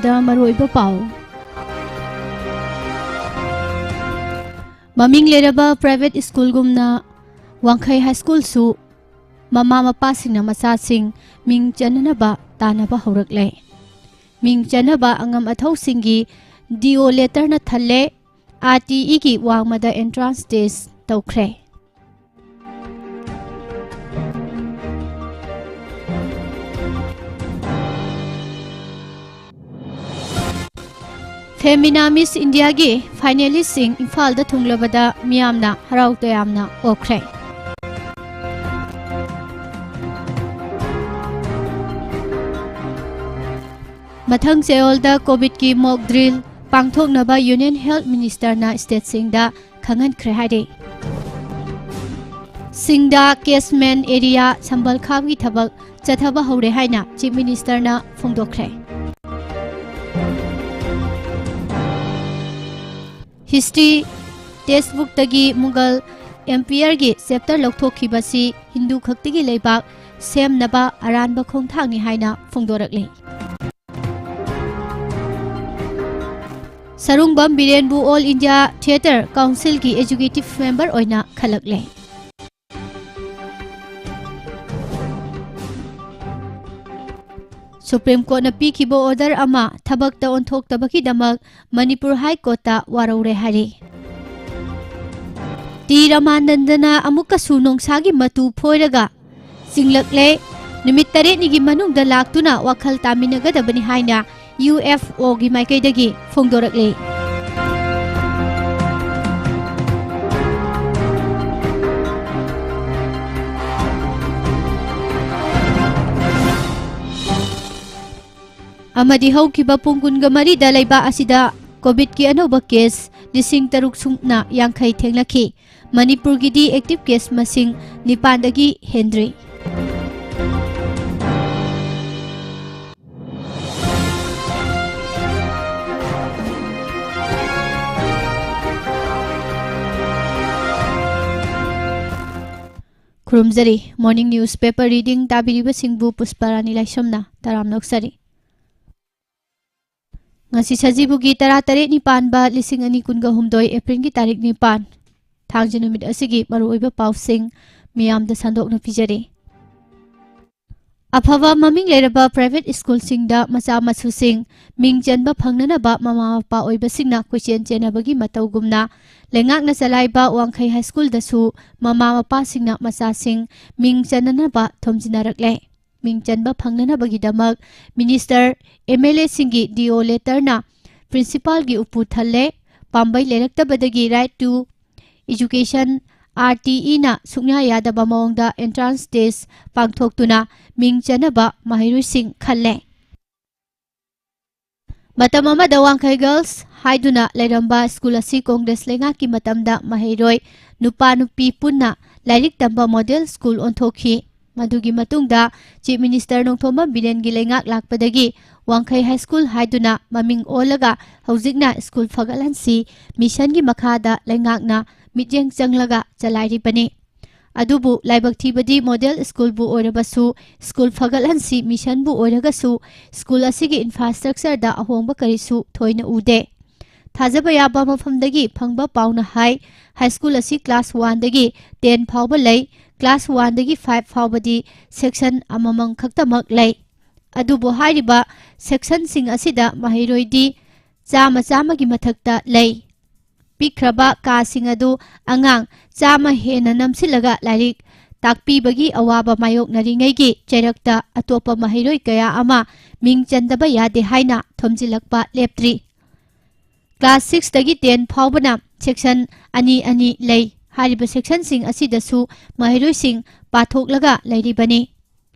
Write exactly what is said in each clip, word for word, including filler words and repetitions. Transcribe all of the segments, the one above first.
ꯃꯔꯨꯑꯣꯏꯕ ꯄꯥꯎ꯫ ꯃꯃꯤꯡ ꯂꯩꯔꯕ private schoolꯒꯨꯝꯅ ꯋꯥꯡꯈꯩ High Schoolꯁꯨ ꯃꯃꯥ ꯃꯄꯥꯁꯤꯡꯅ ꯃꯆꯥꯁꯤꯡ ꯃꯤꯡ ꯆꯟꯅꯅꯕ ꯇꯥꯟꯅꯕ ꯍꯧꯔꯛꯂꯦ꯫ ꯃꯤꯡ ꯆꯟꯅꯕ ꯑꯉꯝ ꯑꯊꯧꯁꯤꯡꯒꯤ D O letterꯅ ꯊꯜꯂꯦ꯫ R T Eꯒꯤ ꯋꯥꯡꯃꯗ entrance test ꯇꯧꯈ꯭ꯔꯦ꯫ Femina Miss Indiaꯒꯤ finalistꯁꯤꯡ ꯏꯝꯐꯥꯜꯗ ꯊꯨꯡꯂꯕꯗ ꯃꯤꯌꯥꯝꯅ ꯍꯔꯥꯎ ꯇꯌꯥꯝꯅ ꯑꯣꯛꯈ꯭ꯔꯦ꯫ ꯃꯊꯪ ꯆꯌꯣꯜꯗ COVIDꯀꯤ mock drill ꯄꯥꯡꯊꯣꯛꯅꯕ Union Health Ministerꯅ stateꯁꯤꯡꯗ ꯈꯪꯍꯟꯈ꯭ꯔꯦ ꯍꯥꯏꯔꯤ꯫ ꯁꯤꯡꯗꯥ catchment area ꯁꯝꯕꯜ ꯈꯥꯕꯒꯤ ꯊꯕꯛ ꯆꯠꯊꯕ ꯍꯧꯔꯦ ꯍꯥꯏꯅ Chief Ministerꯅ ꯐꯣꯡꯗꯣꯛꯈ꯭ꯔꯦ꯫ History textbookꯇꯒꯤ Mughal Empireꯒꯤ chapter ꯂꯧꯊꯣꯛꯈꯤꯕꯁꯤ Hindu ꯈꯛꯇꯒꯤ ꯂꯩꯕꯥꯛ ꯁꯦꯝꯅꯕ ꯑꯔꯥꯟꯕ ꯈꯣꯡꯊꯥꯡꯅꯤ ꯍꯥꯏꯅ ꯐꯣꯡꯗꯣꯔꯛꯂꯤ꯫ Sarungbam ꯕꯤꯔꯦꯟꯕꯨ All India Theatre Councilꯒꯤ executive member ꯑꯣꯏꯅ ꯈꯜꯂꯛꯂꯦ꯫ Supreme Courtꯅ ꯄꯤꯈꯤꯕ order ꯑꯃ ꯊꯕꯛꯇ ꯑꯣꯟꯊꯣꯛꯇꯕꯒꯤꯗꯃꯛ ꯃꯅꯤꯄꯨꯔ High Courtꯇ ꯋꯥꯔꯧꯔꯦ ꯍꯥꯏꯔꯤ꯫ ꯇꯤ ꯔꯃꯥꯅꯟꯗꯅ ꯑꯃꯨꯛꯀꯁꯨ ꯅꯣꯡꯁꯥꯒꯤ ꯃꯇꯨ ꯐꯣꯏꯔꯒ ꯆꯤꯡꯂꯛꯂꯦ꯫ ꯅꯨꯃꯤꯠ ꯇꯔꯦꯠꯅꯤꯒꯤ ꯃꯅꯨꯡꯗ ꯂꯥꯛꯇꯨꯅ ꯋꯥꯈꯜ ꯇꯥꯃꯤꯟꯅꯒꯗꯕꯅꯤ ꯍꯥꯏꯅ UFOꯒꯤ ꯃꯥꯏꯀꯩꯗꯒꯤ ꯐꯣꯡꯗꯣꯔꯛꯂꯤ꯫ ꯑꯃꯗꯤ ꯍꯧꯈꯤꯕ ꯄꯨꯡ ꯀꯨꯟꯒ ꯃꯔꯤꯗ ꯂꯩꯕꯥꯛ ꯑꯁꯤꯗ COVIDꯀꯤ ꯑꯅꯧꯕ case ꯂꯤꯁꯤꯡ ꯇꯔꯨꯛ ꯁꯨꯞꯅ ꯌꯥꯡꯈꯩ ꯊꯦꯡꯅꯈꯤ꯫ ꯃꯅꯤꯄꯨꯔꯒꯤꯗꯤ active case ꯃꯁꯤꯡ ꯅꯤꯄꯥꯟꯗꯒꯤ ꯍꯦꯟꯗ꯭ꯔꯤ꯫ ꯈꯨꯔꯨꯝꯖꯔꯤ꯫ Morning newspaper reading ꯇꯥꯕꯤꯔꯤꯕꯁꯤꯡꯕꯨ ꯄꯨꯁꯄꯔꯥꯅꯤ ꯂꯥꯏꯁ꯭ꯔꯝꯅ ꯇꯔꯥꯝꯅ ꯑꯣꯛꯆꯔꯤ꯫ ꯉꯁꯤ ꯁꯖꯤꯕꯨꯒꯤ ꯇꯔꯥꯇꯔꯦꯠꯅꯤ ꯄꯥꯟꯕ ꯂꯤꯁꯤꯡ ꯑꯅꯤ ꯀꯨꯟꯒ ꯍꯨꯝꯗꯣꯏ ꯑꯦꯄ꯭ꯔꯤꯜꯒꯤ ꯇꯥꯔꯤꯛ ꯅꯤꯄꯥꯟ, ꯊꯥꯡꯖ ꯅꯨꯃꯤꯠ ꯑꯁꯤꯒꯤ ꯃꯔꯨꯑꯣꯏꯕ ꯄꯥꯎꯁꯤꯡ ꯃꯤꯌꯥꯝꯗ ꯁꯟꯗꯣꯛꯅ ꯄꯤꯖꯔꯤ꯫ ꯑꯐꯕ ꯃꯃꯤꯡ ꯂꯩꯔꯕ ꯄ꯭ꯔꯥꯏꯚꯦꯠ ꯁ꯭ꯀꯨꯜꯁꯤꯡꯗ ꯃꯆꯥ ꯃꯁꯨꯁꯤꯡ ꯃꯤꯡ ꯆꯟꯕ ꯐꯪꯅꯅꯕ ꯃꯃꯥ ꯃꯄꯥ ꯑꯣꯏꯕꯁꯤꯡꯅ ꯀꯣꯏꯆꯦꯟ ꯆꯦꯟꯅꯕꯒꯤ ꯃꯇꯧꯒꯨꯝꯅ, ꯂꯩꯉꯥꯛꯅ ꯆꯂꯥꯏꯕ ꯋꯥꯡꯈꯩ ꯍꯥꯏ ꯁ꯭ꯀꯨꯜꯗꯁꯨ ꯃꯃꯥ ꯃꯄꯥꯁꯤꯡꯅ ꯃꯆꯥꯁꯤꯡ ꯃꯤꯡ ꯆꯟꯅꯅꯕ ꯊꯣꯝꯖꯤꯟꯅꯔꯛꯂꯦ꯫ ꯃꯤꯡ ꯆꯟꯕ ꯐꯪꯅꯅꯕꯒꯤꯗꯃꯛ ꯃꯤꯅꯤꯁꯇꯔ, ꯑꯦꯝ ꯑꯦꯜ ꯑꯦꯁꯤꯡꯒꯤ ꯗꯤ ꯑꯣ ꯂꯦꯇꯔꯅ ꯄ꯭ꯔꯤꯟꯁꯤꯄꯥꯜꯒꯤ ꯎꯄꯨ ꯊꯜꯂꯦ꯫ ꯄꯥꯝꯕꯩ ꯂꯩꯔꯛꯇꯕꯗꯒꯤ right to education, R T ꯏꯅ ꯁꯨꯛꯌꯥ ꯌꯥꯗꯕ ꯃꯑꯣꯡꯗ ꯑꯦꯟꯇ꯭ꯔꯥꯟꯁ ꯇꯦꯁ ꯄꯥꯡꯊꯣꯛꯇꯨꯅ ꯃꯤꯡ ꯆꯟꯅꯕ ꯃꯍꯩꯔꯣꯏꯁꯤꯡ ꯈꯜꯂꯦ꯫ ꯃꯇꯝ ꯑꯃꯗ ꯋꯥꯡꯈꯩ ꯒꯔꯜꯁ ꯍꯥꯏꯗꯨꯅ ꯂꯩꯔꯝꯕ ꯁ꯭ꯀꯨꯜ ꯑꯁꯤ ꯀꯣꯡꯒ꯭ꯔꯦꯁ ꯂꯩꯉꯥꯛꯀꯤ ꯃꯇꯝꯗ ꯃꯍꯩꯔꯣꯏ ꯅꯨꯄꯥ ꯅꯨꯄꯤ ꯄꯨꯟꯅ ꯂꯥꯏꯔꯤꯛ ꯇꯝꯕ ꯃꯣꯗꯦꯜ ꯁ꯭ꯀꯨꯜ ꯑꯣꯟꯊꯣꯛꯈꯤ꯫ ꯃꯗꯨꯒꯤ ꯃꯇꯨꯡꯗ ꯆꯤꯐ ꯃꯤꯅꯤꯁꯇꯔ ꯅꯣꯡꯊꯣꯝꯕꯝ ꯕꯤꯔꯦꯟꯒꯤ ꯂꯩꯉꯥꯛ ꯂꯥꯛꯄꯗꯒꯤ ꯋꯥꯡꯈꯩ ꯍꯥꯏ ꯁ꯭ꯀꯨꯜ ꯍꯥꯏꯗꯨꯅ ꯃꯃꯤꯡ ꯑꯣꯜꯂꯒ ꯍꯧꯖꯤꯛꯅ ꯁ꯭ꯀꯨꯜ ꯐꯒꯠꯍꯟꯁꯤ ꯃꯤꯁꯟꯒꯤ ꯃꯈꯥꯗ ꯂꯩꯉꯥꯛꯅ ꯃꯤꯠꯌꯦꯡ ꯆꯪꯂꯒ ꯆꯂꯥꯏꯔꯤꯕꯅꯤ꯫ ꯑꯗꯨꯕꯨ ꯂꯥꯏꯕꯛ ꯊꯤꯕꯗꯤ ꯃꯣꯗꯦꯜ ꯁ꯭ꯀꯨꯜꯕꯨ ꯑꯣꯏꯔꯕꯁꯨ, ꯁ꯭ꯀꯨꯜ ꯐꯒꯠꯍꯟꯁꯤ ꯃꯤꯁꯟꯕꯨ ꯑꯣꯏꯔꯒꯁꯨ ꯁ꯭ꯀꯨꯜ ꯑꯁꯤꯒꯤ ꯏꯟꯐ꯭ꯔꯥꯁ꯭ꯇ꯭ꯔꯛꯆꯔꯗ ꯑꯍꯣꯡꯕ ꯀꯔꯤꯁꯨ ꯊꯣꯏꯅ ꯎꯗꯦ꯫ ꯊꯥꯖꯕ ꯌꯥꯕ ꯃꯐꯝꯗꯒꯤ ꯐꯪꯕ ꯄꯥꯎꯅ ꯍꯥꯏ, ꯍꯥꯏ ꯁ꯭ꯀꯨꯜ ꯑꯁꯤ ꯀ꯭ꯂꯥꯁ ꯋꯥꯟꯗꯒꯤ ꯇꯦꯟ ꯐꯥꯎꯕ ꯂꯩ꯫ ꯀ꯭ꯂꯥꯁ ꯋꯥꯟꯗꯒꯤ ꯐꯥꯏꯚ ꯐꯥꯎꯕꯗꯤ ꯁꯦꯛꯁꯟ ꯑꯃꯃꯝ ꯈꯛꯇꯃꯛ ꯂꯩ꯫ ꯑꯗꯨꯕꯨ ꯍꯥꯏꯔꯤꯕ ꯁꯦꯛꯁꯟꯁꯤꯡ ꯑꯁꯤꯗ ꯃꯍꯩꯔꯣꯏꯗꯤ ꯆꯥꯝꯃ, ꯆꯥꯝꯃꯒꯤ ꯃꯊꯛꯇ ꯂꯩ꯫ ꯄꯤꯛꯈ꯭ꯔꯕ ꯀꯥꯁꯤꯡ ꯑꯗꯨ ꯑꯉꯥꯡ ꯆꯥꯝꯃ ꯍꯦꯟꯅ ꯅꯝꯁꯤꯜꯂꯒ ꯂꯥꯏꯔꯤꯛ ꯇꯥꯛꯄꯤꯕꯒꯤ ꯑꯋꯥꯕ ꯃꯥꯌꯣꯛꯅꯔꯤꯉꯩꯒꯤ ꯆꯩꯔꯛꯇ ꯑꯇꯣꯞꯄ ꯃꯍꯩꯔꯣꯏ ꯀꯌꯥ ꯑꯃ ꯃꯤꯡ ꯆꯟꯗꯕ ꯌꯥꯗꯦ ꯍꯥꯏꯅ ꯊꯣꯝꯖꯤꯜꯂꯛꯄ ꯂꯦꯞꯇ꯭ꯔꯤ꯫ ꯀ꯭ꯂꯥꯁ ꯁꯤꯛꯁꯇꯒꯤ ꯇꯦꯟ ꯐꯥꯎꯕꯅ ꯁꯦꯛꯁꯟ ꯑꯅꯤ ꯑꯅꯤ ꯂꯩ꯫ ꯍꯥꯏꯔꯤꯕ ꯁꯦꯛꯁꯟꯁꯤꯡ ꯑꯁꯤꯗꯁꯨ ꯃꯍꯩꯔꯣꯏꯁꯤꯡ ꯄꯥꯊꯣꯛꯂꯒ ꯂꯩꯔꯤꯕꯅꯤ꯫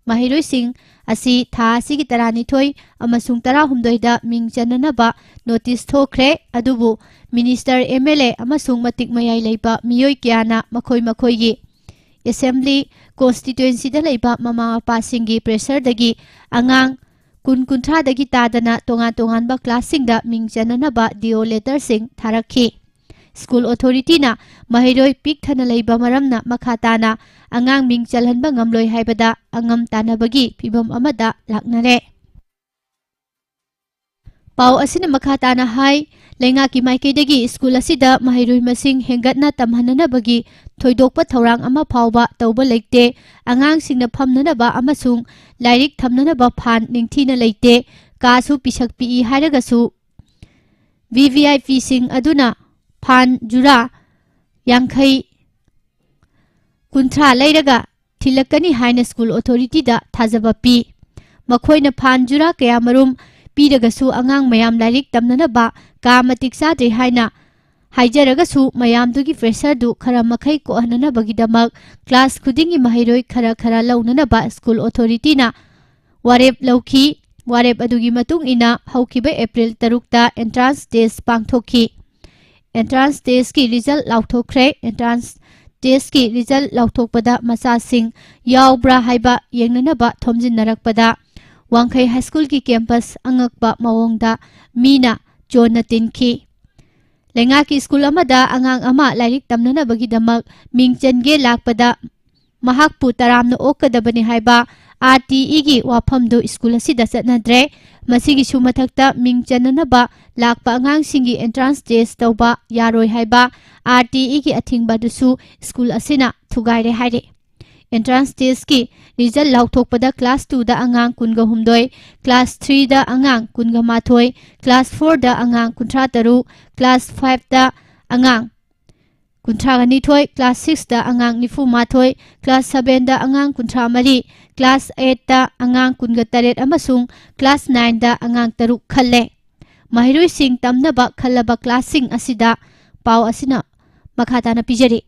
ꯃꯍꯩꯔꯣꯏꯁꯤꯡ ꯑꯁꯤ ꯊꯥ ꯑꯁꯤꯒꯤ ꯇꯔꯥꯅꯤꯊꯣꯏ ꯑꯃꯁꯨꯡ ꯇꯔꯥꯍꯨꯝꯗꯣꯏꯗ ꯃꯤꯡ ꯆꯟꯅꯅꯕ ꯅꯣꯇꯤꯁ ꯊꯣꯛꯈ꯭ꯔꯦ꯫ ꯑꯗꯨꯕꯨ ꯃꯤꯅꯤꯁꯇꯔ, ꯑꯦꯝ ꯑꯦꯜ ꯑꯦ ꯑꯃꯁꯨꯡ ꯃꯇꯤꯛ ꯃꯌꯥꯏ ꯂꯩꯕ ꯃꯤꯑꯣꯏ ꯀꯌꯥꯅ ꯃꯈꯣꯏ ꯃꯈꯣꯏꯒꯤ ꯑꯦꯁꯦꯝꯕ꯭ꯂꯤ ꯀꯣꯟꯁꯇꯤꯇ꯭ꯋꯦꯟꯁꯤꯗ ꯂꯩꯕ ꯃꯃꯥ ꯃꯄꯥꯁꯤꯡꯒꯤ ꯄ꯭ꯔꯦꯁꯔꯗꯒꯤ ꯑꯉꯥꯡ ꯀꯨꯟ ꯀꯨꯟꯊ꯭ꯔꯥꯗꯒꯤ ꯇꯥꯗꯅ ꯇꯣꯉꯥꯟ ꯇꯣꯉꯥꯟꯕ ꯀ꯭ꯂꯥꯁꯁꯤꯡꯗ ꯃꯤꯡ ꯆꯟꯅꯅꯕ ꯗꯤ ꯑꯣ ꯂꯦꯇꯔꯁꯤꯡ ꯊꯥꯔꯛꯈꯤ꯫ ꯁ꯭ꯀꯨꯜ ꯑꯣꯊꯣꯔꯤꯇꯤꯅ ꯃꯍꯩꯔꯣꯏ ꯄꯤꯛ ꯊꯟꯅ ꯂꯩꯕ ꯃꯔꯝꯅ ꯃꯈꯥ ꯇꯥꯅ ꯑꯉꯥꯡ ꯃꯤꯡ ꯆꯜꯍꯟꯕ ꯉꯝꯂꯣꯏ ꯍꯥꯏꯕꯗ ꯑꯉꯝ ꯇꯥꯟꯅꯕꯒꯤ ꯐꯤꯚꯝ ꯑꯃꯗ ꯂꯥꯛꯅꯔꯦ꯫ ꯄꯥꯎ ꯑꯁꯤꯅ ꯃꯈꯥ ꯇꯥꯅ ꯍꯥꯏ, ꯂꯩꯉꯥꯛꯀꯤ ꯃꯥꯏꯀꯩꯗꯒꯤ ꯁ꯭ꯀꯨꯜ ꯑꯁꯤꯗ ꯃꯍꯩꯔꯣꯏ ꯃꯁꯤꯡ ꯍꯦꯟꯒꯠꯅ ꯇꯝꯍꯟꯅꯅꯕꯒꯤ ꯊꯣꯏꯗꯣꯛꯄ ꯊꯧꯔꯥꯡ ꯑꯃ ꯐꯥꯎꯕ ꯇꯧꯕ ꯂꯩꯇꯦ꯫ ꯑꯉꯥꯡꯁꯤꯡꯅ ꯐꯝꯅꯅꯕ ꯑꯃꯁꯨꯡ ꯂꯥꯏꯔꯤꯛ ꯊꯝꯅꯅꯕ ꯐꯥꯟ ꯅꯤꯡꯊꯤꯅ ꯂꯩꯇꯦ꯫ ꯀꯥꯁꯨ ꯄꯤꯁꯛ ꯄꯤꯛꯏ ꯍꯥꯏꯔꯒꯁꯨ ꯚꯤ ꯚꯤ ꯑꯥꯏ ꯄꯤꯁꯤꯡ ꯑꯗꯨꯅ ꯐꯥꯟ ꯖꯨꯔꯥ ꯌꯥꯡꯈꯩ, ꯀꯨꯟꯊ꯭ꯔꯥ ꯂꯩꯔꯒ ꯊꯤꯜꯂꯛꯀꯅꯤ ꯍꯥꯏꯅ ꯁ꯭ꯀꯨꯜ ꯑꯣꯊꯣꯔꯤꯇꯤꯗ ꯊꯥꯖꯕ ꯄꯤ꯫ ꯃꯈꯣꯏꯅ ꯐꯥꯟ ꯖꯨꯔꯥ ꯀꯌꯥꯃꯔꯨꯝ ꯄꯤꯔꯒꯁꯨ ꯑꯉꯥꯡ ꯃꯌꯥꯝ ꯂꯥꯏꯔꯤꯛ ꯇꯝꯅꯅꯕ ꯀꯥ ꯃꯇꯤꯛ ꯆꯥꯗ꯭ꯔꯦ ꯍꯥꯏꯅ ꯍꯥꯏꯖꯔꯒꯁꯨ ꯃꯌꯥꯝꯗꯨꯒꯤ ꯄ꯭ꯔꯦꯁꯔꯗꯨ ꯈꯔ ꯃꯈꯩ ꯀꯣꯛꯍꯟꯅꯅꯕꯒꯤꯗꯃꯛ ꯀ꯭ꯂꯥꯁ ꯈꯨꯗꯤꯡꯒꯤ ꯃꯍꯩꯔꯣꯏ ꯈꯔ ꯈꯔ ꯂꯧꯅꯅꯕ ꯁ꯭ꯀꯨꯜ ꯑꯣꯊꯣꯔꯤꯇꯤꯅ ꯋꯥꯔꯦꯞ ꯂꯧꯈꯤ꯫ ꯋꯥꯔꯦꯞ ꯑꯗꯨꯒꯤ ꯃꯇꯨꯡ ꯏꯟꯅ ꯍꯧꯈꯤꯕ ꯑꯦꯄ꯭ꯔꯤꯜ ꯇꯔꯨꯛꯇ ꯑꯦꯟꯇ꯭ꯔꯥꯟꯁ ꯇꯦꯁ ꯄꯥꯡꯊꯣꯛꯈꯤ꯫ ꯑꯦꯟꯇ꯭ꯔꯥꯟꯁ ꯇꯦꯁꯀꯤ ꯔꯤꯖꯜ ꯂꯥꯎꯊꯣꯛꯈ꯭ꯔꯦ꯫ ꯑꯦꯟꯇ꯭ꯔꯥꯟꯁ ꯇꯦꯁꯀꯤ ꯔꯤꯖꯜ ꯂꯥꯎꯊꯣꯛꯄꯗ ꯃꯆꯥꯁꯤꯡ ꯌꯥꯎꯕ꯭ꯔꯥ ꯍꯥꯏꯕ ꯌꯦꯡꯅꯅꯕ ꯊꯣꯝꯖꯤꯟꯅꯔꯛꯄꯗ ꯋꯥꯡꯈꯩ ꯍꯥꯏ ꯁ꯭ꯀꯨꯜꯒꯤ ꯀꯦꯝꯄꯁ ꯑꯉꯛꯄ ꯃꯑꯣꯡꯗ ꯃꯤꯅ ꯆꯣꯟꯅ ꯇꯤꯟꯈꯤ꯫ ꯂꯩꯉꯥꯛꯀꯤ ꯁ꯭ꯀꯨꯜ ꯑꯃꯗ ꯑꯉꯥꯡ ꯑꯃ ꯂꯥꯏꯔꯤꯛ ꯇꯝꯅꯅꯕꯒꯤꯗꯃꯛ ꯃꯤꯡ ꯆꯟꯒꯦ ꯂꯥꯛꯄꯗ ꯃꯍꯥꯛꯄꯨ ꯇꯔꯥꯝꯅ ꯑꯣꯛꯀꯗꯕꯅꯤ ꯍꯥꯏꯕ ꯑꯥꯔ ꯇꯤ ꯏꯒꯤ ꯋꯥꯐꯝꯗꯨ ꯁ꯭ꯀꯨꯜ ꯑꯁꯤꯗ ꯆꯠꯅꯗ꯭ꯔꯦ꯫ ꯃꯁꯤꯒꯤꯁꯨ ꯃꯊꯛꯇ ꯃꯤꯡ ꯆꯟꯅꯅꯕ ꯂꯥꯛꯄ ꯑꯉꯥꯡꯁꯤꯡꯒꯤ ꯑꯦꯟꯇ꯭ꯔꯥꯟꯁ ꯇꯦꯁ ꯇꯧꯕ ꯌꯥꯔꯣꯏ ꯍꯥꯏꯕ ꯑꯥꯔ ꯇꯤ ꯏꯒꯤ ꯑꯊꯤꯡꯕ ꯑꯗꯨꯁꯨ ꯁ꯭ꯀꯨꯜ ꯑꯁꯤꯅ ꯊꯨꯒꯥꯏꯔꯦ ꯍꯥꯏꯔꯤ꯫ ꯑꯦꯟꯇ꯭ꯔꯥꯟꯁ ꯇꯦꯁꯀꯤ ꯔꯤꯖꯜ ꯂꯥꯎꯊꯣꯛꯄꯗ ꯀ꯭ꯂꯥꯁ ꯇꯨꯗ ꯑꯉꯥꯡ ꯀꯨꯟꯒ ꯍꯨꯝꯗꯣꯏ, ꯀ꯭ꯂꯥꯁ ꯊ꯭ꯔꯤꯗ ꯑꯉꯥꯡ ꯀꯨꯟꯒ ꯃꯥꯊꯣꯏ, ꯀ꯭ꯂꯥꯁ ꯐꯣꯔꯗ ꯑꯉꯥꯡ ꯀꯨꯟꯊ꯭ꯔꯥ ꯇꯔꯨꯛ, ꯀ꯭ꯂꯥꯁ ꯐꯥꯏꯚꯇ ꯑꯉꯥꯡ ꯀꯨꯟꯊ꯭ꯔꯥꯒ ꯅꯤꯊꯣꯏ, ꯀ꯭ꯂꯥꯁ ꯁꯤꯛꯁꯇ ꯑꯉꯥꯡ ꯅꯤꯐꯨ ꯃꯥꯊꯣꯏ, ꯀ꯭ꯂꯥꯁ ꯁꯚꯦꯟꯗ ꯑꯉꯥꯡ ꯀꯨꯟꯊ꯭ꯔꯥ ꯃꯔꯤ, ꯀ꯭ꯂꯥꯁ ꯑꯩꯠꯇ ꯑꯉꯥꯡ ꯀꯨꯟꯒ ꯇꯔꯦꯠ ꯑꯃꯁꯨꯡ ꯀ꯭ꯂꯥꯁ ꯅꯥꯏꯟꯗ ꯑꯉꯥꯡ ꯇꯔꯨꯛ ꯈꯜꯂꯦ꯫ ꯃꯍꯩꯔꯣꯏꯁꯤꯡ ꯇꯝꯅꯕ ꯈꯜꯂꯕ ꯀ꯭ꯂꯥꯁꯁꯤꯡ ꯑꯁꯤꯗ ꯄꯥꯎ ꯑꯁꯤꯅ ꯃꯈꯥ ꯇꯥꯅ ꯄꯤꯖꯔꯤ꯫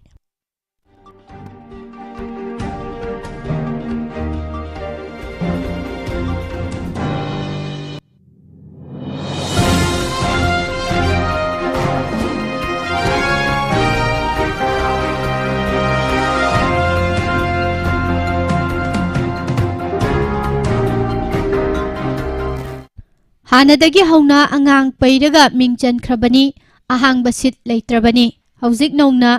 ꯍꯥꯟꯅꯗꯒꯤ ꯍꯧꯅ ꯑꯉꯥꯡ ꯄꯩꯔꯒ ꯃꯤꯡ ꯆꯟꯈ꯭ꯔꯕꯅꯤ, ꯑꯍꯥꯡꯕ ꯁꯤꯠ ꯂꯩꯇ꯭ꯔꯕꯅꯤ꯫ ꯍꯧꯖꯤꯛ ꯅꯧꯅ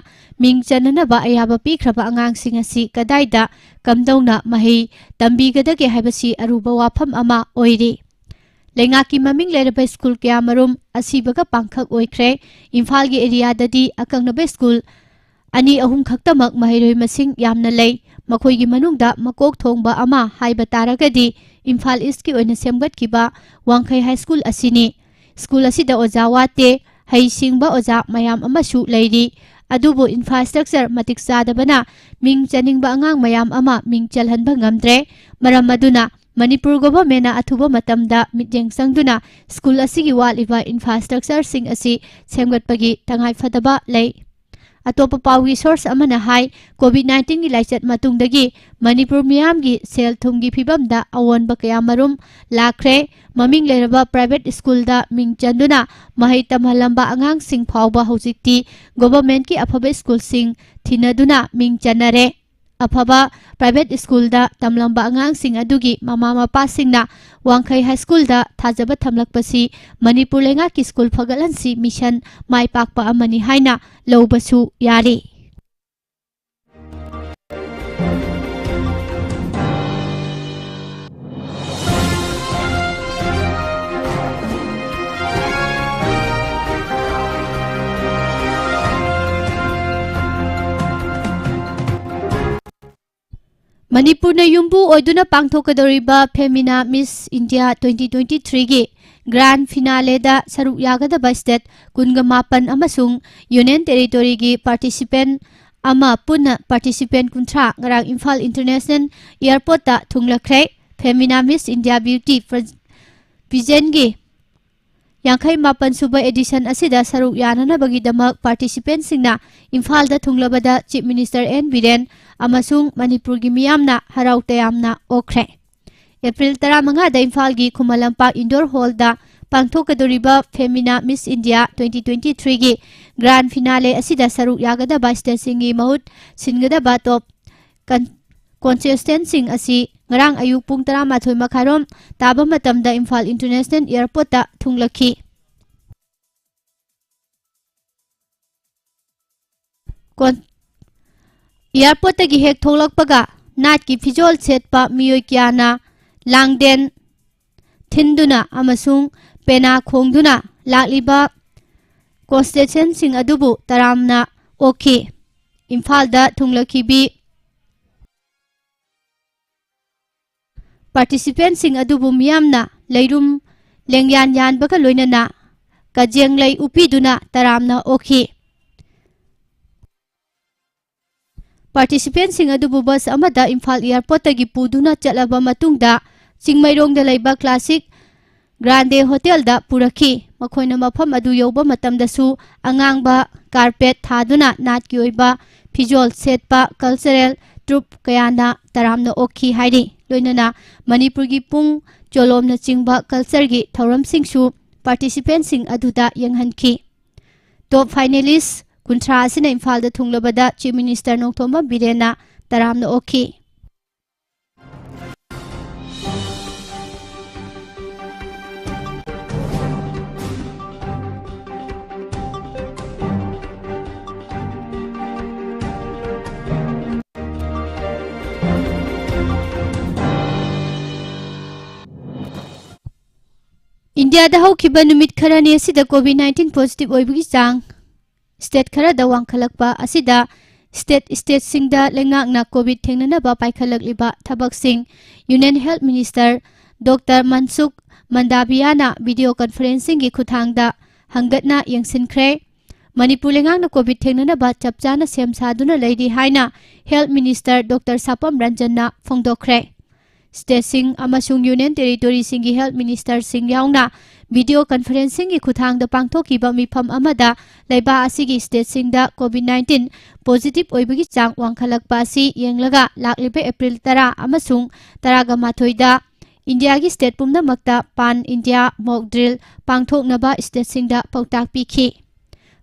ꯃꯤꯡ ꯆꯟꯅꯅꯕ ꯑꯌꯥꯕ ꯄꯤꯈ꯭ꯔꯕ ꯑꯉꯥꯡꯁꯤꯡ ꯑꯁꯤ ꯀꯗꯥꯏꯗ, ꯀꯝꯗꯧꯅ ꯃꯍꯩ ꯇꯝꯕꯤꯒꯗꯒꯦ ꯍꯥꯏꯕꯁꯤ ꯑꯔꯨꯕ ꯋꯥꯐꯝ ꯑꯃ ꯑꯣꯏꯔꯤ꯫ ꯂꯩꯉꯥꯛꯀꯤ ꯃꯃꯤꯡ ꯂꯩꯔꯕ ꯁ꯭ꯀꯨꯜ ꯀꯌꯥꯃꯔꯨꯝ ꯑꯁꯤꯕꯒ ꯄꯥꯡꯈꯛ ꯑꯣꯏꯈ꯭ꯔꯦ꯫ ꯏꯝꯐꯥꯜꯒꯤ ꯑꯦꯔꯤꯌꯥꯗꯗꯤ ꯑꯀꯛꯅꯕ ꯁ꯭ꯀꯨꯜ ꯑꯅꯤ ꯑꯍꯨꯝ ꯈꯛꯇꯃꯛ ꯃꯍꯩꯔꯣꯏ ꯃꯁꯤꯡ ꯌꯥꯝꯅ ꯂꯩ꯫ ꯃꯈꯣꯏꯒꯤ ꯃꯅꯨꯡꯗ ꯃꯀꯣꯛ ꯊꯣꯡꯕ ꯑꯃ ꯍꯥꯏꯕ ꯇꯥꯔꯒꯗꯤ ꯏꯝꯐꯥꯜ ꯏꯁꯀꯤ ꯑꯣꯏꯅ ꯁꯦꯝꯒꯠꯈꯤꯕ ꯋꯥꯡꯈꯩ ꯍꯥꯏ ꯁ꯭ꯀꯨꯜ ꯑꯁꯤꯅꯤ꯫ ꯁ꯭ꯀꯨꯜ ꯑꯁꯤꯗ ꯑꯣꯖꯥ ꯋꯥꯠꯇꯦ, ꯍꯩꯁꯤꯡꯕ ꯑꯣꯖꯥ ꯃꯌꯥꯝ ꯑꯃꯁꯨ ꯂꯩꯔꯤ꯫ ꯑꯗꯨꯕꯨ ꯏꯟꯐ꯭ꯔꯥꯁ꯭ꯇ꯭ꯔꯛꯆꯔ ꯃꯇꯤꯛ ꯆꯥꯗꯕꯅ ꯃꯤꯡ ꯆꯟꯅꯤꯡꯕ ꯑꯉꯥꯡ ꯃꯌꯥꯝ ꯑꯃ ꯃꯤꯡ ꯆꯜꯍꯟꯕ ꯉꯝꯗ꯭ꯔꯦ꯫ ꯃꯔꯝ ꯑꯗꯨꯅ ꯃꯅꯤꯄꯨꯔ ꯒꯣꯚꯔꯟꯃꯦꯟꯠꯅ ꯑꯊꯨꯕ ꯃꯇꯝꯗ ꯃꯤꯠꯌꯦꯡ ꯆꯪꯗꯨꯅ ꯁ꯭ꯀꯨꯜ ꯑꯁꯤꯒꯤ ꯋꯥꯠꯂꯤꯕ ꯏꯟꯐ꯭ꯔꯥꯁ꯭ꯇ꯭ꯔꯛꯆꯔꯁꯤꯡ ꯑꯁꯤ ꯁꯦꯝꯒꯠꯄꯒꯤ ꯇꯉꯥꯏꯐꯗꯕ ꯂꯩ꯫ ꯑꯇꯣꯞꯄ ꯄꯥꯎꯒꯤ ꯁꯣꯔꯁ ꯑꯃꯅ ꯍꯥꯏ, ꯀꯣꯚꯤꯗ ꯅꯥꯏꯟꯇꯤꯟꯒꯤ ꯂꯥꯏꯆꯠ ꯃꯇꯨꯡꯗꯒꯤ ꯃꯅꯤꯄꯨꯔ ꯃꯤꯌꯥꯝꯒꯤ ꯁꯦꯜ ꯊꯨꯝꯒꯤ ꯐꯤꯕꯝꯗ ꯑꯑꯣꯟꯕ ꯀꯌꯥꯃꯔꯨꯝ ꯂꯥꯛꯈ꯭ꯔꯦ꯫ ꯃꯃꯤꯡ ꯂꯩꯔꯕ ꯄ꯭ꯔꯥꯏꯚꯦꯠ ꯁ꯭ꯀꯨꯜꯗ ꯃꯤꯡ ꯆꯟꯗꯨꯅ ꯃꯍꯩ ꯇꯝꯍꯜꯂꯝꯕ ꯑꯉꯥꯡꯁꯤꯡ ꯐꯥꯎꯕ ꯍꯧꯖꯤꯛꯇꯤ ꯒꯣꯚꯔꯟꯃꯦꯟꯠꯀꯤ ꯑꯐꯕ ꯁ꯭ꯀꯨꯜꯁꯤꯡ ꯊꯤꯅꯗꯨꯅ ꯃꯤꯡ ꯆꯟꯅꯔꯦ꯫ ꯑꯐꯕ ꯄ꯭ꯔꯥꯏꯚꯦꯠ ꯁ꯭ꯀꯨꯜꯗ ꯇꯝꯂꯝꯕ ꯑꯉꯥꯡꯁꯤꯡ ꯑꯗꯨꯒꯤ ꯃꯃꯥ ꯃꯄꯥꯁꯤꯡꯅ ꯋꯥꯡꯈꯩ ꯍꯥꯏ ꯁ꯭ꯀꯨꯜꯗ ꯊꯥꯖꯕ ꯊꯝꯂꯛꯄꯁꯤ ꯃꯅꯤꯄꯨꯔ ꯂꯩꯉꯥꯛꯀꯤ ꯁ꯭ꯀꯨꯜ ꯐꯒꯠꯍꯟꯁꯤ ꯃꯤꯁꯟ ꯃꯥꯏ ꯄꯥꯛꯄ ꯑꯃꯅꯤ ꯍꯥꯏꯅ ꯂꯧꯕꯁꯨ ꯌꯥꯔꯤ꯫ ꯃꯅꯤꯄꯨꯔꯅ ꯌꯨꯝꯕꯨ ꯑꯣꯏꯗꯨꯅ ꯄꯥꯡꯊꯣꯛꯀꯗꯧꯔꯤꯕ ꯐꯦꯃꯤꯅꯥ ꯃꯤꯁ ꯏꯟꯗꯤꯌꯥ ꯇ꯭ꯋꯦꯟꯇꯤ ꯇ꯭ꯋꯦꯟꯇꯤ ꯊ꯭ꯔꯤꯒꯤ ꯒ꯭ꯔꯥꯟ ꯐꯤꯅꯥꯂꯦꯗ ꯁꯔꯨꯛ ꯌꯥꯒꯗꯕ ꯁ꯭ꯇꯦꯠ ꯀꯨꯟꯒ ꯃꯥꯄꯟ ꯑꯃꯁꯨꯡ ꯌꯨꯅꯤꯌꯟ ꯇꯦꯔꯤꯇꯣꯔꯤꯒꯤ ꯄꯥꯔꯇꯤꯁꯤꯄꯦꯟ ꯑꯃ ꯄꯨꯟꯅ ꯄꯥꯔꯇꯤꯁꯤꯄꯦꯟ ꯀꯨꯟꯊ꯭ꯔꯥ ꯉꯔꯥꯡ ꯏꯝꯐꯥꯜ ꯏꯟꯇꯔꯅꯦꯁꯅꯦꯜ ꯑꯦꯌꯔꯄꯣꯔꯠꯇ ꯊꯨꯡꯂꯈ꯭ꯔꯦ꯫ ꯐꯦꯃꯤꯅꯥ ꯃꯤꯁ ꯏꯟꯗꯤꯌꯥ ꯕ꯭ꯌꯨꯇꯤ ꯄ꯭ꯔ-, ꯄꯤꯖꯦꯟꯒꯤ ꯌꯥꯡꯈꯩ ꯃꯥꯄꯟ ꯁꯨꯕ ꯑꯦꯗꯤꯁꯟ ꯑꯁꯤꯗ ꯁꯔꯨꯛ ꯌꯥꯅꯅꯕꯒꯤꯗꯃꯛ ꯄꯥꯔꯇꯤꯁꯤꯄꯦꯟꯁꯤꯡꯅ ꯏꯝꯐꯥꯜꯗ ꯊꯨꯡꯂꯕꯗ ꯆꯤꯐ ꯃꯤꯅꯤꯁꯇꯔ ꯑꯦꯟ ꯕꯤꯔꯦꯟ ꯑꯃꯁꯨꯡ ꯃꯅꯤꯄꯨꯔꯒꯤ ꯃꯤꯌꯥꯝꯅ ꯍꯔꯥꯎ ꯇꯌꯥꯝꯅ ꯑꯣꯛꯈ꯭ꯔꯦ꯫ ꯑꯦꯄ꯭ꯔꯤꯜ ꯇꯔꯥꯃꯉꯥꯗ ꯏꯝꯐꯥꯜꯒꯤ ꯈꯨꯃꯟ ꯂꯝꯄꯥꯛ ꯏꯟꯗꯣꯔ ꯍꯣꯜꯗ ꯄꯥꯡꯊꯣꯛꯀꯗꯧꯔꯤꯕ ꯐꯦꯃꯤꯅꯥ ꯃꯤꯁ ꯏꯟꯗꯤꯌꯥ ꯇ꯭ꯋꯦꯟꯇꯤ ꯇ꯭ꯋꯦꯟꯇꯤ ꯊ꯭ꯔꯤꯒꯤ ꯒ꯭ꯔꯥꯟ ꯐꯤꯅꯥꯂꯦ ꯑꯁꯤꯗ ꯁꯔꯨꯛ ꯌꯥꯒꯗꯕ ꯁ꯭ꯇꯦꯠꯁꯤꯡꯒꯤ ꯃꯍꯨꯠ ꯁꯤꯟꯒꯗꯕ ꯇꯣꯞ ꯀꯟ-, ꯀꯣꯟꯇꯦꯁꯇꯦꯟꯠꯁꯤꯡ ꯑꯁꯤ ꯉꯔꯥꯡ ꯑꯌꯨꯛ ꯄꯨꯡ ꯇꯔꯥꯃꯥꯊꯣꯏ ꯃꯈꯥꯏꯔꯣꯝ ꯇꯥꯕ ꯃꯇꯝꯗ ꯏꯝꯐꯥꯜ ꯏꯟꯇꯔꯅꯦꯁꯅꯦꯜ ꯑꯦꯌꯔꯄꯣꯔꯠꯇ ꯊꯨꯡꯂꯛꯈꯤ꯫ ꯀꯣꯟ-, ꯑꯦꯌꯔꯄꯣꯔꯠꯇꯒꯤ ꯍꯦꯛ ꯊꯣꯛꯂꯛꯄꯒ ꯅꯥꯠꯀꯤ ꯐꯤꯖꯣꯜ ꯁꯦꯠꯄ ꯃꯤꯑꯣꯏ ꯀꯌꯥꯅ ꯂꯥꯡꯗꯦꯟ ꯊꯤꯟꯗꯨꯅ ꯑꯃꯁꯨꯡ ꯄꯦꯅꯥ ꯈꯣꯡꯗꯨꯅ ꯂꯥꯛꯂꯤꯕ constituentsꯁꯤꯡ ꯑꯗꯨꯕꯨ ꯇꯔꯥꯝꯅ ꯑꯣꯛꯈꯤ꯫ ꯏꯝꯐꯥꯜꯗ ꯊꯨꯡꯂꯛꯈꯤꯕꯤ participantꯁꯤꯡ ꯑꯗꯨꯕꯨ ꯃꯤꯌꯥꯝꯅ ꯂꯩꯔꯨꯝ ꯂꯦꯡꯌꯥꯟ ꯌꯥꯟꯕꯒ ꯂꯣꯏꯅꯅ ꯀꯖꯦꯡꯂꯩ ꯎꯞꯄꯤꯗꯨꯅ ꯇꯔꯥꯝꯅ ꯑꯣꯛꯈꯤ꯫ Participantꯁꯤꯡ ꯑꯗꯨꯕꯨ bus ꯑꯃꯗ ꯏꯝꯐꯥꯜ airportꯇꯒꯤ ꯄꯨꯗꯨꯅ ꯆꯠꯂꯕ ꯃꯇꯨꯡꯗ ꯆꯤꯡꯃꯩꯔꯣꯡꯗ ꯂꯩꯕ Classic Grande Hotelꯗ ꯄꯨꯔꯛꯈꯤ꯫ ꯃꯈꯣꯏꯅ ꯃꯐꯝ ꯑꯗꯨ ꯌꯧꯕ ꯃꯇꯝꯗꯁꯨ ꯑꯉꯥꯡꯕ carpet ꯊꯥꯗꯨꯅ ꯅꯥꯠꯀꯤ ꯑꯣꯏꯕ ꯐꯤꯖꯣꯜ ꯁꯦꯠꯄ cultural troupe ꯀꯌꯥꯅ ꯇꯔꯥꯝꯅ ꯑꯣꯛꯈꯤ ꯍꯥꯏꯔꯤ꯫ ꯂꯣꯏꯅꯅ ꯃꯅꯤꯄꯨꯔꯒꯤ ꯄꯨꯡ ꯆꯣꯂꯣꯝꯅꯆꯤꯡꯕ cultureꯒꯤ ꯊꯧꯔꯝꯁꯤꯡꯁꯨ participantꯁꯤꯡ ꯑꯗꯨꯗ ꯌꯦꯡꯍꯟꯈꯤ꯫ Top finalist ꯀꯨꯟꯊ꯭ꯔꯥ ꯑꯁꯤꯅ ꯏꯝꯐꯥꯜꯗ ꯊꯨꯡꯂꯕꯗ Chief Minister ꯅꯣꯡꯊꯣꯝꯕꯝ ꯕꯤꯔꯦꯟꯅ ꯇꯔꯥꯝꯅ ꯑꯣꯛꯈꯤ꯫ ꯏꯟꯗꯤꯌꯥꯗ ꯍꯧꯈꯤꯕ ꯅꯨꯃꯤꯠ ꯈꯔꯅꯤ ꯑꯁꯤꯗ COVID nineteen positive ꯑꯣꯏꯕꯒꯤ ꯆꯥꯡ state ꯈꯔꯗ ꯋꯥꯡꯈꯠꯂꯛꯄ ꯑꯁꯤꯗ state stateꯁꯤꯡꯗ ꯂꯩꯉꯥꯛꯅ COVID ꯊꯦꯡꯅꯅꯕ ꯄꯥꯏꯈꯠꯂꯛꯂꯤꯕ ꯊꯕꯛꯁꯤꯡ Union Health Minister Doctor Mansukh Mandaviyaꯅ video conferencingꯒꯤ ꯈꯨꯠꯊꯥꯡꯗ ꯍꯪꯒꯠꯅ ꯌꯦꯡꯁꯤꯟꯈ꯭ꯔꯦ꯫ ꯃꯅꯤꯄꯨꯔ ꯂꯩꯉꯥꯛꯅ COVID ꯊꯦꯡꯅꯅꯕ ꯆꯞ ꯆꯥꯅ ꯁꯦꯝ ꯁꯥꯗꯨꯅ ꯂꯩꯔꯤ ꯍꯥꯏꯅ Health Minister Doctor ꯁꯥꯄꯝ ꯔꯟꯖꯟꯅ ꯐꯣꯡꯗꯣꯛꯈ꯭ꯔꯦ꯫ Stateꯁꯤꯡ ꯑꯃꯁꯨꯡ Union Territoryꯁꯤꯡꯒꯤ Health Ministerꯁꯤꯡ ꯌꯥꯎꯅ video conferencingꯒꯤ ꯈꯨꯠꯊꯥꯡꯗ ꯄꯥꯡꯊꯣꯛꯈꯤꯕ ꯃꯤꯐꯝ ꯑꯃꯗ ꯂꯩꯕꯥꯛ ꯑꯁꯤꯒꯤ stateꯁꯤꯡꯗ COVID nineteen positive ꯑꯣꯏꯕꯒꯤ ꯆꯥꯡ ꯋꯥꯡꯈꯠꯂꯛꯄ ꯑꯁꯤ ꯌꯦꯡꯂꯒ ꯂꯥꯛꯂꯤꯕ April ꯇꯔꯥ ꯑꯃꯁꯨꯡ ꯇꯔꯥꯃꯥꯊꯣꯏꯗ ꯏꯟꯗꯤꯌꯥꯒꯤ state ꯄꯨꯝꯅꯃꯛꯇ Pan India mock drill ꯄꯥꯡꯊꯣꯛꯅꯕ stateꯁꯤꯡꯗ ꯄꯥꯎꯇꯥꯛ ꯄꯤꯈꯤ꯫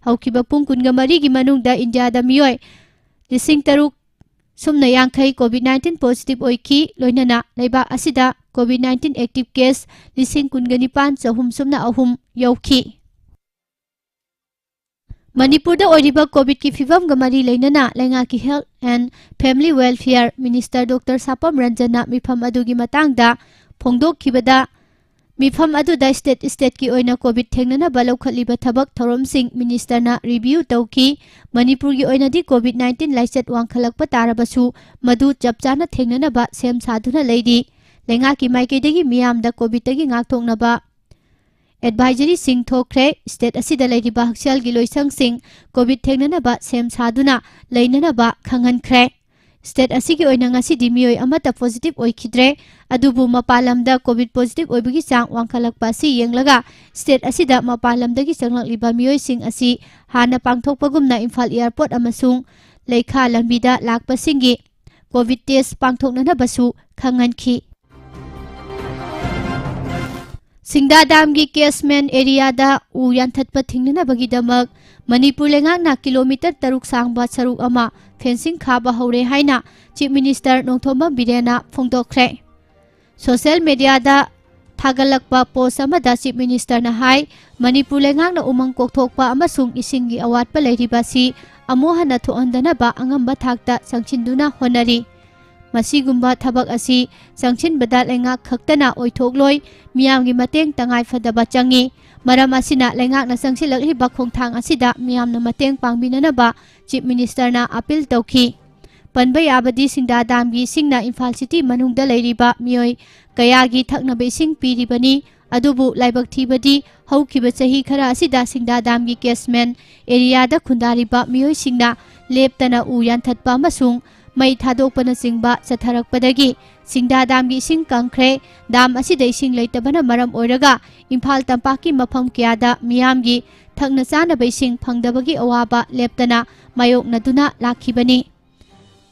ꯍꯧꯈꯤꯕ ꯄꯨꯡ ꯀꯨꯟꯃꯔꯤꯒꯤ ꯃꯅꯨꯡꯗ ꯏꯟꯗꯤꯌꯥꯗ ꯃꯤꯑꯣꯏ ꯂꯤꯁꯤꯡ ꯇꯔꯨꯛ ꯁꯨꯞꯅ ꯌꯥꯡꯈꯩ COVID nineteen positive ꯑꯣꯏꯈꯤ꯫ ꯂꯣꯏꯅꯅ ꯂꯩꯕꯥꯛ ꯑꯁꯤꯗ COVID nineteen active case ꯂꯤꯁꯤꯡ ꯀꯨꯟꯒ ꯅꯤꯄꯥꯟ ꯆꯍꯨꯝ ꯁꯨꯞꯅ ꯑꯍꯨꯝ ꯌꯧꯈꯤ꯫ ꯃꯅꯤꯄꯨꯔꯗ ꯑꯣꯏꯔꯤꯕ COVIDꯀꯤ ꯐꯤꯕꯝꯒ ꯃꯔꯤ ꯂꯩꯅꯅ ꯂꯩꯉꯥꯛꯀꯤ Health and Family Welfare Minister Doctor ꯁꯥꯄꯝ ꯔꯟꯖꯟꯅ ꯃꯤꯐꯝ ꯑꯗꯨꯒꯤ ꯃꯇꯥꯡꯗ ꯐꯣꯡꯗꯣꯛꯈꯤꯕꯗ, ꯃꯤꯐꯝ ꯑꯗꯨꯗ ꯁ꯭ꯇꯦꯠ ꯁ꯭ꯇꯦꯠꯀꯤ ꯑꯣꯏꯅ ꯀꯣꯚꯤꯗ ꯊꯦꯡꯅꯅꯕ ꯂꯧꯈꯠꯂꯤꯕ ꯊꯕꯛ ꯊꯧꯔꯝꯁꯤꯡ ꯃꯤꯅꯤꯁꯇꯔꯅ ꯔꯤꯚꯤꯌꯨ ꯇꯧꯈꯤ꯫ ꯃꯅꯤꯄꯨꯔꯒꯤ ꯑꯣꯏꯅꯗꯤ ꯀꯣꯚꯤꯗ ꯅꯥꯏꯟꯇꯤꯟ ꯂꯥꯏꯆꯠ ꯋꯥꯡꯈꯠꯂꯛꯄ ꯇꯥꯔꯕꯁꯨ, ꯃꯗꯨ ꯆꯞ ꯆꯥꯅ ꯊꯦꯡꯅꯅꯕ ꯁꯦꯝ ꯁꯥꯗꯨꯅ ꯂꯩꯔꯤ꯫ ꯂꯩꯉꯥꯛꯀꯤ ꯃꯥꯏꯀꯩꯗꯒꯤ ꯃꯤꯌꯥꯝꯗ ꯀꯣꯚꯤꯗꯇꯒꯤ ꯉꯥꯛꯊꯣꯛꯅꯕ ꯑꯦꯗꯚꯥꯏꯖꯔꯤꯁꯤꯡ ꯊꯣꯛꯈ꯭ꯔꯦ꯫ ꯁ꯭ꯇꯦꯠ ꯑꯁꯤꯗ ꯂꯩꯔꯤꯕ ꯍꯛꯁꯦꯜꯒꯤ ꯂꯣꯏꯁꯪꯁꯤꯡ ꯀꯣꯚꯤꯗ ꯊꯦꯡꯅꯅꯕ ꯁꯦꯝ ꯁꯥꯗꯨꯅ ꯂꯩꯅꯅꯕ ꯈꯪꯍꯟꯈ꯭ꯔꯦ꯫ ꯁ꯭ꯇꯦꯠ ꯑꯁꯤꯒꯤ ꯑꯣꯏꯅ ꯉꯁꯤꯗꯤ ꯃꯤꯑꯣꯏ ꯑꯃꯠꯇ ꯄꯣꯖꯤꯇꯤꯚ ꯑꯣꯏꯈꯤꯗ꯭ꯔꯦ꯫ ꯑꯗꯨꯕꯨ ꯃꯄꯥꯟ ꯂꯝꯗ ꯀꯣꯚꯤꯗ ꯄꯣꯖꯤꯇꯤꯚ ꯑꯣꯏꯕꯒꯤ ꯆꯥꯡ ꯋꯥꯡꯈꯠꯂꯛꯄ ꯑꯁꯤ ꯌꯦꯡꯂꯒ, ꯁ꯭ꯇꯦꯠ ꯑꯁꯤꯗ ꯃꯄꯥꯟ ꯂꯝꯗꯒꯤ ꯆꯪꯂꯛꯂꯤꯕ ꯃꯤꯑꯣꯏꯁꯤꯡ ꯑꯁꯤ ꯍꯥꯟꯅ ꯄꯥꯡꯊꯣꯛꯄꯒꯨꯝꯅ ꯏꯝꯐꯥꯜ ꯑꯦꯌꯔꯄꯣꯔꯠ ꯑꯃꯁꯨꯡ ꯂꯩꯈꯥ ꯂꯝꯕꯤꯗ ꯂꯥꯛꯄꯁꯤꯡꯒꯤ ꯀꯣꯚꯤꯗ ꯇꯦꯁ ꯄꯥꯡꯊꯣꯛꯅꯅꯕꯁꯨ ꯈꯪꯍꯟꯈꯤ꯫ ꯁꯤꯡꯗꯥ ꯗꯥꯝꯒꯤ ꯀꯦꯁꯃꯦꯟ ꯑꯦꯔꯤꯌꯥꯗ ꯎ ꯌꯥꯟꯊꯠꯄ ꯊꯤꯡꯅꯅꯕꯒꯤꯗꯃꯛ ꯃꯅꯤꯄꯨꯔ ꯂꯩꯉꯥꯛꯅ ꯀꯤꯂꯣꯃꯤꯇꯔ ꯇꯔꯨꯛ ꯁꯥꯡꯕ ꯁꯔꯨꯛ ꯑꯃ ꯐꯦꯟꯁꯤꯡ ꯈꯥꯕ ꯍꯧꯔꯦ ꯍꯥꯏꯅ ꯆꯤꯐ ꯃꯤꯅꯤꯁꯇꯔ ꯅꯣꯡꯊꯣꯝꯕꯝ ꯕꯤꯔꯦꯟꯅ ꯐꯣꯡꯗꯣꯛꯈ꯭ꯔꯦ꯫ ꯁꯣꯁꯤꯌꯦꯜ ꯃꯦꯗꯤꯌꯥꯗ ꯊꯥꯒꯠꯂꯛꯄ ꯄꯣꯁ ꯑꯃꯗ ꯆꯤꯐ ꯃꯤꯅꯤꯁꯇꯔꯅ ꯍꯥꯏ, ꯃꯅꯤꯄꯨꯔ ꯂꯩꯉꯥꯛꯅ ꯎꯃꯪ ꯀꯣꯛꯊꯣꯛꯄ ꯑꯃꯁꯨꯡ ꯏꯁꯤꯡꯒꯤ ꯑꯋꯥꯠꯄ ꯂꯩꯔꯤꯕ ꯑꯁꯤ ꯑꯃꯨꯛ ꯍꯟꯅ ꯊꯣꯛꯍꯟꯗꯅꯕ ꯑꯉꯝꯕ ꯊꯥꯛꯇ ꯆꯪꯁꯤꯟꯗꯨꯅ ꯍꯣꯠꯅꯔꯤ꯫ ꯃꯁꯤꯒꯨꯝꯕ ꯊꯕꯛ ꯑꯁꯤ ꯆꯪꯁꯤꯟꯕꯗ ꯂꯩꯉꯥꯛ ꯈꯛꯇꯅ ꯑꯣꯏꯊꯣꯛꯂꯣꯏ, ꯃꯤꯌꯥꯝꯒꯤ ꯃꯇꯦꯡ ꯇꯉꯥꯏ ꯐꯗꯕ ꯆꯪꯏ꯫ ꯃꯔꯝ ꯑꯁꯤꯅ ꯂꯩꯉꯥꯛꯅ ꯆꯪꯁꯤꯜꯂꯛꯂꯤꯕ ꯈꯣꯡꯊꯥꯡ ꯑꯁꯤꯗ ꯃꯤꯌꯥꯝꯅ ꯃꯇꯦꯡ ꯄꯥꯡꯕꯤꯅꯅꯕ ꯆꯤꯐ ꯃꯤꯅꯤꯁꯇꯔꯅ ꯑꯄꯤꯜ ꯇꯧꯈꯤ꯫ ꯄꯟꯕ ꯌꯥꯕꯗꯤ ꯁꯤꯡꯗꯥ ꯗꯥꯝꯒꯤ ꯏꯁꯤꯡꯅ ꯏꯝꯐꯥꯜ ꯁꯤꯇꯤ ꯃꯅꯨꯡꯗ ꯂꯩꯔꯤꯕ ꯃꯤꯑꯣꯏ ꯀꯌꯥꯒꯤ ꯊꯛꯅꯕ ꯏꯁꯤꯡ ꯄꯤꯔꯤꯕꯅꯤ꯫ ꯑꯗꯨꯕꯨ ꯂꯥꯏꯕꯛ ꯊꯤꯕꯗꯤ ꯍꯧꯈꯤꯕ ꯆꯍꯤ ꯈꯔ ꯑꯁꯤꯗ ꯁꯤꯡꯗꯥ ꯗꯥꯝꯒꯤ ꯀꯦꯁꯃꯦꯟ ꯑꯦꯔꯤꯌꯥꯗ ꯈꯨꯟꯗꯥꯔꯤꯕ ꯃꯤꯑꯣꯏꯁꯤꯡꯅ ꯂꯦꯞꯇꯅ ꯎ ꯌꯥꯟꯊꯠꯄ ꯑꯃꯁꯨꯡ ꯃꯩ ꯊꯥꯗꯣꯛꯄꯅꯆꯤꯡꯕ ꯆꯠꯊꯔꯛꯄꯗꯒꯤ ꯁꯤꯡꯗꯥ ꯗꯥꯝꯒꯤ ꯏꯁꯤꯡ ꯀꯪꯈ꯭ꯔꯦ꯫ ꯗꯥꯝ ꯑꯁꯤꯗ ꯏꯁꯤꯡ ꯂꯩꯇꯕꯅ ꯃꯔꯝ ꯑꯣꯏꯔꯒ ꯏꯝꯐꯥꯜ ꯇꯝꯄꯥꯛꯀꯤ ꯃꯐꯝ ꯀꯌꯥꯗ ꯃꯤꯌꯥꯝꯒꯤ ꯊꯛꯅ ꯆꯥꯅꯕ ꯏꯁꯤꯡ ꯐꯪꯗꯕꯒꯤ ꯑꯋꯥꯕ ꯂꯦꯞꯇꯅ ꯃꯥꯌꯣꯛꯅꯗꯨꯅ ꯂꯥꯛꯈꯤꯕꯅꯤ꯫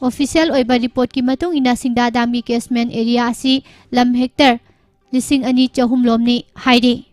ꯑꯣꯐꯤꯁꯤꯌꯦꯜ ꯑꯣꯏꯕ ꯔꯤꯄꯣꯔꯠꯀꯤ ꯃꯇꯨꯡ ꯏꯟꯅ ꯁꯤꯡꯗꯥ ꯗꯥꯝꯒꯤ ꯀꯦꯁꯃꯦꯟ ꯑꯦꯔꯤꯌꯥ ꯑꯁꯤ ꯂꯝ ꯍꯦꯛꯇꯔ ꯂꯤꯁꯤꯡ ꯑꯅꯤ ꯆꯍꯨꯝ ꯂꯣꯝꯅꯤ ꯍꯥꯏꯔꯤ꯫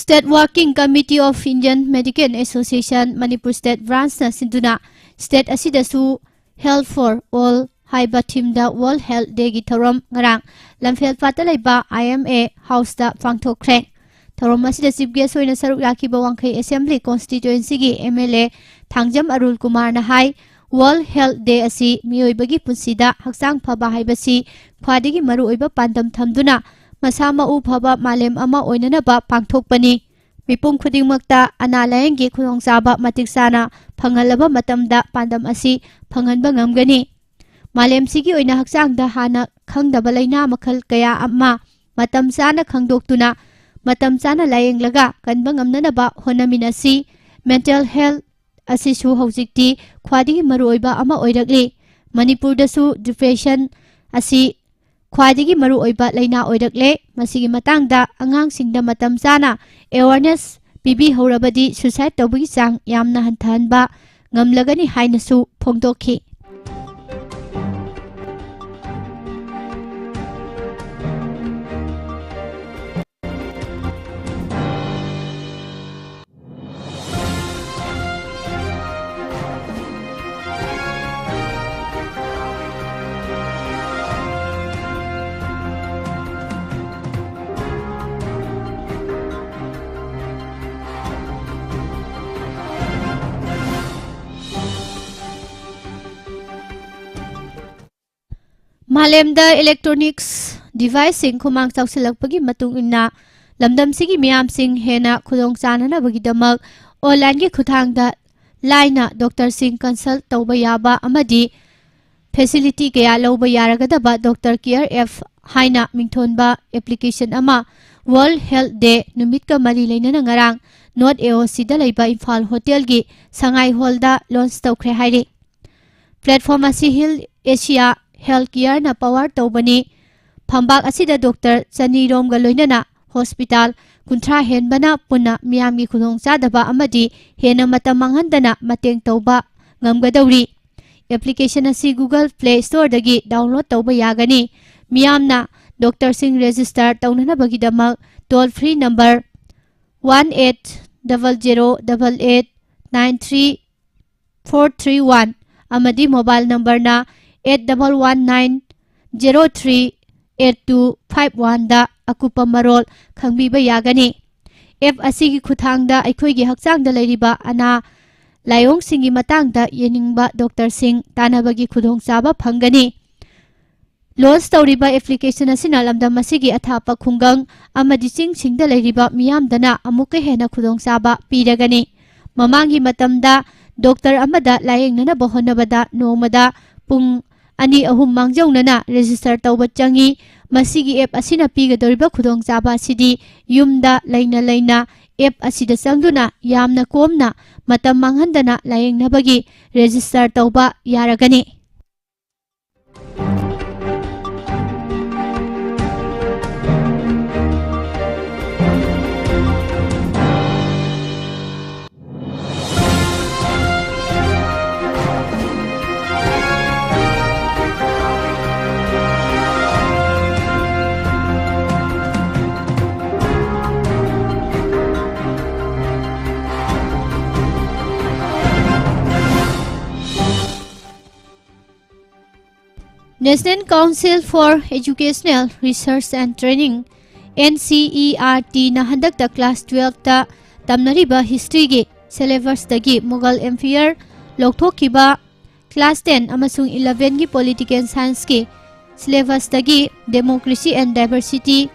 State Working Committee of Indian Medical Association Manipur State Branchꯅ ꯁꯤꯟꯗꯨꯅ state ꯑꯁꯤꯗꯁꯨ Health for All ꯍꯥꯏꯕ themeꯗ World Health Dayꯒꯤ ꯊꯧꯔꯝ ꯉꯔꯥꯡ ꯂꯝꯐꯦꯜꯄꯥꯠꯇ ꯂꯩꯕ I M A Houseꯇ ꯄꯥꯡꯊꯣꯛꯈ꯭ꯔꯦ꯫ ꯊꯧꯔꯝ ꯑꯁꯤꯗ Chief Guest ꯑꯣꯏꯅ ꯁꯔꯨꯛ ꯌꯥꯈꯤꯕ ꯋꯥꯡꯈꯩ Assembly Constituencyꯒꯤ MLA ꯊꯥꯡꯖꯝ ꯑꯔꯨꯜ ꯀꯨꯃꯥꯔꯅ ꯍꯥꯏ, World Health Day ꯑꯁꯤ ꯃꯤꯑꯣꯏꯕꯒꯤ ꯄꯨꯟꯁꯤꯗ ꯍꯛꯆꯥꯡ ꯐꯕ ꯍꯥꯏꯕꯁꯤ ꯈ꯭ꯋꯥꯏꯗꯒꯤ ꯃꯔꯨꯑꯣꯏꯕ ꯄꯥꯟꯗꯝ ꯊꯝꯗꯨꯅ ꯃꯁꯥ ꯃꯎ ꯐꯕ ꯃꯥꯂꯦꯝ ꯑꯃ ꯑꯣꯏꯅꯅꯕ ꯄꯥꯡꯊꯣꯛꯄꯅꯤ꯫ ꯃꯤꯄꯨꯝ ꯈꯨꯗꯤꯡꯃꯛꯇ ꯑꯅꯥ ꯂꯥꯌꯦꯡꯒꯤ ꯈꯨꯗꯣꯡꯆꯥꯕ ꯃꯇꯤꯛ ꯆꯥꯅ ꯐꯪꯍꯜꯂꯕ ꯃꯇꯝꯗ ꯄꯥꯟꯗꯝ ꯑꯁꯤ ꯐꯪꯍꯟꯕ ꯉꯝꯒꯅꯤ꯫ ꯃꯥꯂꯦꯝꯁꯤꯒꯤ ꯑꯣꯏꯅ ꯍꯛꯆꯥꯡꯗ ꯍꯥꯟꯅ ꯈꯪꯗꯕ ꯂꯩꯅꯥ ꯃꯈꯜ ꯀꯌꯥ ꯑꯃ ꯃꯇꯝ ꯆꯥꯅ ꯈꯪꯗꯣꯛꯇꯨꯅ ꯃꯇꯝ ꯆꯥꯅ ꯂꯥꯌꯦꯡꯂꯒ ꯀꯟꯕ ꯉꯝꯅꯅꯕ ꯍꯣꯠꯅꯃꯤꯟꯅꯁꯤ꯫ Mental health ꯑꯁꯤꯁꯨ ꯍꯧꯖꯤꯛꯇꯤ ꯈ꯭ꯋꯥꯏꯗꯒꯤ ꯃꯔꯨꯑꯣꯏꯕ ꯑꯃ ꯑꯣꯏꯔꯛꯂꯤ꯫ ꯃꯅꯤꯄꯨꯔꯗꯁꯨ depression ꯑꯁꯤ ꯈ꯭ꯋꯥꯏꯗꯒꯤ ꯃꯔꯨꯑꯣꯏꯕ ꯂꯩꯅꯥ ꯑꯣꯏꯔꯛꯂꯦ꯫ ꯃꯁꯤꯒꯤ ꯃꯇꯥꯡꯗ ꯑꯉꯥꯡꯁꯤꯡꯗ ꯃꯇꯝ ꯆꯥꯅ awareness ꯄꯤꯕꯤꯍꯧꯔꯕꯗꯤ suicide ꯇꯧꯕꯒꯤ ꯆꯥꯡ ꯌꯥꯝꯅ ꯍꯟꯊꯍꯟꯕ ꯉꯝꯂꯒꯅꯤ ꯍꯥꯏꯅꯁꯨ ꯐꯣꯡꯗꯣꯛꯈꯤ꯫ ꯃꯥꯂꯦꯝꯗ electronics deviceꯁꯤꯡ ꯈꯨꯃꯥꯡ ꯆꯥꯎꯁꯤꯜꯂꯛꯄꯒꯤ ꯃꯇꯨꯡ ꯏꯟꯅ ꯂꯝꯗꯝꯁꯤꯒꯤ ꯃꯤꯌꯥꯝꯁꯤꯡ ꯍꯦꯟꯅ ꯈꯨꯗꯣꯡ ꯆꯥꯅꯅꯕꯒꯤꯗꯃꯛ onlineꯒꯤ ꯈꯨꯠꯊꯥꯡꯗ ꯂꯥꯏꯅ doctorꯁꯤꯡ consult ꯇꯧꯕ ꯌꯥꯕ ꯑꯃꯗꯤ facility ꯀꯌꯥ ꯂꯧꯕ ꯌꯥꯔꯒꯗꯕ Doctor Care App ꯍꯥꯏꯅ ꯃꯤꯡꯊꯣꯟꯕ application ꯑꯃ World Health Day ꯅꯨꯃꯤꯠꯀ ꯃꯔꯤ ꯂꯩꯅꯅ ꯉꯔꯥꯡ North AOCꯗ ꯂꯩꯕ ꯏꯝꯐꯥꯜ ꯍꯣꯇꯦꯜꯒꯤ ꯁꯉꯥꯏ ꯍꯣꯜꯗ launch ꯇꯧꯈ꯭ꯔꯦ ꯍꯥꯏꯔꯤ꯫ Platform ꯑꯁꯤ Health Asia Healthcareꯅ power ꯇꯧꯕꯅꯤ꯫ ꯐꯝꯕꯥꯛ ꯑꯁꯤꯗ doctor ꯆꯅꯤ ꯔꯣꯝꯒ ꯂꯣꯏꯅꯅ hospital ꯀꯨꯟꯊ꯭ꯔꯥ ꯍꯦꯟꯕꯅ ꯄꯨꯟꯅ ꯃꯤꯌꯥꯝꯒꯤ ꯈꯨꯗꯣꯡꯆꯥꯗꯕ ꯑꯃꯗꯤ ꯍꯦꯟꯅ ꯃꯇꯝ ꯃꯥꯡꯍꯟꯗꯅ ꯃꯇꯦꯡ ꯇꯧꯕ ꯉꯝꯒꯗꯧꯔꯤ꯫ Application ꯑꯁꯤ Google Play Storeꯗꯒꯤ download ꯇꯧꯕ ꯌꯥꯒꯅꯤ꯫ ꯃꯤꯌꯥꯝꯅ doctorꯁꯤꯡ register ꯇꯧꯅꯅꯕꯒꯤꯗꯃꯛ toll free number one eight double zero double eight nine three four three one ꯑꯃꯗꯤ mobile numberꯅ eight double one nine zero three eight two five oneꯗ ꯑꯀꯨꯞꯄ ꯃꯔꯣꯜ ꯈꯪꯕꯤꯕ ꯌꯥꯒꯅꯤ꯫ ꯑꯦꯞ ꯑꯁꯤꯒꯤ ꯈꯨꯠꯊꯥꯡꯗ ꯑꯩꯈꯣꯏꯒꯤ ꯍꯛꯆꯥꯡꯗ ꯂꯩꯔꯤꯕ ꯑꯅꯥ ꯂꯥꯏꯑꯣꯡꯁꯤꯡꯒꯤ ꯃꯇꯥꯡꯗ ꯌꯦꯡꯅꯤꯡꯕ ꯗꯣꯛꯇꯔꯁꯤꯡ ꯇꯥꯟꯅꯕꯒꯤ ꯈꯨꯗꯣꯡꯆꯥꯕ ꯐꯪꯒꯅꯤ꯫ ꯂꯣꯟꯆ ꯇꯧꯔꯤꯕ ꯑꯦꯄ꯭ꯂꯤꯀꯦꯁꯟ ꯑꯁꯤꯅ ꯂꯝꯗꯝ ꯑꯁꯤꯒꯤ ꯑꯊꯥꯞꯄ ꯈꯨꯡꯒꯪ ꯑꯃꯗꯤ ꯆꯤꯡꯁꯤꯡꯗ ꯂꯩꯔꯤꯕ ꯃꯤꯌꯥꯝꯗꯅ ꯑꯃꯨꯛꯀ ꯍꯦꯟꯅ ꯈꯨꯗꯣꯡꯆꯥꯕ ꯄꯤꯔꯒꯅꯤ꯫ ꯃꯃꯥꯡꯒꯤ ꯃꯇꯝꯗ ꯗꯣꯛꯇꯔ ꯑꯃꯗ ꯂꯥꯌꯦꯡꯅꯅꯕ ꯍꯣꯠꯅꯕꯗ ꯅꯣꯡꯃꯗ ꯄꯨꯡ ꯑꯅꯤ ꯑꯍꯨꯝ ꯃꯥꯡꯖꯧꯅꯅ ꯔꯦꯖꯤꯁꯇꯔ ꯇꯧꯕ ꯆꯪꯏ꯫ ꯃꯁꯤꯒꯤ ꯑꯦꯞ ꯑꯁꯤꯅ ꯄꯤꯒꯗꯧꯔꯤꯕ ꯈꯨꯗꯣꯡꯆꯥꯕ ꯑꯁꯤꯗꯤ ꯌꯨꯝꯗ ꯂꯩꯅ ꯂꯩꯅ ꯑꯦꯞ ꯑꯁꯤꯗ ꯆꯪꯗꯨꯅ ꯌꯥꯝꯅ ꯀꯣꯝꯅ ꯃꯇꯝ ꯃꯥꯡꯍꯟꯗꯅ ꯂꯥꯌꯦꯡꯅꯕꯒꯤ ꯔꯦꯖꯤꯁꯇꯔ ꯇꯧꯕ ꯌꯥꯔꯒꯅꯤ꯫ National Council for Educational Research and Training, NCERT, ꯅ ꯍꯟꯗꯛꯇ class twelve ꯇ ꯇꯝꯅꯔꯤꯕ history ꯒꯤ syllabus ꯇꯒꯤ Mughal Empire ꯂꯧꯊꯣꯛꯈꯤꯕ, class ten ꯑꯃꯁꯨꯡ eleven ꯒꯤ political science ꯀꯤ syllabus ꯇꯒꯤ Democracy and Diversity,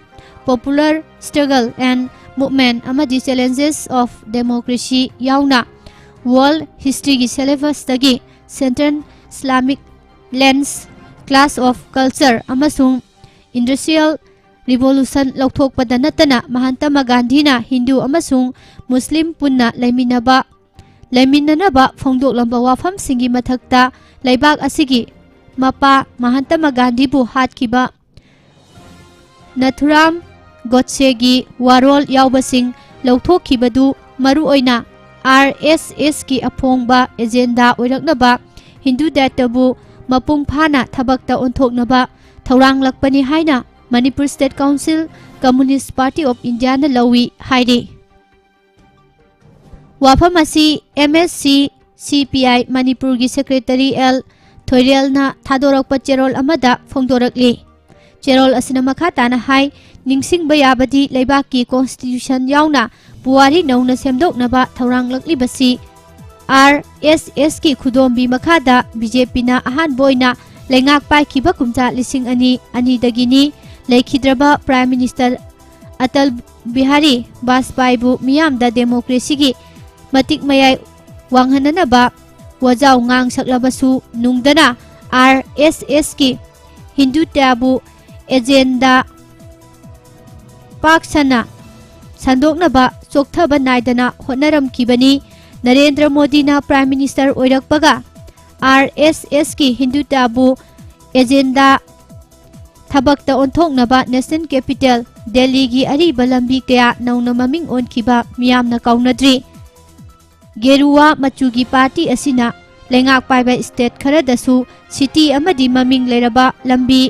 Popular Struggle and Movement ꯑꯃꯗꯤ Challenges of Democracy ꯌꯥꯎꯅ World History ꯒꯤ syllabus ꯇꯒꯤ Central Islamic Lands, Clash of Culture ꯑꯃꯁꯨꯡ Industrial Revolution ꯂꯧꯊꯣꯛꯄꯗ ꯅꯠꯇꯅ ꯃꯍꯥꯇꯃꯥ ꯒꯥꯟꯙꯤꯅ ꯍꯤꯟꯗꯨ ꯑꯃꯁꯨꯡ ꯃꯨꯁꯂꯤꯝ ꯄꯨꯟꯅ ꯂꯩꯃꯤꯟꯅꯕ, ꯂꯩꯃꯤꯟꯅꯅꯕ ꯐꯣꯡꯗꯣꯛꯂꯝꯕ ꯋꯥꯐꯝꯁꯤꯡꯒꯤ ꯃꯊꯛꯇ ꯂꯩꯕꯥꯛ ꯑꯁꯤꯒꯤ ꯃꯄꯥ ꯃꯍꯥꯇꯃꯥ ꯒꯥꯟꯙꯤꯕꯨ ꯍꯥꯠꯈꯤꯕ ꯅꯥꯊꯨꯔꯥꯝ ꯒꯣꯗꯁꯦꯒꯤ ꯋꯥꯔꯣꯜ ꯌꯥꯎꯕꯁꯤꯡ ꯂꯧꯊꯣꯛꯈꯤꯕꯗꯨ ꯃꯔꯨꯑꯣꯏꯅ RSS ꯀꯤ ꯑꯐꯣꯡꯕ agenda ꯑꯣꯏꯔꯛꯅꯕ, ꯍꯤꯟꯗꯨ ꯙꯔꯃꯕꯨ ꯃꯄꯨꯡ ꯐꯥꯅ ꯊꯕꯛꯇ ꯑꯣꯟꯊꯣꯛꯅꯕ ꯊꯧꯔꯥꯡꯂꯛꯄꯅꯤ ꯍꯥꯏꯅ Manipur State Council Communist Party of India ꯅ ꯂꯧꯏ ꯍꯥꯏꯔꯤ꯫ ꯋꯥꯐꯝ ꯑꯁꯤ MSC CPI ꯃꯅꯤꯄꯨꯔꯒꯤ secretary L ꯊꯣꯏꯔꯦꯜꯅ ꯊꯥꯗꯣꯔꯛꯄ ꯆꯦꯔꯣꯜ ꯑꯃꯗ ꯐꯣꯡꯗꯣꯔꯛꯂꯤ꯫ ꯆꯦꯔꯣꯜ ꯑꯁꯤꯅ ꯃꯈꯥ ꯇꯥꯅ ꯍꯥꯏ, ꯅꯤꯡꯁꯤꯡꯕ ꯌꯥꯕꯗꯤ ꯂꯩꯕꯥꯛꯀꯤ constitution ꯌꯥꯎꯅ ꯄꯨꯋꯥꯔꯤ ꯅꯧꯅ ꯁꯦꯝꯗꯣꯛꯅꯕ ꯊꯧꯔꯥꯡꯂꯛꯂꯤꯕꯁꯤ ꯑꯥꯔ ꯑꯦꯁ ꯑꯦꯁꯀꯤ ꯈꯨꯗꯣꯝꯕꯤ ꯃꯈꯥꯗ ꯕꯤꯖꯦꯄꯤꯅ ꯑꯍꯥꯟꯕ ꯑꯣꯏꯅ ꯂꯩꯉꯥꯛ ꯄꯥꯏꯈꯤꯕ ꯀꯨꯝꯖꯥ ꯂꯤꯁꯤꯡ ꯑꯅꯤ ꯑꯅꯤꯗꯒꯤꯅꯤ꯫ ꯂꯩꯈꯤꯗ꯭ꯔꯕ Prime Minister ꯑꯇꯜ ꯕꯤꯍꯥꯔꯤ ꯕꯥꯖꯄꯥꯏꯕꯨ ꯃꯤꯌꯥꯝꯗ democracyꯒꯤ ꯃꯇꯤꯛ ꯃꯌꯥꯏ ꯋꯥꯡꯍꯟꯅꯅꯕ ꯋꯥꯖꯥꯎ ꯉꯥꯡ ꯁꯛꯂꯕꯁꯨ ꯅꯨꯡꯗꯅ ꯑꯥꯔ ꯑꯦꯁ ꯑꯦꯁꯀꯤ ꯍꯤꯟꯗꯨꯇ꯭ꯌꯥꯕꯨ agenda ꯄꯥꯛ ꯁꯟꯅ ꯁꯟꯗꯣꯛꯅꯕ ꯆꯣꯛꯊꯕ ꯅꯥꯏꯗꯅ ꯍꯣꯠꯅꯔꯝꯈꯤꯕꯅꯤ꯫ ꯅꯔꯦꯟꯗ꯭ꯔ ꯃꯣꯗꯤꯅ Prime Minister ꯑꯣꯏꯔꯛꯄꯒ ꯑꯥꯔ ꯑꯦꯁ ꯑꯦꯁꯀꯤ ꯍꯤꯟꯗꯨꯇ꯭ꯌꯥꯕꯨ agenda ꯊꯕꯛꯇ ꯑꯣꯟꯊꯣꯛꯅꯕ National Capital ꯗꯦꯜꯂꯤꯒꯤ ꯑꯔꯤꯕ ꯂꯝꯕꯤ ꯀꯌꯥ ꯅꯧꯅ ꯃꯃꯤꯡ ꯑꯣꯟꯈꯤꯕ ꯃꯤꯌꯥꯝꯅ ꯀꯥꯎꯅꯗ꯭ꯔꯤ꯫ ꯒꯦꯔꯨꯋꯥ ꯃꯆꯨꯒꯤ party ꯑꯁꯤꯅ ꯂꯩꯉꯥꯛ ꯄꯥꯏꯕ state ꯈꯔꯗꯁꯨ city ꯑꯃꯗꯤ ꯃꯃꯤꯡ ꯂꯩꯔꯕ ꯂꯝꯕꯤ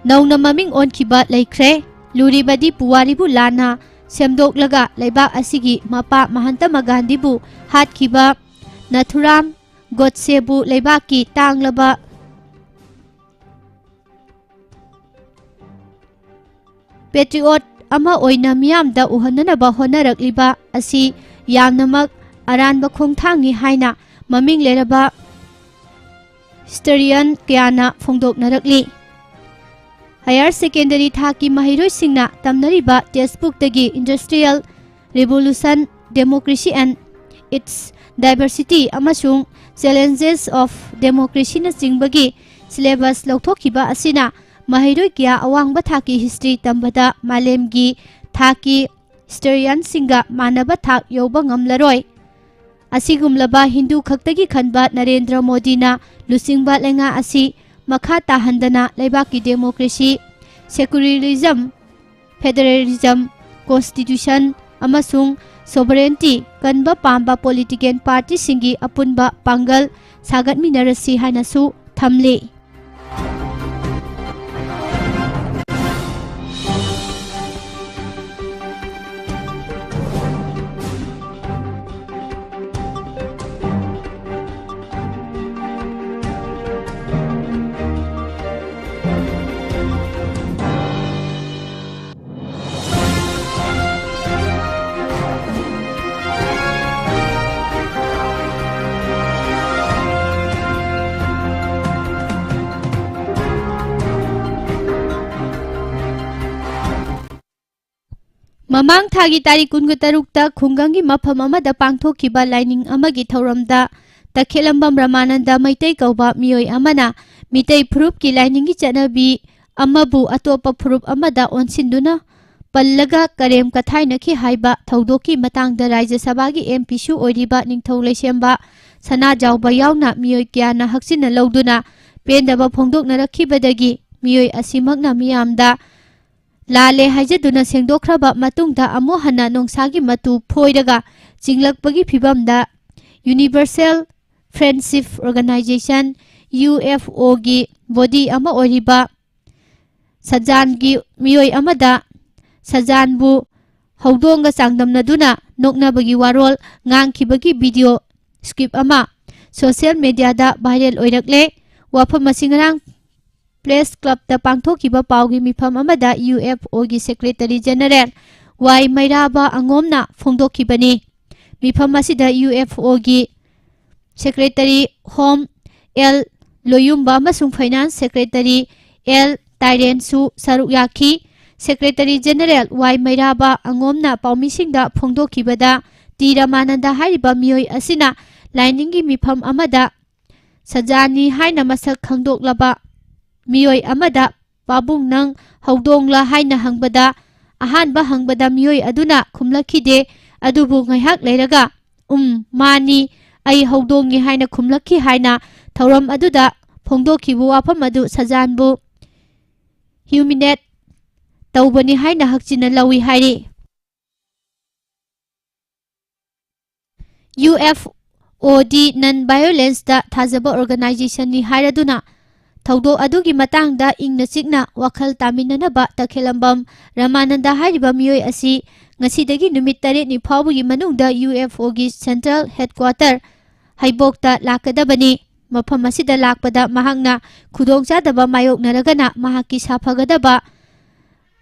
ꯅꯧꯅ ꯃꯃꯤꯡ ꯑꯣꯟꯈꯤꯕ ꯂꯩꯈ꯭ꯔꯦ꯫ ꯂꯨꯔꯤꯕꯗꯤ ꯄꯨꯋꯥꯔꯤꯕꯨ ꯂꯥꯟꯅ ꯁꯦꯝꯗꯣꯛꯂꯒ ꯂꯩꯕꯥꯛ ꯑꯁꯤꯒꯤ ꯃꯄꯥ ꯃꯍꯥꯇꯃꯥ ꯒꯥꯟꯙꯤꯕꯨ ꯍꯥꯠꯈꯤꯕ ꯅꯥꯊꯨꯔꯥꯝ ꯒꯣꯗꯁꯦꯕꯨ ꯂꯩꯕꯥꯛꯀꯤ ꯇꯥꯡꯂꯕ patriot ꯑꯃ ꯑꯣꯏꯅ ꯃꯤꯌꯥꯝꯗ ꯎꯍꯟꯅꯅꯕ ꯍꯣꯠꯅꯔꯛꯂꯤꯕ ꯑꯁꯤ ꯌꯥꯝꯅꯃꯛ ꯑꯔꯥꯟꯕ ꯈꯣꯡꯊꯥꯡꯅꯤ ꯍꯥꯏꯅ ꯃꯃꯤꯡ ꯂꯩꯔꯕ historian ꯀꯌꯥꯅ ꯐꯣꯡꯗꯣꯛꯅꯔꯛꯂꯤ꯫ Higher secondary ꯊꯥꯛꯀꯤ ꯃꯍꯩꯔꯣꯏꯁꯤꯡꯅ ꯇꯝꯅꯔꯤꯕ textbookꯇꯒꯤ Industrial Revolution, Democracy and Its Diversity ꯑꯃꯁꯨꯡ Challenges of Democracyꯅꯆꯤꯡꯕꯒꯤ syllabus ꯂꯧꯊꯣꯛꯈꯤꯕ ꯑꯁꯤꯅ ꯃꯍꯩꯔꯣꯏ ꯀꯌꯥ ꯑꯋꯥꯡꯕ ꯊꯥꯛꯀꯤ history ꯇꯝꯕꯗ ꯃꯥꯂꯦꯝꯒꯤ ꯊꯥꯛꯀꯤ historianꯁꯤꯡꯒ ꯃꯥꯟꯅꯕ ꯊꯥꯛ ꯌꯧꯕ ꯉꯝꯂꯔꯣꯏ꯫ ꯑꯁꯤꯒꯨꯝꯂꯕ ꯍꯤꯟꯗꯨ ꯈꯛꯇꯒꯤ ꯈꯟꯕ ꯅꯔꯦꯟꯗ꯭ꯔ ꯃꯣꯗꯤꯅ ꯂꯨꯆꯤꯡꯕ ꯂꯩꯉꯥꯛ ꯑꯁꯤ ꯃꯈꯥ ꯇꯥꯍꯟꯗꯅ ꯂꯩꯕꯥꯛꯀꯤ democracy, secularism, federalism, constitution ꯑꯃꯁꯨꯡ sovereignty ꯀꯟꯕ ꯄꯥꯝꯕ political partyꯁꯤꯡꯒꯤ ꯑꯄꯨꯟꯕ ꯄꯥꯡꯒꯜ ꯁꯥꯒꯠꯃꯤꯟꯅꯔꯁꯤ ꯍꯥꯏꯅꯁꯨ ꯊꯝꯂꯤ꯫ ꯃꯃꯥꯡ ꯊꯥꯒꯤ ꯇꯥꯔꯤꯛ ꯀꯨꯟꯒ ꯇꯔꯨꯛꯇ ꯈꯨꯡꯒꯪꯒꯤ ꯃꯐꯝ ꯑꯃꯗ ꯄꯥꯡꯊꯣꯛꯈꯤꯕ ꯂꯥꯏꯅꯤꯡ ꯑꯃꯒꯤ ꯊꯧꯔꯝꯗ ꯇꯈꯦꯂꯝꯕꯝ ꯔꯃꯥꯅꯟꯗ ꯃꯩꯇꯩ ꯀꯧꯕ ꯃꯤꯑꯣꯏ ꯑꯃꯅ ꯃꯤꯇꯩ ꯐꯨꯔꯨꯞꯀꯤ ꯂꯥꯏꯅꯤꯡꯒꯤ ꯆꯠꯅꯕꯤ ꯑꯃꯕꯨ ꯑꯇꯣꯞꯄ ꯐꯨꯔꯨꯞ ꯑꯃꯗ ꯑꯣꯟꯁꯤꯟꯗꯨꯅ ꯄꯜꯂꯒ ꯀꯔꯦꯝ ꯀꯊꯥꯏꯅꯈꯤ ꯍꯥꯏꯕ ꯊꯧꯗꯣꯛꯀꯤ ꯃꯇꯥꯡꯗ ꯔꯥꯖ꯭ꯌ ꯁꯚꯥꯒꯤ ꯑꯦꯝ ꯄꯤꯁꯨ ꯑꯣꯏꯔꯤꯕ ꯅꯤꯡꯊꯧ ꯂꯩꯁꯦꯝꯕ ꯁꯅꯥꯖꯥꯎꯕ ꯌꯥꯎꯅ ꯃꯤꯑꯣꯏ ꯀꯌꯥꯅ ꯍꯛꯆꯤꯟꯅ ꯂꯧꯗꯨꯅ ꯄꯦꯟꯗꯕ ꯐꯣꯡꯗꯣꯛꯅꯔꯛꯈꯤꯕꯗꯒꯤ ꯃꯤꯑꯣꯏ ꯑꯁꯤꯃꯛꯅ ꯃꯤꯌꯥꯝꯗ ꯂꯥꯜꯂꯦ ꯍꯥꯏꯖꯗꯨꯅ ꯁꯦꯡꯗꯣꯛꯈ꯭ꯔꯕ ꯃꯇꯨꯡꯗ ꯑꯃꯨꯛ ꯍꯟꯅ ꯅꯣꯡꯁꯥꯒꯤ ꯃꯇꯨ ꯐꯣꯏꯔꯒ ꯆꯤꯡꯂꯛꯄꯒꯤ ꯐꯤꯕꯝꯗ Universal Friendship Organization, U F ꯑꯣꯒꯤ body ꯑꯃ ꯑꯣꯏꯔꯤꯕ ꯁꯖꯥꯟꯒꯤ ꯃꯤꯑꯣꯏ ꯑꯃꯗ ꯁꯖꯥꯟꯕꯨ ꯍꯧꯗꯣꯡꯒ ꯆꯥꯡꯗꯝꯅꯗꯨꯅ ꯅꯣꯛꯅꯕꯒꯤ ꯋꯥꯔꯣꯜ ꯉꯥꯡꯈꯤꯕꯒꯤ video clip ꯑꯃ social mediaꯗ viral ꯑꯣꯏꯔꯛꯂꯦ꯫ ꯋꯥꯐꯝ ꯑꯁꯤ ꯉꯔꯥꯡ Press Clubꯇ ꯄꯥꯡꯊꯣꯛꯈꯤꯕ ꯄꯥꯎꯒꯤ ꯃꯤꯐꯝ ꯑꯃꯗ ꯌꯨ ꯑꯦꯐ ꯑꯣꯒꯤ Secretary General ꯋꯥꯏ ꯃꯩꯔꯥꯕ ꯑꯉꯣꯝꯅ ꯐꯣꯡꯗꯣꯛꯈꯤꯕꯅꯤ꯫ ꯃꯤꯐꯝ ꯑꯁꯤꯗ ꯌꯨ ꯑꯦꯐ ꯑꯣꯒꯤ Secretary Home ꯑꯦꯜ ꯂꯣꯌꯨꯝꯕ ꯑꯃꯁꯨꯡ Finance Secretary ꯑꯦꯜ ꯇꯥꯏꯔꯦꯟꯁꯨ ꯁꯔꯨꯛ ꯌꯥꯈꯤ꯫ Secretary General ꯋꯥꯏ ꯃꯩꯔꯥꯕ ꯑꯉꯣꯝꯅ ꯄꯥꯎꯃꯤꯁꯤꯡꯗ ꯐꯣꯡꯗꯣꯛꯈꯤꯕꯗ, ꯇꯤ ꯔꯃꯥꯅꯟꯗ ꯍꯥꯏꯔꯤꯕ ꯃꯤꯑꯣꯏ ꯑꯁꯤꯅ ꯂꯥꯏꯅꯤꯡꯒꯤ ꯃꯤꯐꯝ ꯑꯃꯗ ꯁꯖꯥꯅꯤ ꯍꯥꯏꯅ ꯃꯁꯛ ꯈꯪꯗꯣꯛꯂꯕ ꯃꯤꯑꯣꯏ ꯑꯃꯗ "ꯄꯥꯕꯨꯡ, ꯅꯪ ꯍꯧꯗꯣꯡꯂ?" ꯍꯥꯏꯅ ꯍꯪꯕꯗ, ꯑꯍꯥꯟꯕ ꯍꯪꯕꯗ ꯃꯤꯑꯣꯏ ꯑꯗꯨꯅ ꯈꯨꯝꯂꯛꯈꯤꯗꯦ꯫ ꯑꯗꯨꯕꯨ ꯉꯥꯏꯍꯥꯛ ꯂꯩꯔꯒ, "ꯎꯝ, ꯃꯥꯅꯤ, ꯑꯩ ꯍꯧꯗꯣꯡꯅꯤ" ꯍꯥꯏꯅ ꯈꯨꯝꯂꯛꯈꯤ ꯍꯥꯏꯅ ꯊꯧꯔꯝ ꯑꯗꯨꯗ ꯐꯣꯡꯗꯣꯛꯈꯤꯕ ꯋꯥꯐꯝ ꯑꯗꯨ ꯁꯖꯥꯟꯕꯨ humiliate ꯇꯧꯕꯅꯤ ꯍꯥꯏꯅ ꯍꯛꯆꯤꯟꯅ ꯂꯧꯏ ꯍꯥꯏꯔꯤ꯫ ꯌꯨ ꯑꯦꯐ ꯑꯣꯗꯤ non violenceꯇ ꯊꯥꯖꯕ organizationꯅꯤ ꯍꯥꯏꯔꯗꯨꯅ ꯊꯧꯗꯣꯛ ꯑꯗꯨꯒꯤ ꯃꯇꯥꯡꯗ ꯏꯪꯅ ꯆꯤꯛꯅ ꯋꯥꯈꯜ ꯇꯥꯃꯤꯟꯅꯅꯕ ꯇꯈꯦꯂꯝꯕꯝ ꯔꯃꯥꯅꯟꯗ ꯍꯥꯏꯔꯤꯕ ꯃꯤꯑꯣꯏ ꯑꯁꯤ ꯉꯁꯤꯗꯒꯤ ꯅꯨꯃꯤꯠ ꯇꯔꯦꯠꯅꯤ ꯐꯥꯎꯕꯒꯤ ꯃꯅꯨꯡꯗ ꯌꯨ ꯑꯦꯐ ꯑꯣꯒꯤ central headquarter ꯍꯩꯕꯣꯛꯇ ꯂꯥꯛꯀꯗꯕꯅꯤ꯫ ꯃꯐꯝ ꯑꯁꯤꯗ ꯂꯥꯛꯄꯗ ꯃꯍꯥꯛꯅ ꯈꯨꯗꯣꯡꯆꯥꯗꯕ ꯃꯥꯌꯣꯛꯅꯔꯒꯅ ꯃꯍꯥꯛꯀꯤ ꯁꯥꯐꯒꯗꯕ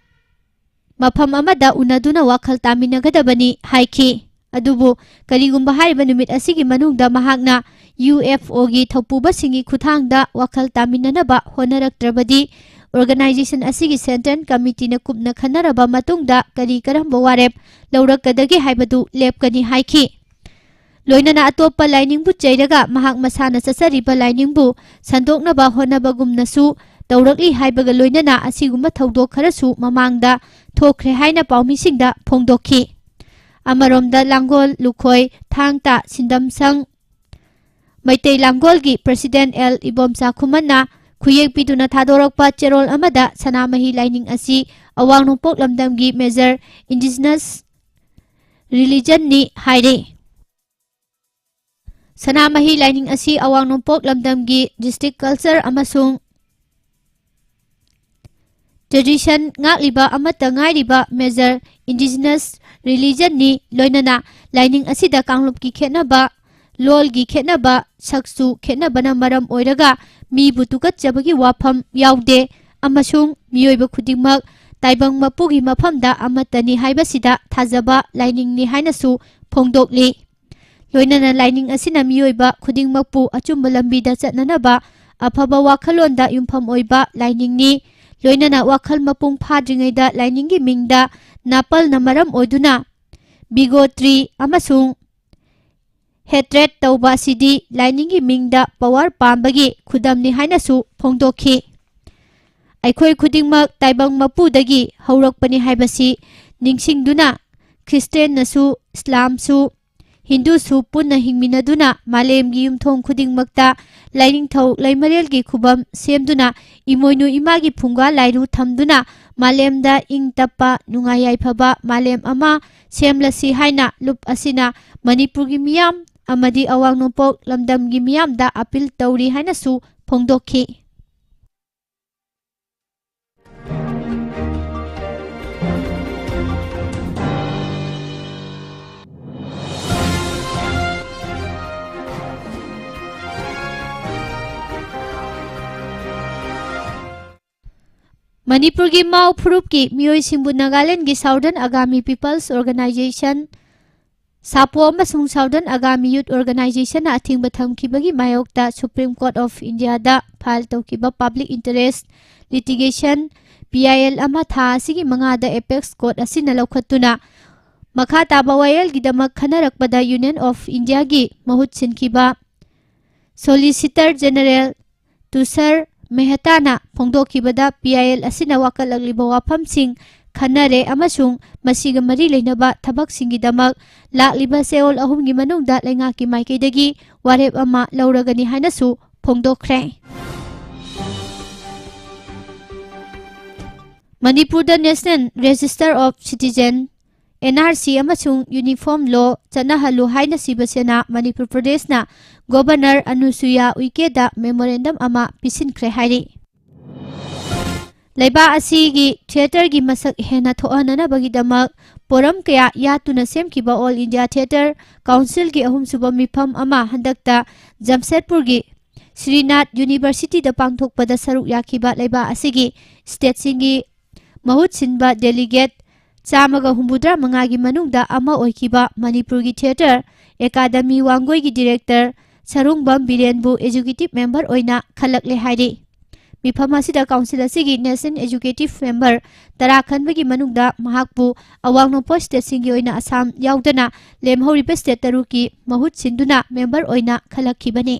ꯃꯐꯝ ꯑꯃꯗ ꯎꯅꯗꯨꯅ ꯋꯥꯈꯜ ꯇꯥꯃꯤꯟꯅꯒꯗꯕꯅꯤ ꯍꯥꯏꯈꯤ꯫ ꯑꯗꯨꯕꯨ ꯀꯔꯤꯒꯨꯝꯕ ꯍꯥꯏꯔꯤꯕ ꯅꯨꯃꯤꯠ ꯑꯁꯤꯒꯤ ꯃꯅꯨꯡꯗ ꯃꯍꯥꯛꯅ ꯌꯨ ꯑꯦꯐ ꯑꯣꯒꯤ ꯊꯧꯄꯨꯕꯁꯤꯡꯒꯤ ꯈꯨꯠꯊꯥꯡꯗ ꯋꯥꯈꯜ ꯇꯥꯃꯤꯟꯅꯅꯕ ꯍꯣꯠꯅꯔꯛꯇ꯭ꯔꯕꯗꯤ, ꯑꯣꯔꯒꯅꯥꯏꯖꯦꯁꯟ ꯑꯁꯤꯒꯤ ꯁꯦꯟꯇ꯭ꯔꯦꯜ ꯀꯃꯤꯇꯤꯅ ꯀꯨꯞꯅ ꯈꯟꯅꯔꯕ ꯃꯇꯨꯡꯗ ꯀꯔꯤ ꯀꯔꯝꯕ ꯋꯥꯔꯦꯞ ꯂꯧꯔꯛꯀꯗꯒꯦ ꯍꯥꯏꯕꯗꯨ ꯂꯦꯞꯀꯅꯤ ꯍꯥꯏꯈꯤ꯫ ꯂꯣꯏꯅꯅ ꯑꯇꯣꯞꯄ ꯂꯥꯏꯅꯤꯡꯕꯨ ꯆꯩꯔꯒ ꯃꯍꯥꯛ ꯃꯁꯥꯅ ꯆꯠꯆꯔꯤꯕ ꯂꯥꯏꯅꯤꯡꯕꯨ ꯁꯟꯗꯣꯛꯅꯕ ꯍꯣꯠꯅꯕꯒꯨꯝꯅꯁꯨ ꯇꯧꯔꯛꯂꯤ ꯍꯥꯏꯕꯒ ꯂꯣꯏꯅꯅ ꯑꯁꯤꯒꯨꯝꯕ ꯊꯧꯗꯣꯛ ꯈꯔꯁꯨ ꯃꯃꯥꯡꯗ ꯊꯣꯛꯈ꯭ꯔꯦ ꯍꯥꯏꯅ ꯄꯥꯎꯃꯤꯁꯤꯡꯗ ꯐꯣꯡꯗꯣꯛꯈꯤ꯫ ꯑꯃꯔꯣꯝꯗ ꯂꯥꯡꯒꯣꯜ, ꯂꯨꯈꯣꯏ, ꯊꯥꯡ ꯇꯥ, ꯁꯤꯟꯗꯝꯁꯪ ꯃꯩꯇꯩ ꯂꯥꯡꯒꯣꯜꯒꯤ ꯄ꯭ꯔꯁꯤꯗꯦꯟ ꯑꯦꯜ ꯏꯕꯣꯝꯆꯥ ꯈꯨꯃꯟꯅ ꯈꯨꯌꯦꯛ ꯄꯤꯗꯨꯅ ꯊꯥꯗꯣꯔꯛꯄ ꯆꯦꯔꯣꯜ ꯑꯃꯗ ꯁꯅꯥꯃꯍꯤ ꯂꯥꯏꯅꯤꯡ ꯑꯁꯤ ꯑꯋꯥꯡ ꯅꯣꯡꯄꯣꯛ ꯂꯝꯗꯝꯒꯤ ꯃꯦꯖꯔ ꯏꯟꯗꯤꯖꯤꯅꯁ ꯔꯤꯂꯤꯖꯟꯅꯤ ꯍꯥꯏꯔꯤ꯫ ꯁꯅꯥꯃꯍꯤ ꯂꯥꯏꯅꯤꯡ ꯑꯁꯤ ꯑꯋꯥꯡ ꯅꯣꯡꯄꯣꯛ ꯂꯝꯗꯝꯒꯤ ꯗꯤꯁꯇ꯭ꯔꯤꯛ ꯀꯜꯆꯔ ꯑꯃꯁꯨꯡ ꯇ꯭ꯔꯦꯗꯤꯁꯟ ꯉꯥꯛꯂꯤꯕ ꯑꯃꯠꯇ ꯉꯥꯏꯔꯤꯕ ꯃꯦꯖꯔ ꯏꯟꯗꯤꯖꯤꯅꯁ ꯔꯤꯂꯤꯖꯟꯅꯤ꯫ ꯂꯣꯏꯅꯅ ꯂꯥꯏꯅꯤꯡ ꯑꯁꯤꯗ ꯀꯥꯡꯂꯨꯞꯀꯤ ꯈꯦꯠꯅꯕ, ꯂꯣꯜꯒꯤ ꯈꯦꯠꯅꯕ, ꯁꯛꯆꯨ ꯈꯦꯠꯅꯕꯅ ꯃꯔꯝ ꯑꯣꯏꯔꯒ ꯃꯤꯕꯨ ꯇꯨꯀꯠꯆꯕꯒꯤ ꯋꯥꯐꯝ ꯌꯥꯎꯗꯦ ꯑꯃꯁꯨꯡ ꯃꯤꯑꯣꯏꯕ ꯈꯨꯗꯤꯡꯃꯛ ꯇꯥꯏꯕꯪ ꯃꯄꯨꯒꯤ ꯃꯐꯝꯗ ꯑꯃꯠꯇꯅꯤ ꯍꯥꯏꯕꯁꯤꯗ ꯊꯥꯖꯕ ꯂꯥꯏꯅꯤꯡꯅꯤ ꯍꯥꯏꯅꯁꯨ ꯐꯣꯡꯗꯣꯛꯂꯤ꯫ ꯂꯣꯏꯅꯅ ꯂꯥꯏꯅꯤꯡ ꯑꯁꯤꯅ ꯃꯤꯑꯣꯏꯕ ꯈꯨꯗꯤꯡꯃꯛꯄꯨ ꯑꯆꯨꯝꯕ ꯂꯝꯕꯤꯗ ꯆꯠꯅꯅꯕ ꯑꯐꯕ ꯋꯥꯈꯜꯂꯣꯟꯗ ꯌꯨꯝꯐꯝ ꯑꯣꯏꯕ ꯂꯥꯏꯅꯤꯡꯅꯤ꯫ ꯂꯣꯏꯅꯅ ꯋꯥꯈꯜ ꯃꯄꯨꯡ ꯐꯥꯗ꯭ꯔꯤꯉꯩꯗ ꯂꯥꯏꯅꯤꯡꯒꯤ ꯃꯤꯡꯗ ꯅꯥꯄꯜꯅ ꯃꯔꯝ ꯑꯣꯏꯗꯨꯅ ꯕꯤꯒꯣꯇ꯭ꯔꯤ ꯑꯃꯁꯨꯡ ꯍꯦꯇ꯭ꯔꯦꯠ ꯇꯧꯕ ꯑꯁꯤꯗꯤ ꯂꯥꯏꯅꯤꯡꯒꯤ ꯃꯤꯡꯗ ꯄꯋꯥꯔ ꯄꯥꯝꯕꯒꯤ ꯈꯨꯗꯝꯅꯤ ꯍꯥꯏꯅꯁꯨ ꯐꯣꯡꯗꯣꯛꯈꯤ꯫ ꯑꯩꯈꯣꯏ ꯈꯨꯗꯤꯡꯃꯛ ꯇꯥꯏꯕꯪ ꯃꯄꯨꯗꯒꯤ ꯍꯧꯔꯛꯄꯅꯤ ꯍꯥꯏꯕꯁꯤ ꯅꯤꯡꯁꯤꯡꯗꯨꯅ ꯈ꯭ꯔꯤꯁꯇꯦꯟꯅꯁꯨ, ꯏꯁꯂꯥꯝꯁꯨ, ꯍꯤꯟꯗꯨꯁꯨ ꯄꯨꯟꯅ ꯍꯤꯡꯃꯤꯟꯅꯗꯨꯅ ꯃꯥꯂꯦꯝꯒꯤ ꯌꯨꯝꯊꯣꯡ ꯈꯨꯗꯤꯡꯃꯛꯇ ꯂꯥꯏꯅꯤꯡꯊꯧ ꯂꯩꯃꯔꯦꯜꯒꯤ ꯈꯨꯕꯝ ꯁꯦꯝꯗꯨꯅ ꯏꯃꯣꯏꯅꯨ ꯏꯃꯥꯒꯤ ꯐꯨꯡꯒꯥ ꯂꯥꯏꯔꯨ ꯊꯝꯗꯨꯅ ꯃꯥꯂꯦꯝꯗ ꯏꯪ ꯇꯞꯄ, ꯅꯨꯡꯉꯥꯏ ꯌꯥꯏꯐꯕ ꯃꯥꯂꯦꯝ ꯑꯃ ꯁꯦꯝꯂꯁꯤ ꯍꯥꯏꯅ ꯂꯨꯞ ꯑꯁꯤꯅ ꯃꯅꯤꯄꯨꯔꯒꯤ ꯃꯤꯌꯥꯝ ꯑꯃꯗꯤ ꯑꯋꯥꯡ ꯅꯣꯡꯄꯣꯛ ꯂꯝꯗꯝꯒꯤ ꯃꯤꯌꯥꯝꯗ ꯑꯄꯤꯜ ꯇꯧꯔꯤ ꯍꯥꯏꯅꯁꯨ ꯐꯣꯡꯗꯣꯛꯈꯤ꯫ ꯃꯅꯤꯄꯨꯔꯒꯤ ꯃꯥꯎ ꯐꯨꯔꯨꯞꯀꯤ ꯃꯤꯑꯣꯏꯁꯤꯡꯕꯨ ꯅꯥꯒꯥꯂꯦꯟꯒꯤ Southern Angami People's Organisation ꯁꯥꯄꯣ ꯑꯃꯁꯨꯡ Southern Agami Youth Organization-ꯅ ꯑꯊꯤꯡꯕ ꯊꯝꯈꯤꯕꯒꯤ ꯃꯥꯌꯣꯛꯇ Supreme Court of India-ꯗ file ꯇꯧꯈꯤꯕ Public Interest Litigation, P I L, ꯑꯃ ꯊꯥ ꯑꯁꯤꯒꯤ ꯃꯉꯥꯗ Apex Court ꯑꯁꯤꯅ ꯂꯧꯈꯠꯇꯨꯅ ꯃꯈꯥ ꯇꯥꯕ ꯋꯥꯌꯦꯜꯒꯤꯗꯃꯛ ꯈꯟꯅꯔꯛꯄꯗ Union of India-ꯒꯤ ꯃꯍꯨꯠ ꯁꯤꯟꯈꯤꯕ Solicitor General ꯇꯨꯁꯔ ꯃꯦꯍꯇꯥꯅ ꯐꯣꯡꯗꯣꯛꯈꯤꯕꯗ, P I L ꯑꯁꯤꯅ ꯋꯥꯀꯠꯂꯛꯂꯤꯕ ꯋꯥꯐꯝꯁꯤꯡ ꯈꯟꯅꯔꯦ ꯑꯃꯁꯨꯡ ꯃꯁꯤꯒ ꯃꯔꯤ ꯂꯩꯅꯕ ꯊꯕꯛꯁꯤꯡꯒꯤꯗꯃꯛ ꯂꯥꯛꯂꯤꯕ ꯆꯌꯣꯜ ꯑꯍꯨꯝꯒꯤ ꯃꯅꯨꯡꯗ ꯂꯩꯉꯥꯛꯀꯤ ꯃꯥꯏꯀꯩꯗꯒꯤ ꯋꯥꯔꯦꯞ ꯑꯃ ꯂꯧꯔꯒꯅꯤ ꯍꯥꯏꯅꯁꯨ ꯐꯣꯡꯗꯣꯛꯈ꯭ꯔꯦ꯫ ꯃꯅꯤꯄꯨꯔꯗ National Register of Citizen, N R C ꯑꯃꯁꯨꯡ Uniform Law ꯆꯠꯅꯍꯜꯂꯨ ꯍꯥꯏꯅ ꯁꯤꯕ ꯁꯦꯅꯥ ꯃꯅꯤꯄꯨꯔ ꯄ꯭ꯔꯗꯦꯁꯅ Governor ꯑꯅꯨꯁꯨꯌꯥ ꯎꯏꯀꯦꯗ memorandum ꯑꯃ ꯄꯤꯁꯤꯟꯈ꯭ꯔꯦ ꯍꯥꯏꯔꯤ꯫ ꯂꯩꯕꯥꯛ ꯑꯁꯤꯒꯤ theatre-ꯒꯤ ꯃꯁꯛ ꯍꯦꯟꯅ ꯊꯣꯛꯍꯟꯅꯅꯕꯒꯤꯗꯃꯛ ꯄꯣꯔꯝ ꯀꯌꯥ ꯌꯥꯠꯇꯨꯅ ꯁꯦꯝꯈꯤꯕ All India Theatre Council-ꯒꯤ ꯑꯍꯨꯝꯁꯨꯕ ꯃꯤꯐꯝ ꯑꯃ ꯍꯟꯗꯛꯇ ꯖꯝꯁꯦꯗꯄꯨꯔꯒꯤ ꯁ꯭ꯔꯤꯅꯥꯊ University-ꯗ ꯄꯥꯡꯊꯣꯛꯄꯗ ꯁꯔꯨꯛ ꯌꯥꯈꯤꯕ ꯂꯩꯕꯥꯛ ꯑꯁꯤꯒꯤ state-ꯁꯤꯡꯒꯤ ꯃꯍꯨꯠ ꯁꯤꯟꯕ delegate ꯆꯥꯝꯃꯒ ꯍꯨꯝꯐꯨꯇꯔꯥ ꯃꯉꯥꯒꯤ ꯃꯅꯨꯡꯗ ꯑꯃ ꯑꯣꯏꯈꯤꯕ ꯃꯅꯤꯄꯨꯔꯒꯤ theatre academy ꯋꯥꯡꯒꯣꯏꯒꯤ director Sarungbam ꯕꯤꯔꯦꯟꯕꯨ executive member ꯑꯣꯏꯅ ꯈꯜꯂꯛꯂꯦ ꯍꯥꯏꯔꯤ꯫ ꯃꯤꯐꯝ ꯑꯁꯤꯗ council ꯑꯁꯤꯒꯤ national executive member ꯇꯔꯥ ꯈꯟꯕꯒꯤ ꯃꯅꯨꯡꯗ ꯃꯍꯥꯛꯄꯨ ꯑꯋꯥꯡ ꯅꯣꯡꯄꯣꯛ state-ꯁꯤꯡꯒꯤ ꯑꯣꯏꯅ ꯑꯁꯥꯝ ꯌꯥꯎꯗꯅ ꯂꯦꯝꯍꯧꯔꯤꯕ state ꯇꯔꯨꯛꯀꯤ ꯃꯍꯨꯠ ꯁꯤꯟꯗꯨꯅ member ꯑꯣꯏꯅ ꯈꯜꯂꯛꯈꯤꯕꯅꯤ꯫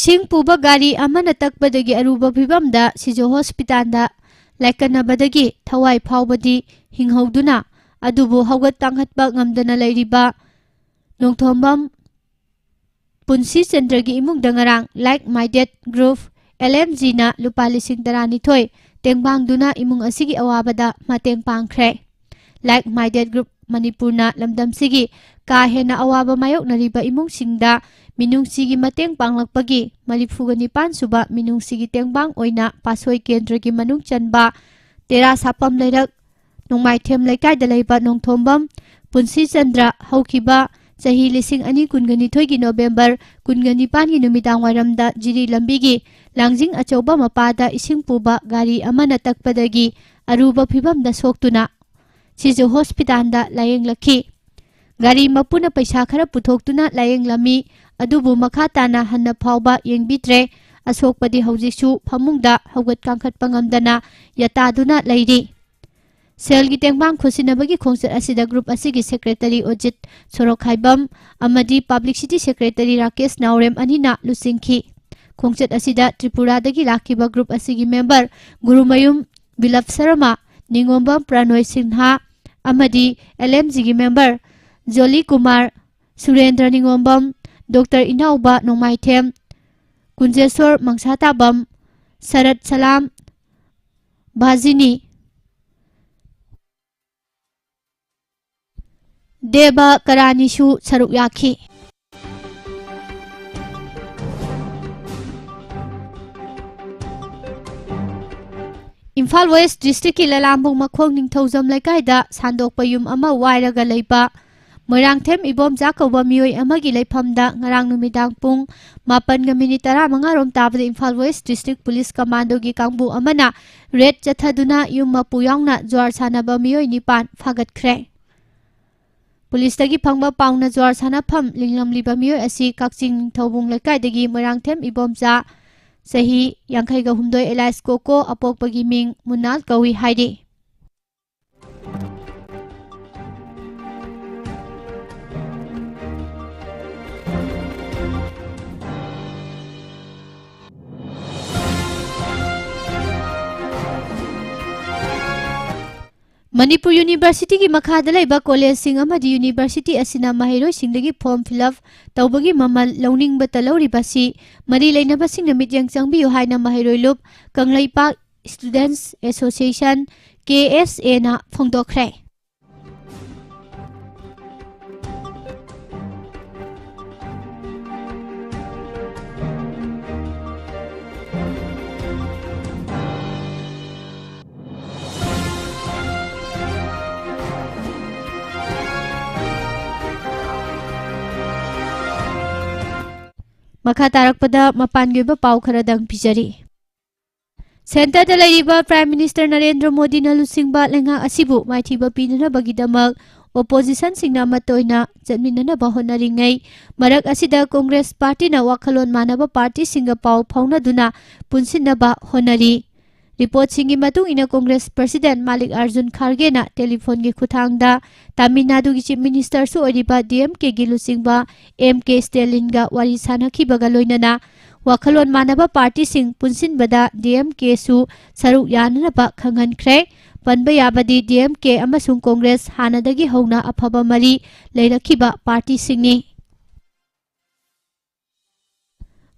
ꯏꯁꯤꯡ ꯄꯨꯕ ꯒꯥꯔꯤ ꯑꯃꯅ ꯇꯛꯄꯗꯒꯤ ꯑꯔꯨꯕ ꯐꯤꯚꯝꯗ ꯁꯤꯖꯣ ꯍꯣꯁꯄꯤꯇꯥꯜꯗ ꯂꯥꯏꯀꯠꯅꯕꯗꯒꯤ ꯊꯋꯥꯏ ꯐꯥꯎꯕꯗꯤ ꯍꯤꯡꯍꯧꯗꯨꯅ, ꯑꯗꯨꯕꯨ ꯍꯧꯒꯠ ꯀꯥꯡꯈꯠꯄ ꯉꯝꯗꯅ ꯂꯩꯔꯤꯕ ꯅꯣꯡꯊꯣꯝꯕꯝ ꯄꯨꯟꯁꯤ ꯆꯟꯗ꯭ꯔꯒꯤ ꯏꯃꯨꯡꯗ ꯉꯔꯥꯡ Like Minded Group, L M G ꯅ ꯂꯨꯄꯥ ꯂꯤꯁꯤꯡ ꯇꯔꯥꯅꯤꯊꯣꯏ ꯇꯦꯡꯕꯥꯡꯗꯨꯅ ꯏꯃꯨꯡ ꯑꯁꯤꯒꯤ ꯑꯋꯥꯕꯗ ꯃꯇꯦꯡ ꯄꯥꯡꯈ꯭ꯔꯦ꯫ Like Minded Group ꯃꯅꯤꯄꯨꯔꯅ ꯂꯝꯗꯝꯁꯤꯒꯤ ꯀꯥ ꯍꯦꯟꯅ ꯑꯋꯥꯕ ꯃꯥꯌꯣꯛꯅꯔꯤꯕ ꯏꯃꯨꯡꯁꯤꯡꯗ ꯃꯤꯅꯨꯡꯁꯤꯒꯤ ꯃꯇꯦꯡ ꯄꯥꯡꯂꯛꯄꯒꯤ ꯃꯔꯤꯐꯨꯒ ꯅꯤꯄꯥꯟ ꯁꯨꯕ ꯃꯤꯅꯨꯡꯁꯤꯒꯤ ꯇꯦꯡꯕꯥꯡ ꯑꯣꯏꯅ ꯄꯥꯠꯁꯣꯏ ꯀꯦꯟꯗ꯭ꯔꯒꯤ ꯃꯅꯨꯡ ꯆꯟꯕ ꯇꯦꯔꯥ ꯁꯥꯄꯝ ꯂꯩꯔꯛ ꯅꯣꯡꯃꯥꯏꯊꯦꯝ ꯂꯩꯀꯥꯏꯗ ꯂꯩꯕ ꯅꯣꯡꯊꯣꯝꯕꯝ ꯄꯨꯟꯁꯤ ꯆꯟꯗ꯭ꯔ ꯍꯧꯈꯤꯕ ꯆꯍꯤ ꯂꯤꯁꯤꯡ ꯑꯅꯤ ꯀꯨꯟꯒ ꯅꯤꯊꯣꯏꯒꯤ ꯅꯣꯕꯦꯝꯕꯔ ꯀꯨꯟꯒ ꯅꯤꯄꯥꯟꯒꯤ ꯅꯨꯃꯤꯗꯥꯡ ꯋꯥꯏꯔꯝꯗ ꯖꯤꯔꯤ ꯂꯝꯕꯤꯒꯤ ꯂꯥꯡꯖꯤꯡ ꯑꯆꯧꯕ ꯃꯄꯥꯗ ꯏꯁꯤꯡ ꯄꯨꯕ ꯒꯥꯔꯤ ꯑꯃꯅ ꯇꯛꯄꯗꯒꯤ ꯑꯔꯨꯕ ꯐꯤꯚꯝꯗ ꯁꯣꯛꯇꯨꯅ ꯁꯤꯖꯨ ꯍꯣꯁꯄꯤꯇꯥꯜꯗ ꯂꯥꯌꯦꯡꯂꯛꯈꯤ꯫ ꯒꯥꯔꯤ ꯃꯄꯨꯅ ꯄꯩꯁꯥ ꯈꯔ ꯄꯨꯊꯣꯛꯇꯨꯅ ꯂꯥꯌꯦꯡꯂꯝꯃꯤ, ꯑꯗꯨꯕꯨ ꯃꯈꯥ ꯇꯥꯅ ꯍꯟꯅ ꯐꯥꯎꯕ ꯌꯦꯡꯕꯤꯗ꯭ꯔꯦ꯫ ꯑꯁꯣꯛꯄꯗꯤ ꯍꯧꯖꯤꯛꯁꯨ ꯐꯃꯨꯡꯗ ꯍꯧꯒꯠ ꯀꯥꯡꯈꯠꯄ ꯉꯝꯗꯅ ꯌꯥꯇꯥꯗꯨꯅ ꯂꯩꯔꯤ꯫ ꯁꯦꯜꯒꯤ ꯇꯦꯡꯕꯥꯡ ꯈꯨꯠꯁꯤꯟꯅꯕꯒꯤ ꯈꯣꯡꯆꯠ ꯑꯁꯤꯗ ꯒ꯭ꯔꯨꯞ ꯑꯁꯤꯒꯤ ꯁꯦꯀ꯭ꯔꯦꯇꯔꯤ ꯑꯣꯖꯤꯠ ꯁꯣꯔꯣꯛꯈꯥꯏꯕꯝ ꯑꯃꯗꯤ ꯄꯕ꯭ꯂꯤꯁꯤꯇꯤ ꯁꯦꯀ꯭ꯔꯦꯇꯔꯤ ꯔꯥꯀꯦꯁ ꯅꯥꯎꯔꯦꯝ ꯑꯅꯤꯅ ꯂꯨꯆꯤꯡꯈꯤ꯫ ꯈꯣꯡꯆꯠ ꯑꯁꯤꯗ ꯇ꯭ꯔꯤꯄꯨꯔꯥꯗꯒꯤ ꯂꯥꯛꯈꯤꯕ ꯒ꯭ꯔꯨꯞ ꯑꯁꯤꯒꯤ ꯃꯦꯝꯕꯔ ꯒꯨꯔꯨꯃꯌꯨꯝ ꯕꯤꯂꯞ ꯁꯔꯃ, ꯅꯤꯉꯣꯝꯕꯝ ꯄ꯭ꯔꯅꯣꯏ ꯁꯤꯟꯍꯥ ꯑꯃꯗꯤ L M G ꯒꯤ ꯃꯦꯝꯕꯔ ꯖꯣꯂꯤ ꯀꯨꯃꯥꯔ, ꯁꯨꯔꯦꯟꯗ꯭ꯔ ꯅꯤꯉꯣꯝꯕꯝ, ꯗꯣꯛꯇꯔ ꯏꯅꯥꯎꯕ ꯅꯣꯡꯃꯥꯏꯊꯦꯝ, ꯀꯨꯟꯖꯦꯁꯣꯔ ꯃꯪꯁꯥꯇꯥꯕꯝ, ꯁꯔꯠ ꯁꯂꯥꯝ, ꯚꯥꯖꯤꯅꯤ, ꯗꯦꯕ ꯀꯔꯥꯅꯤꯁꯨ ꯁꯔꯨꯛ ꯌꯥꯈꯤ꯫ ꯏꯝꯐꯥꯜ ꯋꯦꯁ ꯗꯤꯁꯇ꯭ꯔꯤꯛꯀꯤ ꯂꯂꯥꯝꯕꯨꯡ ꯃꯈꯣꯡ ꯅꯤꯡꯊꯧꯖꯝ ꯂꯩꯀꯥꯏꯗ ꯁꯥꯟꯗꯣꯛꯄ ꯌꯨꯝ ꯑꯃ ꯋꯥꯏꯔꯒ ꯂꯩꯕ ꯃꯣꯏꯔꯥꯡꯊꯦꯝ ꯏꯕꯣꯝꯆꯥ ꯀꯧꯕ ꯃꯤꯑꯣꯏ ꯑꯃꯒꯤ ꯂꯩꯐꯝꯗ ꯉꯔꯥꯡ ꯅꯨꯃꯤꯗꯥꯡ ꯄꯨꯡ ꯃꯥꯄꯟꯒ ꯃꯤꯅꯤꯠ ꯇꯔꯥꯃꯉꯥ ꯔꯣꯝ ꯇꯥꯕꯗ ꯏꯝꯐꯥꯜ ꯋꯦꯁ ꯗꯤꯁꯇ꯭ꯔꯤꯛ ꯄꯨꯂꯤꯁ ꯀꯃꯥꯟꯗꯣꯒꯤ ꯀꯥꯡꯕꯨ ꯑꯃꯅ ꯔꯦꯗ ꯆꯠꯊꯗꯨꯅ ꯌꯨꯝ ꯃꯄꯨ ꯌꯥꯎꯅ ꯖ꯭ꯋꯥꯔ ꯁꯥꯟꯅꯕ ꯃꯤꯑꯣꯏ ꯅꯤꯄꯥꯟ ꯐꯥꯒꯠꯈ꯭ꯔꯦ꯫ ꯄꯨꯂꯤꯁꯇꯒꯤ ꯐꯪꯕ ꯄꯥꯎꯅ ꯖ꯭ꯋꯥꯔ ꯁꯥꯟꯅꯐꯝ ꯂꯤꯡꯂꯝꯂꯤꯕ ꯃꯤꯑꯣꯏ ꯑꯁꯤ ꯀꯛꯆꯤꯡ ꯅꯤꯡꯊꯧꯕꯨꯡ ꯂꯩꯀꯥꯏꯗꯒꯤ ꯃꯣꯏꯔꯥꯡꯊꯦꯝ ꯏꯕꯣꯝꯆꯥ, ꯆꯍꯤ ꯌꯥꯡꯈꯩꯒ ꯍꯨꯝꯗꯣꯏ, ꯑꯦꯂꯥꯏꯁ ꯀꯣꯀꯣ, ꯑꯄꯣꯛꯄꯒꯤ ꯃꯤꯡ ꯃꯨꯅꯥꯜ ꯀꯧꯏ ꯍꯥꯏꯔꯤ꯫ ꯃꯅꯤꯄꯨꯔ ꯌꯨꯅꯤꯚꯔꯁꯤꯇꯤꯒꯤ ꯃꯈꯥꯗ ꯂꯩꯕ ꯀꯣꯂꯦꯖꯁꯤꯡ ꯑꯃꯗꯤ ꯌꯨꯅꯤꯚꯔꯁꯤꯇꯤ ꯑꯁꯤꯅ ꯃꯍꯩꯔꯣꯏꯁꯤꯡꯗꯒꯤ ꯐꯣꯔꯝ ꯐꯤꯜ ꯑꯞ ꯇꯧꯕꯒꯤ ꯃꯃꯜ ꯂꯧꯅꯤꯡꯕꯇ ꯂꯧꯔꯤꯕ ꯑꯁꯤ ꯃꯔꯤ ꯂꯩꯅꯕꯁꯤꯡꯅ ꯃꯤꯠꯌꯦꯡ ꯆꯪꯕꯤꯌꯨ ꯍꯥꯏꯅ ꯃꯍꯩꯔꯣꯏ ꯂꯨꯞ ꯀꯪꯂꯩꯄꯥꯛ ꯁ꯭ꯇꯨꯗꯦꯟꯠꯁ ꯑꯦꯁꯣꯁꯤꯌꯦꯁꯟ, ꯀꯦ ꯑꯦꯁ ꯑꯦꯅ ꯐꯣꯡꯗꯣꯛꯈ꯭ꯔꯦ꯫ ꯃꯈꯥ ꯇꯥꯔꯛꯄꯗ ꯃꯄꯥꯟꯒꯤ ꯑꯣꯏꯕ ꯄꯥꯎ ꯈꯔꯗꯪ ꯄꯤꯖꯔꯤ꯫ ꯁꯦꯟꯇꯔꯗ ꯂꯩꯔꯤꯕ ꯄ꯭ꯔꯥꯏꯝ ꯃꯤꯅꯤꯁꯇꯔ ꯅꯔꯦꯟꯗ꯭ꯔ ꯃꯣꯗꯤꯅ ꯂꯨꯆꯤꯡꯕ ꯂꯩꯉꯥꯛ ꯑꯁꯤꯕꯨ ꯃꯥꯏꯊꯤꯕ ꯄꯤꯅꯅꯕꯒꯤꯗꯃꯛ ꯑꯣꯄꯣꯖꯤꯁꯟꯁꯤꯡꯅ ꯑꯃꯠꯇ ꯑꯣꯏꯅ ꯆꯠꯃꯤꯟꯅꯅꯕ ꯍꯣꯠꯅꯔꯤꯉꯩ ꯃꯔꯛ ꯑꯁꯤꯗ ꯀꯣꯡꯒ꯭ꯔꯦꯁ ꯄꯥꯔꯇꯤꯅ ꯋꯥꯈꯜꯂꯣꯟ ꯃꯥꯟꯅꯕ ꯄꯥꯔꯇꯤꯁꯤꯡꯒ ꯄꯥꯎ ꯐꯥꯎꯅꯗꯨꯅ ꯄꯨꯟꯁꯤꯟꯅꯕ ꯍꯣꯠꯅꯔꯤ꯫ ꯔꯤꯄꯣꯔꯠꯁꯤꯡꯒꯤ ꯃꯇꯨꯡ ꯏꯟꯅ ꯀꯣꯡꯒ꯭ꯔꯦꯁ ꯄ꯭ꯔꯁꯤꯗꯦꯟꯠ ꯃꯥꯂꯤꯛ ꯑꯥꯔꯖꯨꯟ ꯈꯥꯔꯒꯦꯅ ꯇꯦꯂꯤꯐꯣꯟꯒꯤ ꯈꯨꯠꯊꯥꯡꯗ ꯇꯥꯃꯤꯜ ꯅꯥꯗꯨꯒꯤ ꯆꯤꯐ ꯃꯤꯅꯤꯁꯇꯔꯁꯨ ꯑꯣꯏꯔꯤꯕ ꯗꯤ ꯑꯦꯝ ꯀꯦꯒꯤ ꯂꯨꯆꯤꯡꯕ ꯑꯦꯝ ꯀꯦ ꯁ꯭ꯇꯦꯂꯤꯟꯒ ꯋꯥꯔꯤ ꯁꯥꯅꯈꯤꯕꯒ ꯂꯣꯏꯅꯅ ꯋꯥꯈꯜꯂꯣꯟ ꯃꯥꯟꯅꯕ ꯄꯥꯔꯇꯤꯁꯤꯡ ꯄꯨꯟꯁꯤꯟꯕꯗ ꯗꯤ ꯑꯦꯝ ꯀꯦꯁꯨ ꯁꯔꯨꯛ ꯌꯥꯅꯅꯕ ꯈꯪꯍꯟꯈ꯭ꯔꯦ꯫ ꯄꯟꯕ ꯌꯥꯕꯗꯤ ꯗꯤ ꯑꯦꯝ ꯀꯦ ꯑꯃꯁꯨꯡ ꯀꯣꯡꯒ꯭ꯔꯦꯁ ꯍꯥꯟꯅꯗꯒꯤ ꯍꯧꯅ ꯑꯐꯕ ꯃꯔꯤ ꯂꯩꯔꯛꯈꯤꯕ ꯄꯥꯔꯇꯤꯁꯤꯡꯅꯤ꯫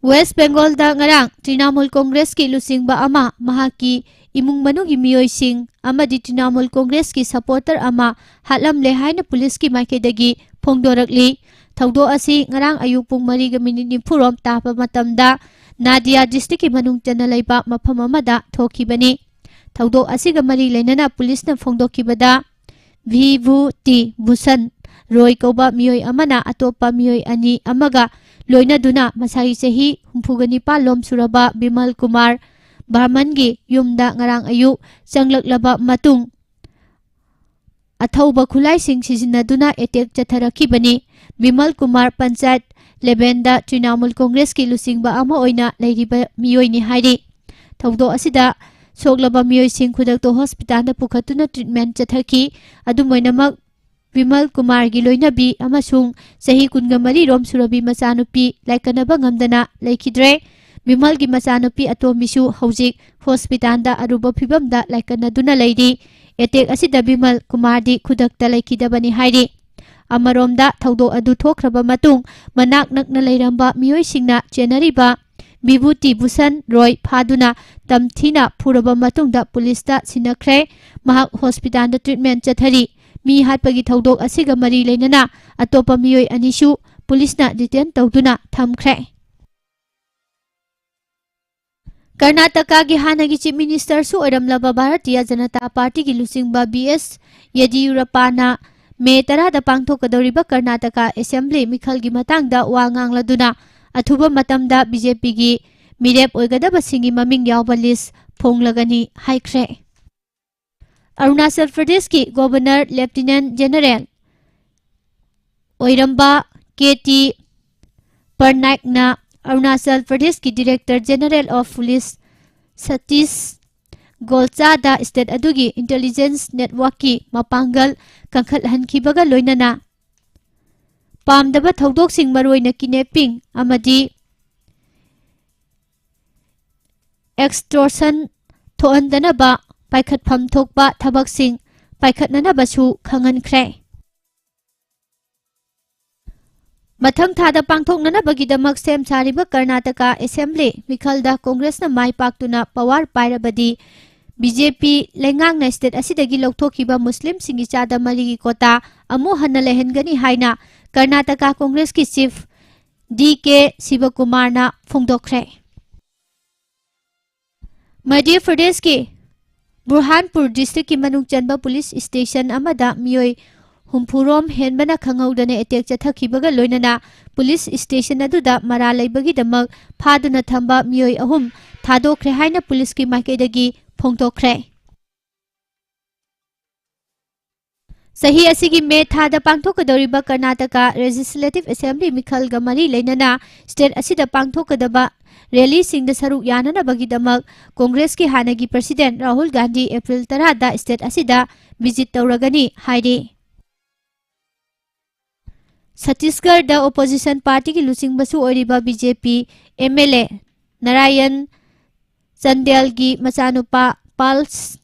ꯋꯦꯁ꯭ꯠ ꯕꯦꯡꯒꯣꯜꯗ ꯉꯔꯥꯡ ꯇ꯭ꯔꯤꯅꯥꯃꯨꯜ ꯀꯣꯡꯒ꯭ꯔꯦꯁꯀꯤ ꯂꯨꯆꯤꯡꯕ ꯑꯃ ꯃꯍꯥꯛꯀꯤ ꯏꯃꯨꯡ ꯃꯅꯨꯡꯒꯤ ꯃꯤꯑꯣꯏꯁꯤꯡ ꯑꯃꯗꯤ ꯇ꯭ꯔꯤꯅꯥꯃꯨꯜ ꯀꯣꯡꯒ꯭ꯔꯦꯁꯀꯤ ꯁꯄꯣꯔꯇꯔ ꯑꯃ ꯍꯥꯠꯂꯝꯂꯦ ꯍꯥꯏꯅ ꯄꯨꯂꯤꯁꯀꯤ ꯃꯥꯏꯀꯩꯗꯒꯤ ꯐꯣꯡꯗꯣꯔꯛꯂꯤ꯫ ꯊꯧꯗꯣꯛ ꯑꯁꯤ ꯉꯔꯥꯡ ꯑꯌꯨꯛ ꯄꯨꯡ ꯃꯔꯤꯒ ꯃꯤꯅꯤꯠ ꯅꯤꯐꯨ ꯔꯣꯝ ꯇꯥꯕ ꯃꯇꯝꯗ ꯅꯥꯗꯤꯌꯥ ꯗꯤꯁꯇ꯭ꯔꯤꯛꯀꯤ ꯃꯅꯨꯡ ꯆꯟꯅ ꯂꯩꯕ ꯃꯐꯝ ꯑꯃꯗ ꯊꯣꯛꯈꯤꯕꯅꯤ꯫ ꯊꯧꯗꯣꯛ ꯑꯁꯤꯒ ꯃꯔꯤ ꯂꯩꯅꯅ ꯄꯨꯂꯤꯁꯅ ꯐꯣꯡꯗꯣꯛꯈꯤꯕꯗ ꯚꯤꯚꯨꯇꯤ ꯚꯨꯁꯟ ꯔꯣꯏ ꯀꯧꯕ ꯃꯤꯑꯣꯏ ꯑꯃꯅ ꯑꯇꯣꯞꯄ ꯃꯤꯑꯣꯏ ꯑꯅꯤ ꯑꯃꯒ ꯂꯣꯏꯅꯗꯨꯅ ꯃꯁꯥꯒꯤ ꯆꯍꯤ ꯍꯨꯝꯐꯨꯒ ꯅꯤꯄꯥꯟ ꯂꯣꯝ ꯁꯨꯔꯕ ꯕꯤꯃꯜ ꯀꯨꯃꯥꯔ ꯕꯔꯃꯟꯒꯤ ꯌꯨꯝꯗ ꯉꯔꯥꯡ ꯑꯌꯨꯛ ꯆꯪꯂꯛꯂꯕ ꯃꯇꯨꯡ ꯑꯊꯧꯕ ꯈꯨꯠꯂꯥꯏꯁꯤꯡ ꯁꯤꯖꯤꯟꯅꯗꯨꯅ ꯑꯦꯇꯦꯛ ꯆꯠꯊꯔꯛꯈꯤꯕꯅꯤ꯫ ꯕꯤꯃꯜ ꯀꯨꯃꯥꯔ ꯄꯟꯆꯥꯌꯠ ꯂꯦꯚꯦꯟꯗ ꯇ꯭ꯔꯤꯅꯥꯃꯨꯜ ꯀꯣꯡꯒ꯭ꯔꯦꯁꯀꯤ ꯂꯨꯆꯤꯡꯕ ꯑꯃ ꯑꯣꯏꯅ ꯂꯩꯔꯤꯕ ꯃꯤꯑꯣꯏꯅꯤ ꯍꯥꯏꯔꯤ꯫ ꯊꯧꯗꯣꯛ ꯑꯁꯤꯗ ꯁꯣꯛꯂꯕ ꯃꯤꯑꯣꯏꯁꯤꯡ ꯈꯨꯗꯛꯇ ꯍꯣꯁꯄꯤꯇꯥꯜꯗ ꯄꯨꯈꯠꯇꯨꯅ ꯇ꯭ꯔꯤꯠꯃꯦꯟ ꯆꯠꯊꯈꯤ꯫ ꯑꯗꯨꯝ ꯑꯣꯏꯅꯃꯛ, ꯕꯤꯃꯜ ꯀꯨꯃꯥꯔꯒꯤ ꯂꯣꯏꯅꯕꯤ ꯑꯃꯁꯨꯡ ꯆꯍꯤ ꯀꯨꯟꯒ ꯃꯔꯤ ꯔꯣꯝ ꯁꯨꯔꯕꯤ ꯃꯆꯥꯅꯨꯄꯤ ꯂꯥꯏꯀꯠꯅꯕ ꯉꯝꯗꯅ ꯂꯩꯈꯤꯗ꯭ꯔꯦ꯫ ꯕꯤꯃꯜꯒꯤ ꯃꯆꯥꯅꯨꯄꯤ ꯑꯇꯣꯝꯕꯤꯁꯨ ꯍꯧꯖꯤꯛ ꯍꯣꯁꯄꯤꯇꯥꯜꯗ ꯑꯔꯨꯕ ꯐꯤꯚꯝꯗ ꯂꯥꯏꯀꯠꯅꯗꯨꯅ ꯂꯩꯔꯤ꯫ ꯑꯦꯇꯦꯛ ꯑꯁꯤꯗ ꯕꯤꯃꯜ ꯀꯨꯃꯥꯔꯗꯤ ꯈꯨꯗꯛꯇ ꯂꯩꯈꯤꯗꯕꯅꯤ ꯍꯥꯏꯔꯤ꯫ ꯑꯃꯔꯣꯝꯗ, ꯊꯧꯗꯣꯛ ꯑꯗꯨ ꯊꯣꯛꯈ꯭ꯔꯕ ꯃꯇꯨꯡ ꯃꯅꯥꯛ ꯅꯛꯅ ꯂꯩꯔꯝꯕ ꯃꯤꯑꯣꯏꯁꯤꯡꯅ ꯆꯦꯟꯅꯔꯤꯕ ꯕꯤꯚꯨꯇꯤ ꯚꯨꯁꯟ ꯔꯣꯏ ꯐꯥꯗꯨꯅ ꯇꯝꯊꯤꯅ ꯐꯨꯔꯕ ꯃꯇꯨꯡꯗ ꯄꯨꯂꯤꯁꯇ ꯁꯤꯟꯅꯈ꯭ꯔꯦ꯫ ꯃꯍꯥꯛ ꯍꯣꯁꯄꯤꯇꯥꯜꯗ ꯇ꯭ꯔꯤꯠꯃꯦꯟ ꯆꯠꯊꯔꯤ꯫ ꯃꯤ ꯍꯥꯠꯄꯒꯤ ꯊꯧꯗꯣꯛ ꯑꯁꯤꯒ ꯃꯔꯤ ꯂꯩꯅꯅ ꯑꯇꯣꯞꯄ ꯃꯤꯑꯣꯏ ꯑꯅꯤꯁꯨ ꯄꯨꯂꯤꯁꯅ ꯗꯤꯇꯦꯟ ꯇꯧꯗꯨꯅ ꯊꯝꯈ꯭ꯔꯦ꯫ ꯀꯔꯅꯥꯇꯀꯥꯒꯤ ꯍꯥꯟꯅꯒꯤ ꯆꯤꯐ ꯃꯤꯅꯤꯁꯇꯔꯁꯨ ꯑꯣꯏꯔꯝꯂꯕ ꯚꯥꯔꯇꯤꯌ ꯖꯅꯇꯥ ꯄꯥꯔꯇꯤꯒꯤ ꯂꯨꯆꯤꯡꯕ ꯕꯤ ꯑꯦꯁ ꯌꯦꯗꯤꯌꯨꯔꯞꯄꯥꯅ ꯃꯦ ꯇꯔꯥꯗ ꯄꯥꯡꯊꯣꯛꯀꯗꯧꯔꯤꯕ ꯀꯔꯅꯥꯇꯀꯥ ꯑꯦꯁꯦꯝꯕ꯭ꯂꯤ ꯃꯤꯈꯜꯒꯤ ꯃꯇꯥꯡꯗ ꯋꯥ ꯉꯥꯡꯂꯗꯨꯅ ꯑꯊꯨꯕ ꯃꯇꯝꯗ ꯕꯤ ꯖꯦ ꯄꯤꯒꯤ ꯃꯤꯔꯦꯞ ꯑꯣꯏꯒꯗꯕꯁꯤꯡꯒꯤ ꯃꯃꯤꯡ ꯌꯥꯎꯕ ꯂꯤꯁ ꯐꯣꯡꯂꯒꯅꯤ ꯍꯥꯏꯈ꯭ꯔꯦ꯫ ꯑꯔꯨꯅꯥꯆꯜ ꯄ꯭ꯔꯗꯦꯁꯀꯤ ꯒꯣꯚꯔꯅꯔ ꯂꯦꯐꯇꯤꯅꯦꯟꯠ ꯖꯦꯅꯔꯦꯜ ꯑꯣꯏꯔꯝꯕ ꯀꯦ ꯇꯤ ꯄꯔꯅꯥꯏꯛꯅ ꯑꯔꯨꯅꯥꯆꯜ ꯄ꯭ꯔꯗꯦꯁꯀꯤ ꯗꯤꯔꯦꯛꯇꯔ ꯖꯦꯅꯔꯦꯜ ꯑꯣꯐ ꯄꯨꯂꯤꯁ ꯁꯇꯤꯁ ꯒꯣꯜꯆꯥꯗ ꯁ꯭ꯇꯦꯠ ꯑꯗꯨꯒꯤ ꯏꯟꯇꯦꯂꯤꯖꯦꯟꯁ ꯅꯦꯠꯋꯥꯔꯛꯀꯤ ꯃꯄꯥꯡꯒꯜ ꯀꯟꯈꯠꯍꯟꯈꯤꯕꯒ ꯂꯣꯏꯅꯅ ꯄꯥꯝꯗꯕ ꯊꯧꯗꯣꯛꯁꯤꯡ, ꯃꯔꯨꯑꯣꯏꯅ ꯀꯤꯗꯅꯦꯄꯤꯡ ꯑꯃꯗꯤ ꯑꯦꯛꯁꯇꯣꯔꯁꯟ ꯊꯣꯛꯍꯟꯗꯅꯕ ꯄꯥꯏꯈꯠꯐꯝ ꯊꯣꯛꯄ ꯊꯕꯛꯁꯤꯡ ꯄꯥꯏꯈꯠꯅꯅꯕꯁꯨ ꯈꯪꯍꯟꯈ꯭ꯔꯦ꯫ ꯃꯊꯪ ꯊꯥꯗ ꯄꯥꯡꯊꯣꯛꯅꯅꯕꯒꯤꯗꯃꯛ ꯁꯦꯝ ꯁꯥꯔꯤꯕ ꯀꯔꯅꯥꯇꯀꯥ ꯑꯦꯁꯦꯝꯕ꯭ꯂꯤ ꯃꯤꯈꯜꯗ ꯀꯣꯡꯒ꯭ꯔꯦꯁꯅ ꯃꯥꯏ ꯄꯥꯛꯇꯨꯅ ꯄꯋꯥꯔ ꯄꯥꯏꯔꯕꯗꯤ, ꯕꯤ ꯖꯦ ꯄꯤ ꯂꯩꯉꯥꯛꯅ ꯁ꯭ꯇꯦꯠ ꯑꯁꯤꯗꯒꯤ ꯂꯧꯊꯣꯛꯈꯤꯕ ꯃꯨꯁꯂꯤꯝꯁꯤꯡꯒꯤ ꯆꯥꯗ ꯃꯔꯤꯒꯤ ꯀꯣꯇꯥ ꯑꯃꯨꯛ ꯍꯟꯅ ꯂꯩꯍꯟꯒꯅꯤ ꯍꯥꯏꯅ ꯀꯔꯅꯥꯇꯀꯥ ꯀꯣꯡꯒ꯭ꯔꯦꯁꯀꯤ ꯆꯤꯐ ꯗꯤ ꯀꯦ ꯁꯤꯕꯀꯨꯃꯥꯔꯅ ꯐꯣꯡꯗꯣꯛꯈ꯭ꯔꯦ꯫ ꯃꯙ꯭ꯌ ꯄ꯭ꯔꯗꯦꯁꯀꯤ ꯕꯨꯔꯍꯥꯟꯄꯨꯔ ꯗꯤꯁꯇ꯭ꯔꯤꯛꯀꯤ ꯃꯅꯨꯡ ꯆꯟꯕ ꯄꯨꯂꯤꯁ ꯁ꯭ꯇꯦꯁꯟ ꯑꯃꯗ ꯃꯤꯑꯣꯏ ꯍꯨꯝꯐꯨꯔꯣꯝ ꯍꯦꯟꯕꯅ ꯈꯪꯍꯧꯗꯅ ꯑꯦꯇꯦꯛ ꯆꯠꯊꯈꯤꯕꯒ ꯂꯣꯏꯅꯅ ꯄꯨꯂꯤꯁ ꯁ꯭ꯇꯦꯁꯟ ꯑꯗꯨꯗ ꯃꯔꯥꯜ ꯂꯩꯕꯒꯤꯗꯃꯛ ꯐꯥꯗꯨꯅ ꯊꯝꯕ ꯃꯤꯑꯣꯏ ꯑꯍꯨꯝ ꯊꯥꯗꯣꯛꯈ꯭ꯔꯦ ꯍꯥꯏꯅ ꯄꯨꯂꯤꯁꯀꯤ ꯃꯥꯏꯀꯩꯗꯒꯤ ꯐꯣꯡꯗꯣꯛꯈ꯭ꯔꯦ꯫ ꯆꯍꯤ ꯑꯁꯤꯒꯤ ꯃꯦ ꯊꯥꯗ ꯄꯥꯡꯊꯣꯛꯀꯗꯧꯔꯤꯕ ꯀꯔꯅꯥꯇꯀꯥ ꯂꯦꯖꯤꯁꯂꯦꯇꯤꯚ ꯑꯦꯁꯦꯝꯕ꯭ꯂꯤ ꯃꯤꯈꯜꯒ ꯃꯔꯤ ꯂꯩꯅꯅ ꯁ꯭ꯇꯦꯠ ꯑꯁꯤꯗ ꯄꯥꯡꯊꯣꯛꯀꯗꯕ ꯔꯦꯂꯤꯁꯤꯡꯗ ꯁꯔꯨꯛ ꯌꯥꯅꯅꯕꯒꯤꯗꯃꯛ ꯀꯣꯡꯒ꯭ꯔꯦꯁꯀꯤ ꯍꯥꯟꯅꯒꯤ ꯄ꯭ꯔꯁꯤꯗꯦꯟꯠ ꯔꯥꯍꯨꯜ ꯒꯥꯟꯙꯤ ꯑꯦꯄ꯭ꯔꯤꯜ ꯇꯔꯥꯗ ꯁ꯭ꯇꯦꯠ ꯑꯁꯤꯗ ꯚꯤꯖꯤꯠ ꯇꯧꯔꯒꯅꯤ ꯍꯥꯏꯔꯤ꯫ ꯁꯠꯇꯤꯁꯒꯔꯗ ꯑꯣꯄꯣꯖꯤꯁꯟ ꯄꯥꯔꯇꯤꯒꯤ ꯂꯨꯆꯤꯡꯕꯁꯨ ꯑꯣꯏꯔꯤꯕ B J P M L A Narayan ꯆꯟꯗꯦꯜꯒꯤ ꯃꯆꯥꯅꯨꯄꯥ ꯄꯥꯜ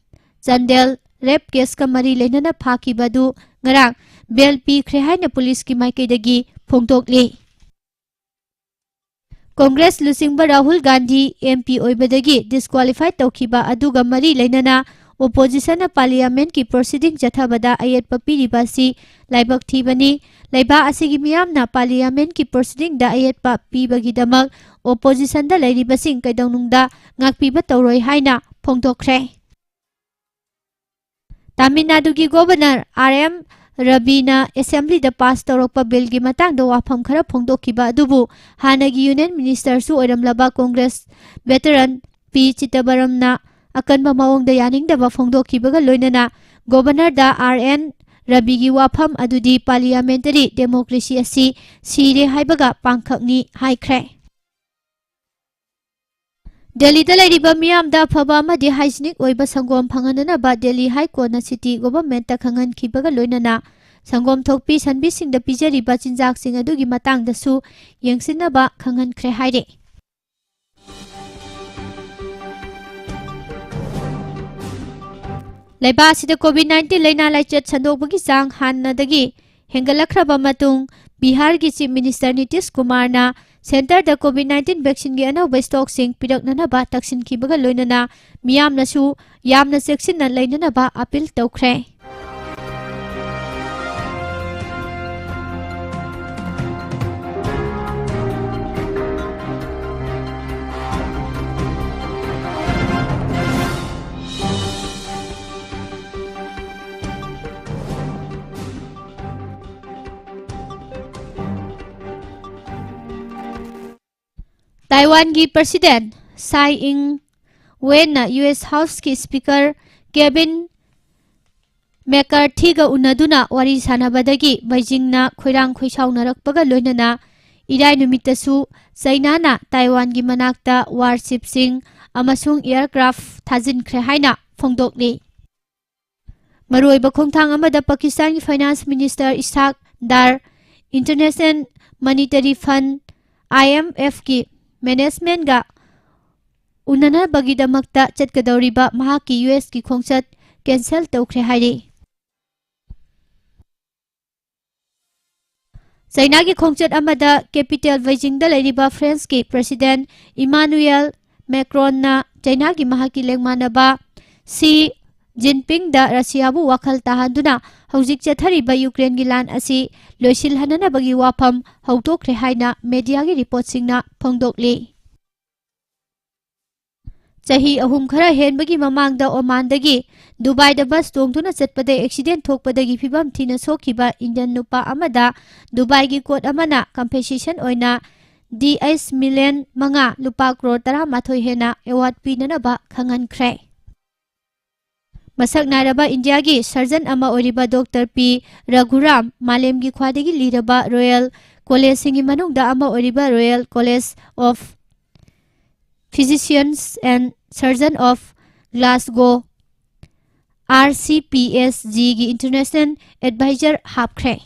ꯆꯟꯗꯦꯜ ꯔꯦꯞ ꯀꯦꯁꯀ ꯃꯔꯤ ꯂꯩꯅꯅ ꯐꯥꯈꯤꯕ ꯑꯗꯨ ꯉꯔꯥꯡ ꯕꯦꯜ ꯄꯤꯈ꯭ꯔꯦ ꯍꯥꯏꯅ ꯄꯨꯂꯤꯁꯀꯤ ꯃꯥꯏꯀꯩꯗꯒꯤ ꯐꯣꯡꯗꯣꯛꯂꯤ꯫ ꯀꯣꯡꯒ꯭ꯔꯦꯁ ꯂꯨꯆꯤꯡꯕ ꯔꯥꯍꯨꯜ ꯒꯥꯟꯙꯤ ꯑꯦꯝ ꯄꯤ ꯑꯣꯏꯕꯗꯒꯤ ꯗꯤꯁꯀ꯭ꯋꯥꯂꯤꯐꯥꯏ ꯇꯧꯈꯤꯕ ꯑꯗꯨꯒ ꯃꯔꯤ ꯂꯩꯅꯅ ꯑꯣꯄꯣꯖꯤꯁꯟꯅ ꯄꯥꯔꯂꯤꯌꯥꯃꯦꯟꯠꯀꯤ ꯄ꯭ꯔꯣꯁꯤꯗꯤꯡ ꯆꯠꯊꯕꯗ ꯑꯌꯦꯠꯄ ꯄꯤꯔꯤꯕ ꯑꯁꯤ ꯂꯥꯏꯕꯛ ꯊꯤꯕꯅꯤ꯫ ꯂꯩꯕꯥꯛ ꯑꯁꯤꯒꯤ ꯃꯤꯌꯥꯝꯅ ꯄꯥꯔꯂꯤꯌꯥꯃꯦꯟꯠꯀꯤ ꯄ꯭ꯔꯣꯁꯤꯗꯤꯡꯗ ꯑꯌꯦꯠꯄ ꯄꯤꯕꯒꯤꯗꯃꯛ ꯑꯣꯄꯣꯖꯤꯁꯟꯗ ꯂꯩꯔꯤꯕꯁꯤꯡ ꯀꯩꯗꯧꯅꯨꯡꯗ ꯉꯥꯛꯄꯤꯕ ꯇꯧꯔꯣꯏ ꯍꯥꯏꯅ ꯐꯣꯡꯗꯣꯛꯈ꯭ꯔꯦ꯫ ꯇꯥꯃꯤꯜ ꯅꯥꯗꯨꯒꯤ ꯒꯣꯚꯔꯅꯔ ꯑꯥꯔ ꯑꯦꯝ ꯔꯕꯤꯅ ꯑꯦꯁꯦꯝꯕ꯭ꯂꯤꯗ ꯄꯥꯁ ꯇꯧꯔꯛꯄ ꯕꯤꯜꯒꯤ ꯃꯇꯥꯡꯗ ꯋꯥꯐꯝ ꯈꯔ ꯐꯣꯡꯗꯣꯛꯈꯤꯕ ꯑꯗꯨꯕꯨ ꯍꯥꯟꯅꯒꯤ ꯌꯨꯅꯤꯌꯟ ꯃꯤꯅꯤꯁꯇꯔꯁꯨ ꯑꯣꯏꯔꯝꯂꯕ ꯀꯣꯡꯒ꯭ꯔꯦꯁ ꯚꯦꯇꯔꯟ ꯄꯤ ꯆꯤꯗꯝꯕꯔꯝꯅ ꯑꯀꯟꯕ ꯃꯑꯣꯡꯗ ꯌꯥꯅꯤꯡꯗꯕ ꯐꯣꯡꯗꯣꯛꯈꯤꯕꯒ ꯂꯣꯏꯅꯅ ꯒꯣꯚꯔꯅꯔꯗ ꯑꯥꯔ ꯑꯦꯟ ꯔꯕꯤꯒꯤ ꯋꯥꯐꯝ ꯑꯗꯨꯗꯤ ꯄꯥꯔꯂꯤꯌꯥꯃꯦꯟꯇꯔꯤ ꯗꯦꯃꯣꯀ꯭ꯔꯦꯁꯤ ꯑꯁꯤ ꯁꯤꯔꯦ ꯍꯥꯏꯕꯒ ꯄꯥꯡꯈꯛꯅꯤ ꯍꯥꯏꯈ꯭ꯔꯦ꯫ ꯗꯦꯜꯂꯤꯗ ꯂꯩꯔꯤꯕ ꯃꯤꯌꯥꯝꯗ ꯑꯐꯕ ꯑꯃꯗꯤ ꯍꯥꯏꯖꯤꯅꯤꯛ ꯑꯣꯏꯕ ꯁꯪꯒꯣꯝ ꯐꯪꯍꯟꯅꯅꯕ ꯗꯦꯜꯂꯤ ꯍꯥꯏ ꯀꯣꯔꯠꯅ ꯁꯤꯇꯤ ꯒꯣꯚꯔꯟꯃꯦꯟꯠꯇ ꯈꯪꯍꯟꯈꯤꯕꯒ ꯂꯣꯏꯅꯅ ꯁꯪꯒꯣꯝ ꯊꯣꯛꯄꯤ ꯁꯟꯕꯤꯁꯤꯡꯗ ꯄꯤꯖꯔꯤꯕ ꯆꯤꯟꯖꯥꯛꯁꯤꯡ ꯑꯗꯨꯒꯤ ꯃꯇꯥꯡꯗꯁꯨ ꯌꯦꯡꯁꯤꯟꯅꯕ ꯈꯪꯍꯟꯈ꯭ꯔꯦ ꯍꯥꯏꯔꯤ꯫ ꯂꯩꯕꯥꯛ ꯑꯁꯤꯗ ꯀꯣꯚꯤꯗ ꯅꯥꯏꯟꯇꯤꯟ ꯂꯩꯅꯥ ꯂꯥꯏꯆꯠ ꯁꯟꯗꯣꯛꯄꯒꯤ ꯆꯥꯡ ꯍꯥꯟꯅꯗꯒꯤ ꯍꯦꯟꯒꯠꯂꯛꯈ꯭ꯔꯕ ꯃꯇꯨꯡ, ꯕꯤꯍꯥꯔꯒꯤ ꯆꯤꯐ ꯃꯤꯅꯤꯁꯇꯔ ꯅꯤꯇꯤꯁ ꯀꯨꯃꯥꯔꯅ ꯁꯦꯟꯇꯔꯗ ꯀꯣꯚꯤꯗ ꯅꯥꯏꯟꯇꯤꯟ ꯚꯦꯛꯁꯤꯟꯒꯤ ꯑꯅꯧꯕ ꯁ꯭ꯇꯣꯛꯁꯤꯡ ꯄꯤꯔꯛꯅꯅꯕ ꯇꯛꯁꯤꯟꯈꯤꯕꯒ ꯂꯣꯏꯅꯅ ꯃꯤꯌꯥꯝꯅꯁꯨ ꯌꯥꯝꯅ ꯆꯦꯛꯁꯤꯟꯅ ꯂꯩꯅꯅꯕ ꯑꯥꯄꯤꯜ ꯇꯧꯈ꯭ꯔꯦ꯫ ꯇꯥꯏꯋꯥꯟꯒꯤ ꯄ꯭ꯔꯁꯤꯗꯦꯟꯠ ꯁꯥꯏ ꯏꯪ ꯋꯦꯟꯅ ꯌꯨ ꯑꯦꯁ ꯍꯥꯎꯁꯀꯤ ꯁ꯭ꯄꯤꯀꯔ ꯀꯦꯚꯤꯟ ꯃꯦꯀꯥꯔꯊꯤꯒ ꯎꯅꯗꯨꯅ ꯋꯥꯔꯤ ꯁꯥꯟꯅꯕꯗꯒꯤ ꯕꯩꯖꯤꯡꯅ ꯈꯣꯏꯔꯥꯡ ꯈꯣꯏꯁꯥꯎꯅꯔꯛꯄꯒ ꯂꯣꯏꯅꯅ ꯏꯔꯥꯏ ꯅꯨꯃꯤꯠꯇꯁꯨ ꯆꯩꯅꯥꯅ ꯇꯥꯏꯋꯥꯟꯒꯤ ꯃꯅꯥꯛꯇ ꯋꯥꯔꯁꯤꯞꯁꯤꯡ ꯑꯃꯁꯨꯡ ꯑꯦꯌꯔꯀ꯭ꯔꯥꯐ ꯊꯥꯖꯤꯟꯈ꯭ꯔꯦ ꯍꯥꯏꯅ ꯐꯣꯡꯗꯣꯛꯂꯤ꯫ ꯃꯔꯨꯑꯣꯏꯕ ꯈꯣꯡꯊꯥꯡ ꯑꯃꯗ ꯄꯥꯀꯤꯁꯇꯥꯟꯒꯤ ꯐꯥꯏꯅꯥꯟꯁ ꯃꯤꯅꯤꯁꯇꯔ ꯏꯁꯍꯥꯛ ꯗꯥꯔ ꯏꯟꯇꯔꯅꯦꯁꯅꯦꯜ ꯃꯅꯤꯇꯔꯤ ꯐꯟꯗ, ꯑꯥꯏ ꯑꯦꯝ ꯑꯦꯐꯀꯤ ꯃꯦꯅꯦꯖꯃꯦꯟꯠꯒ ꯎꯅꯅꯕꯒꯤꯗꯃꯛꯇ ꯆꯠꯀꯗꯧꯔꯤꯕ ꯃꯍꯥꯛꯀꯤ ꯌꯨ ꯑꯦꯁꯀꯤ ꯈꯣꯡꯆꯠ cancel ꯇꯧꯈ꯭ꯔꯦ ꯍꯥꯏꯔꯤ꯫ ꯆꯩꯅꯥꯒꯤ ꯈꯣꯡꯆꯠ ꯑꯃꯗ capital ꯕꯩꯖꯤꯡꯗ ꯂꯩꯔꯤꯕ ꯐ꯭ꯔꯦꯟꯁꯀꯤ President ꯏꯃꯥꯅꯨꯌꯦꯜ ꯃꯦꯀ꯭ꯔꯣꯟꯅ ꯆꯩꯅꯥꯒꯤ ꯃꯍꯥꯛꯀꯤ ꯂꯦꯡꯃꯥꯟꯅꯕ ꯁꯤ ꯖꯤꯟꯄꯤꯡꯗ ꯔꯁꯤꯌꯥꯕꯨ ꯋꯥꯈꯜ ꯇꯥꯍꯟꯗꯨꯅ ꯍꯧꯖꯤꯛ ꯆꯠꯊꯔꯤꯕ ꯌꯨꯀ꯭ꯔꯦꯟꯒꯤ ꯂꯥꯟ ꯑꯁꯤ ꯂꯣꯏꯁꯤꯜꯍꯟꯅꯅꯕꯒꯤ ꯋꯥꯐꯝ ꯍꯧꯗꯣꯛꯈ꯭ꯔꯦ ꯍꯥꯏꯅ mediaꯒꯤ reportꯁꯤꯡꯅ ꯐꯣꯡꯗꯣꯛꯂꯤ꯫ ꯆꯍꯤ ꯑꯍꯨꯝ ꯈꯔ ꯍꯦꯟꯕꯒꯤ ꯃꯃꯥꯡꯗ ꯑꯣꯃꯥꯟꯗꯒꯤ ꯗꯨꯕꯥꯏꯗ bus ꯇꯣꯡꯗꯨꯅ ꯆꯠꯄꯗ accident ꯊꯣꯛꯄꯗꯒꯤ ꯐꯤꯕꯝ ꯊꯤꯅ ꯁꯣꯛꯈꯤꯕ Indian ꯅꯨꯄꯥ ꯑꯃꯗ ꯗꯨꯕꯥꯏꯒꯤ court ꯑꯃꯅ compensation ꯑꯣꯏꯅ ꯗꯤ ꯑꯩꯆ ꯃꯤꯂꯤꯌꯟ ꯃꯉꯥ, ꯂꯨꯄꯥ ꯀ꯭ꯔꯣꯔ ꯇꯔꯥꯃꯥꯊꯣꯏ ꯍꯦꯟꯅ award ꯄꯤꯅꯅꯕ ꯈꯪꯍꯟꯈ꯭ꯔꯦ꯫ ꯃꯁꯛ ꯅꯥꯏꯔꯕ ꯏꯟꯗꯤꯌꯥꯒꯤ surgeon ꯑꯃ ꯑꯣꯏꯔꯤꯕ Doctor ꯄꯤ ꯔꯘꯨꯔꯥꯝ, ꯃꯥꯂꯦꯝꯒꯤ ꯈ꯭ꯋꯥꯏꯗꯒꯤ ꯂꯤꯔꯕ royal collegeꯁꯤꯡꯒꯤ ꯃꯅꯨꯡꯗ ꯑꯃ ꯑꯣꯏꯔꯤꯕ Royal College of Physicians and Surgeon of Glasgow, R C P S Gꯒꯤ international advisor ꯍꯥꯞꯈ꯭ꯔꯦ꯫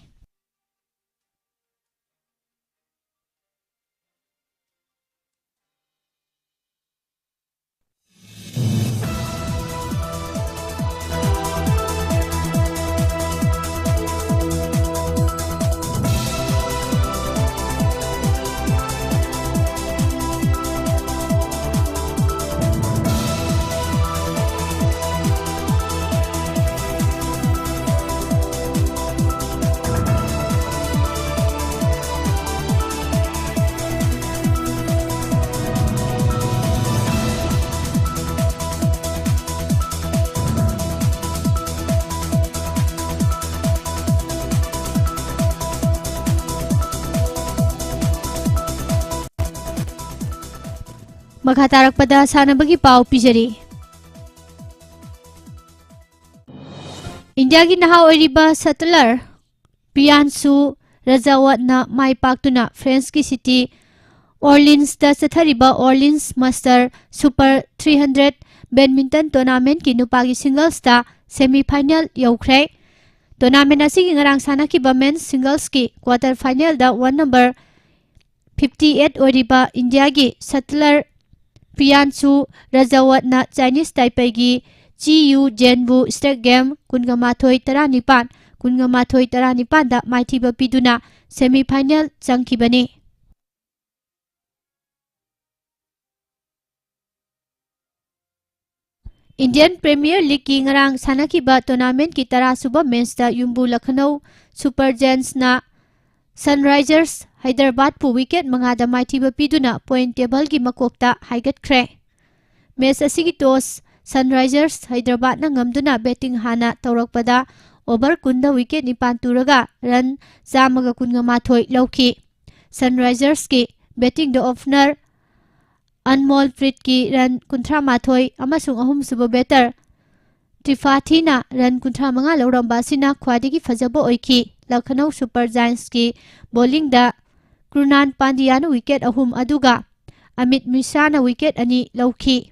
ꯃꯈꯥ ꯇꯥꯔꯛꯄꯗ ꯁꯥꯟꯅꯕꯒꯤ ꯄꯥꯎ ꯄꯤꯖꯔꯤ꯫ ꯏꯟꯗꯤꯌꯥꯒꯤ ꯅꯍꯥ ꯑꯣꯏꯔꯤꯕ shuttler ꯄ꯭ꯔꯤꯌꯥꯟꯁꯨ ꯔꯖꯥꯋꯠꯅ ꯃꯥꯏ ꯄꯥꯛꯇꯨꯅ ꯐ꯭ꯔꯦꯟꯁꯀꯤ city Orleansꯇ ꯆꯠꯊꯔꯤꯕ Orleans Master Super three hundred badminton tournamentꯀꯤ ꯅꯨꯄꯥꯒꯤ singlesꯇ semifinal ꯌꯧꯈ꯭ꯔꯦ꯫ Tournament ꯑꯁꯤꯒꯤ ꯉꯔꯥꯡ ꯁꯥꯟꯅꯈꯤꯕ men's singlesꯀꯤ quarter finalꯗ one number fifty eight ꯑꯣꯏꯔꯤꯕ ꯏꯟꯗꯤꯌꯥꯒꯤ shuttler ꯄ꯭ꯔꯤꯌꯥꯟꯁꯨ ꯔꯖꯥꯋꯠꯅ Chinese ꯇꯥꯏꯄꯩꯒꯤ ꯆꯤ ꯌꯨ ꯖꯦꯟꯕꯨ straight game ꯀꯨꯟꯒ ꯃꯥꯊꯣꯏ ꯇꯔꯥꯅꯤꯄꯥꯟ, ꯀꯨꯟꯒ ꯃꯥꯊꯣꯏ ꯇꯔꯥꯅꯤꯄꯥꯟꯗ ꯃꯥꯏꯊꯤꯕ ꯄꯤꯗꯨꯅ semi final ꯆꯪꯈꯤꯕꯅꯤ꯫ Indian Premier Leagueꯀꯤ ꯉꯔꯥꯡ ꯁꯥꯟꯅꯈꯤꯕ tournamentꯀꯤ ꯇꯔꯥ ꯁꯨꯕ matchꯇ ꯌꯨꯝꯕꯨ ꯂꯈꯅꯧ Super Giantsꯅ Sunrisers Hyderabadꯄꯨ wicket ꯃꯉꯥꯗ ꯃꯥꯏꯊꯤꯕ ꯄꯤꯗꯨꯅ point tableꯒꯤ ꯃꯀꯣꯛꯇ ꯍꯥꯏꯒꯠꯈ꯭ꯔꯦ꯫ Match ꯑꯁꯤꯒꯤ toss Sunrisers Hyderabadꯅ ꯉꯝꯗꯨꯅ batting ꯍꯥꯟꯅ ꯇꯧꯔꯛꯄꯗ over ꯀꯨꯟꯗ wicket ꯅꯤꯄꯥꯟ ꯇꯨꯔꯒ run ꯆꯥꯝꯃꯒ ꯀꯨꯟꯒ ꯃꯥꯊꯣꯏ ꯂꯧꯈꯤ꯫ Sunrisersꯀꯤ battingꯗ opener Anmolpreetꯀꯤ run ꯀꯨꯟꯊ꯭ꯔꯥ ꯃꯥꯊꯣꯏ ꯑꯃꯁꯨꯡ ꯑꯍꯨꯝꯁꯨꯕ batter Tripathina run ꯀꯨꯟꯊ꯭ꯔꯥ ꯃꯉꯥ ꯂꯧꯔꯝꯕ ꯑꯁꯤꯅ ꯈ꯭ꯋꯥꯏꯗꯒꯤ ꯐꯖꯕ ꯑꯣꯏꯈꯤ꯫ Lucknow Super Giantsꯀꯤ bowlingꯗ Krunal Pandyaꯅ wicket ꯑꯍꯨꯝ ꯑꯗꯨꯒ Amit Mishraꯅ wicket ꯑꯅꯤ ꯂꯧꯈꯤ꯫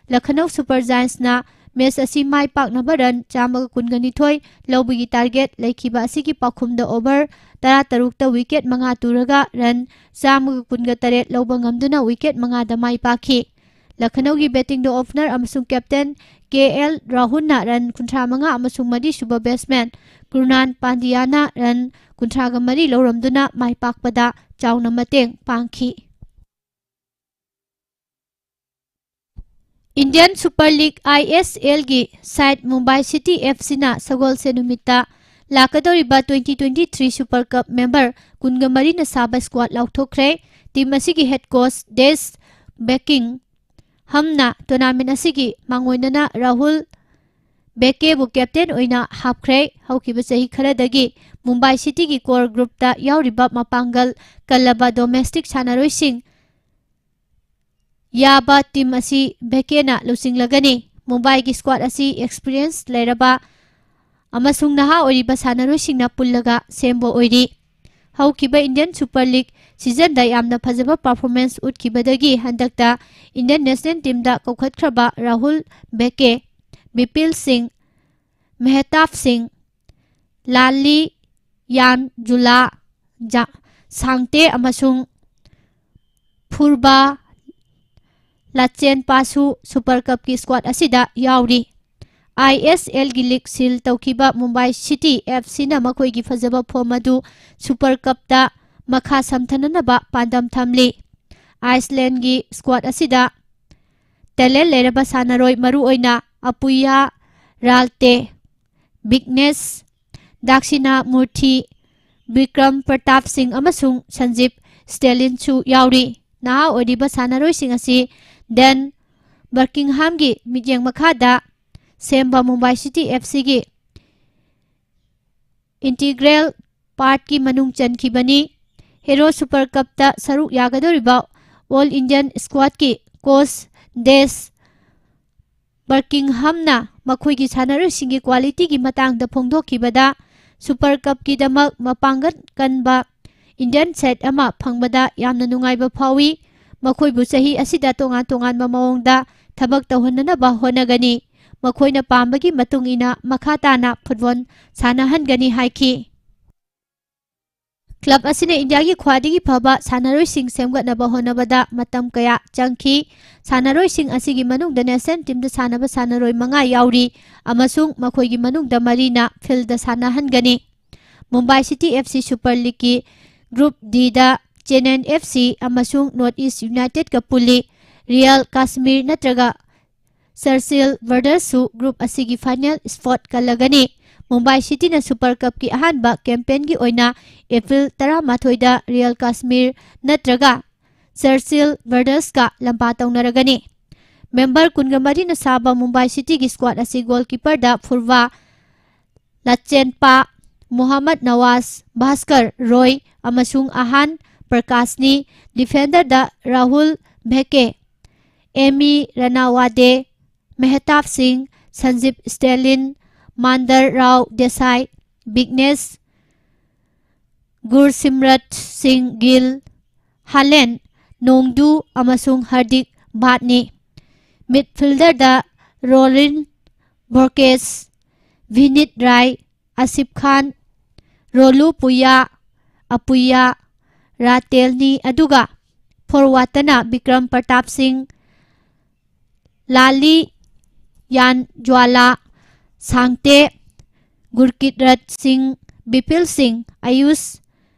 Lucknow Super Giantsꯅ match ꯑꯁꯤ ꯃꯥꯏ ꯄꯥꯛꯅꯕ run ꯆꯥꯝꯃꯒ ꯀꯨꯟꯒ ꯅꯤꯊꯣꯏ ꯂꯧꯕꯒꯤ target ꯂꯩꯈꯤꯕ ꯑꯁꯤꯒꯤ ꯄꯥꯎꯈꯨꯝꯗ over ꯇꯔꯥꯇꯔꯨꯛꯇ wicket ꯃꯉꯥ ꯇꯨꯔꯒ run ꯆꯥꯝꯃꯒ ꯀꯨꯟꯒ ꯇꯔꯦꯠ ꯂꯧꯕ ꯉꯝꯗꯨꯅ wicket ꯃꯉꯥꯗ ꯃꯥꯏ ꯄꯥꯛꯈꯤ꯫ Lucknowꯒꯤ battingꯗ opener ꯑꯃꯁꯨꯡ captain ꯀꯦ ꯑꯦꯜ ꯔꯥꯍꯨꯜꯅ run ꯀꯨꯟꯊ꯭ꯔꯥ ꯃꯉꯥ ꯑꯃꯁꯨꯡ ꯃꯔꯤꯁꯨꯕ batsman Krunal Pandyaꯅ run ꯀꯨꯟꯊ꯭ꯔꯥꯒ ꯃꯔꯤ ꯂꯧꯔꯝꯗꯨꯅ ꯃꯥꯏ ꯄꯥꯛꯄꯗ ꯆꯥꯎꯅ ꯃꯇꯦꯡ ꯄꯥꯡꯈꯤ꯫ Indian Super League, ISLꯒꯤ side Mumbai City FCꯅ ꯁꯒꯣꯜꯁꯦꯟ ꯅꯨꯃꯤꯠꯇ ꯂꯥꯛꯀꯗꯧꯔꯤꯕ twenty twenty-three Super Cup member ꯀꯨꯟꯒ ꯃꯔꯤꯅ ꯁꯥꯕ squad ꯂꯥꯎꯊꯣꯛꯈ꯭ꯔꯦ꯫ Team ꯑꯁꯤꯒꯤ head coach Desh Bekingham ꯍꯝꯅ tournament ꯑꯁꯤꯒꯤ ꯃꯥꯡꯑꯣꯏꯅꯅ ꯔꯥꯍꯨꯜ ꯕꯦꯀꯦꯕꯨ captain ꯑꯣꯏꯅ ꯍꯥꯞꯈ꯭ꯔꯦ꯫ ꯍꯧꯈꯤꯕ ꯆꯍꯤ ꯈꯔꯗꯒꯤ ꯃꯨꯝꯕꯥꯏ ꯁꯤꯇꯤꯒꯤ core groupꯇ ꯌꯥꯎꯔꯤꯕ ꯃꯄꯥꯡꯒꯜ ꯀꯜꯂꯕ domestic ꯁꯥꯟꯅꯔꯣꯏꯁꯤꯡ ꯌꯥꯕ team ꯑꯁꯤ ꯕꯦꯀꯦꯅ ꯂꯨꯆꯤꯡꯂꯒꯅꯤ꯫ ꯃꯨꯝꯕꯥꯏꯒꯤ squad ꯑꯁꯤ experience ꯂꯩꯔꯕ ꯑꯃꯁꯨꯡ ꯅꯍꯥ ꯑꯣꯏꯔꯤꯕ ꯁꯥꯟꯅꯔꯣꯏꯁꯤꯡꯅ ꯄꯨꯜꯂꯒ ꯁꯦꯝꯕ ꯑꯣꯏꯔꯤ꯫ ꯍꯧꯈꯤꯕ Indian Super League seasonꯗ ꯌꯥꯝꯅ ꯐꯖꯕ performance ꯎꯠꯈꯤꯕꯗꯒꯤ ꯍꯟꯗꯛꯇ Indian national teamꯗ ꯀꯧꯈꯠꯈ꯭ꯔꯕ ꯔꯥꯍꯨꯜ ꯕꯦꯀꯦ, ꯕꯤꯄꯤꯜ ꯁꯤꯡ, ꯃꯦꯍꯇꯥꯕ ꯁꯤꯡ, ꯂꯥꯂꯤ ꯌꯥꯟ ꯖꯨꯂꯥ, ꯖꯥ-, ꯁꯥꯡꯇꯦ ꯑꯃꯁꯨꯡ ꯐꯨꯔꯕꯥ ꯂꯥꯆꯦꯟꯄꯥꯁꯨ Super Cupꯀꯤ squad ꯑꯁꯤꯗ ꯌꯥꯎꯔꯤ꯫ ꯑꯥꯏ ꯑꯦꯁ ꯑꯦꯜꯒꯤ ꯂꯤꯒ ꯁꯤꯜ ꯇꯧꯈꯤꯕ ꯃꯨꯝꯕꯥꯏ ꯁꯤꯇꯤ ꯑꯦꯐ ꯁꯤꯅ ꯃꯈꯣꯏꯒꯤ ꯐꯖꯕ ꯐꯣꯝ ꯑꯗꯨ ꯁꯨꯄꯔ ꯀꯞꯇ ꯃꯈꯥ ꯁꯝꯊꯅꯅꯕ ꯄꯥꯟꯗꯝ ꯊꯝꯂꯤ꯫ ꯑꯥꯏꯁꯂꯦꯟꯒꯤ ꯁ꯭ꯀ꯭ꯋꯥꯗ ꯑꯁꯤꯗ ꯇꯦꯂꯦꯟ ꯂꯩꯔꯕ ꯁꯥꯟꯅꯔꯣꯏ, ꯃꯔꯨꯑꯣꯏꯅ ꯑꯄꯨꯌꯥ ꯔꯥꯜꯇꯦ, ꯕꯤꯒꯅꯦꯁ ꯗꯥꯛꯁꯤꯅꯥꯃꯨꯔꯊꯤ, ꯕꯤꯀ꯭ꯔꯝ ꯄ꯭ꯔꯇꯥꯞ ꯁꯤꯡ ꯑꯃꯁꯨꯡ ꯁꯟꯖꯤꯞ ꯁ꯭ꯇꯦꯂꯤꯟꯁꯨ ꯌꯥꯎꯔꯤ꯫ ꯅꯍꯥ ꯑꯣꯏꯔꯤꯕ ꯁꯥꯟꯅꯔꯣꯏꯁꯤꯡ ꯑꯁꯤ ꯗꯦꯟ ꯕꯔꯀꯤꯡꯍꯥꯝꯒꯤ ꯃꯤꯠꯌꯦꯡ ꯃꯈꯥꯗ ꯁꯦꯝꯕ ꯃꯨꯝꯕꯥꯏ ꯁꯤꯇꯤ ꯑꯦꯐ ꯁꯤꯒꯤ ꯏꯟꯇꯤꯒ꯭ꯔꯦꯜ ꯄꯥꯔꯠꯀꯤ ꯃꯅꯨꯡ ꯆꯟꯈꯤꯕꯅꯤ꯫ ꯍꯦꯔꯣ ꯁꯨꯄꯔ ꯀꯞꯇ ꯁꯔꯨꯛ ꯌꯥꯒꯗꯧꯔꯤꯕ ꯑꯣꯜ ꯏꯟꯗꯤꯌꯟ ꯁ꯭ꯀ꯭ꯋꯥꯗꯀꯤ ꯀꯣꯆ ꯗꯦꯁ ꯕꯔꯀꯤꯡꯍꯝꯅ ꯃꯈꯣꯏꯒꯤ ꯁꯥꯟꯅꯔꯣꯏꯁꯤꯡꯒꯤ ꯀ꯭ꯋꯥꯂꯤꯇꯤꯒꯤ ꯃꯇꯥꯡꯗ ꯐꯣꯡꯗꯣꯛꯈꯤꯕꯗ, ꯁꯨꯄꯔ ꯀꯞꯀꯤꯗꯃꯛ ꯃꯄꯥꯡꯒꯜ ꯀꯟꯕ ꯏꯟꯗꯤꯌꯟ ꯁꯦꯠ ꯑꯃ ꯐꯪꯕꯗ ꯌꯥꯝꯅ ꯅꯨꯡꯉꯥꯏꯕ ꯐꯥꯎꯏ꯫ ꯃꯈꯣꯏꯕꯨ ꯆꯍꯤ ꯑꯁꯤꯗ ꯇꯣꯉꯥꯟ ꯇꯣꯉꯥꯟꯕ ꯃꯑꯣꯡꯗ ꯊꯕꯛ ꯇꯧꯍꯟꯅꯅꯕ ꯍꯣꯠꯅꯒꯅꯤ꯫ ꯃꯈꯣꯏꯅ ꯄꯥꯝꯕꯒꯤ ꯃꯇꯨꯡ ꯏꯟꯅ ꯃꯈꯥ ꯇꯥꯅ ꯐꯨꯠꯕꯣꯜ ꯁꯥꯟꯅꯍꯟꯒꯅꯤ ꯍꯥꯏꯈꯤ꯫ ꯀ꯭ꯂꯕ ꯑꯁꯤꯅ ꯏꯟꯗꯤꯌꯥꯒꯤ ꯈ꯭ꯋꯥꯏꯗꯒꯤ ꯐꯕ ꯁꯥꯟꯅꯔꯣꯏꯁꯤꯡ ꯁꯦꯝꯒꯠꯅꯕ ꯍꯣꯠꯅꯕꯗ ꯃꯇꯝ ꯀꯌꯥ ꯆꯪꯈꯤ꯫ ꯁꯥꯟꯅꯔꯣꯏꯁꯤꯡ ꯑꯁꯤꯒꯤ ꯃꯅꯨꯡꯗ ꯅꯦꯁꯅꯦꯜ ꯇꯤꯝꯗ ꯁꯥꯟꯅꯕ ꯁꯥꯟꯅꯔꯣꯏ ꯃꯉꯥ ꯌꯥꯎꯔꯤ, ꯑꯃꯁꯨꯡ ꯃꯈꯣꯏꯒꯤ ꯃꯅꯨꯡꯗ ꯃꯔꯤꯅ ꯐꯤꯜꯗ ꯁꯥꯟꯅꯍꯟꯒꯅꯤ꯫ Mumbai City F C Super ꯂꯤꯒꯀꯤ ꯒ꯭ꯔꯨꯞ ꯗꯤꯗ ꯆꯦꯟꯅꯥꯏ ꯑꯦꯐ ꯁꯤ ꯑꯃꯁꯨꯡ ꯅꯣꯔꯠ ꯏꯁ ꯌꯨꯅꯥꯏꯇꯦꯗꯀ ꯄꯨꯜꯂꯤ꯫ ꯔꯤꯌꯦꯜ ꯀꯥꯁꯃꯤꯔ ꯅꯠꯇ꯭ꯔꯒ ꯆꯔꯆꯤꯜ ꯕ꯭ꯔꯗꯔꯁꯁꯨ ꯒ꯭ꯔꯨꯞ ꯑꯁꯤꯒꯤ ꯐꯥꯏꯅꯦꯜ ꯁ꯭ꯄꯣꯠ ꯀꯜꯂꯒꯅꯤ꯫ ꯃꯨꯝꯕꯥꯏ ꯁꯤꯇꯤꯅ ꯁꯨꯄꯔ ꯀꯞꯀꯤ ꯑꯍꯥꯟꯕ ꯀꯦꯝꯄꯦꯟꯒꯤ ꯑꯣꯏꯅ ꯑꯦꯄ꯭ꯔꯤꯜ ꯇꯔꯥꯃꯥꯊꯣꯏꯗ ꯔꯤꯌꯦꯜ ꯀꯥꯁꯃꯤꯔ ꯅꯠꯇ꯭ꯔꯒ ꯆꯔꯆꯤꯜ ꯕ꯭ꯔꯗꯔꯁꯀ ꯂꯝꯄꯥ ꯇꯧꯅꯔꯒꯅꯤ꯫ ꯃꯦꯝꯕꯔ ꯀꯨꯟꯒ ꯃꯔꯤꯅ ꯁꯥꯕ ꯃꯨꯝꯕꯥꯏ ꯁꯤꯇꯤꯒꯤ ꯁ꯭ꯀ꯭ꯋꯥꯗ ꯑꯁꯤ ꯒꯣꯜꯀꯤꯄꯔꯗ ꯐꯨꯔꯕꯥ ꯂꯆꯦꯟꯄꯥ, ꯃꯣꯍꯝꯃꯗ ꯅꯋꯥꯖ, ꯚꯥꯁꯀꯔ ꯔꯣꯏ ꯑꯃꯁꯨꯡ ꯑꯍꯥꯟ ꯄ꯭ꯔꯀꯥꯁꯅꯤ꯫ ꯗꯤꯐꯦꯟꯗꯔꯗ ꯔꯥꯍꯨꯜ ꯚꯦꯀꯦ, ꯑꯦꯃꯤ ꯔꯅꯥꯋꯥꯗꯦ, ꯃꯦꯍꯇꯥꯕ ꯁꯤꯡ, ꯁꯟꯖꯤꯕ ꯁ꯭ꯇꯦꯂꯤꯟ, ꯃꯥꯟꯗꯔ ꯔꯥꯎ ꯗꯦꯁꯥꯏ, ꯕꯤꯒꯅꯦꯁ ꯒꯨꯔꯁꯤꯝꯔꯠ ꯁꯤꯡ ꯒꯤꯜ, ꯍꯥꯂꯦꯟ, ꯅꯣꯡꯗꯨ ꯑꯃꯁꯨꯡ ꯍꯔꯗꯤꯛ ꯚꯥꯠꯅꯤ꯫ ꯃꯤꯗꯐꯤꯜꯗꯔꯗ ꯔꯣꯂꯤꯟ ꯕꯣꯔꯀꯦꯁ, ꯚꯤꯅꯤꯠ ꯔꯥꯏ, ꯑꯁꯤꯐ ꯈꯥꯟ, ꯔꯣꯂꯨ ꯄꯨꯌꯥ, ꯑꯄꯨꯌꯥ ꯔꯥꯇꯦꯜꯅꯤ, ꯑꯗꯨꯒ ꯐꯣꯔꯋꯥꯔꯗꯇꯅ ꯕꯤꯀ꯭ꯔꯝ ꯄ꯭ꯔꯇꯥꯞ ꯁꯤꯡ, ꯂꯥꯂꯤ ꯌꯥꯟꯖ꯭ꯋꯥꯂꯥ, ꯁꯥꯡꯇꯦ, ꯒꯨꯔꯀꯤꯠꯔꯠ ꯁꯤꯡ, ꯕꯤꯄꯤꯜ ꯁꯤꯡ, ꯑꯌꯨꯁ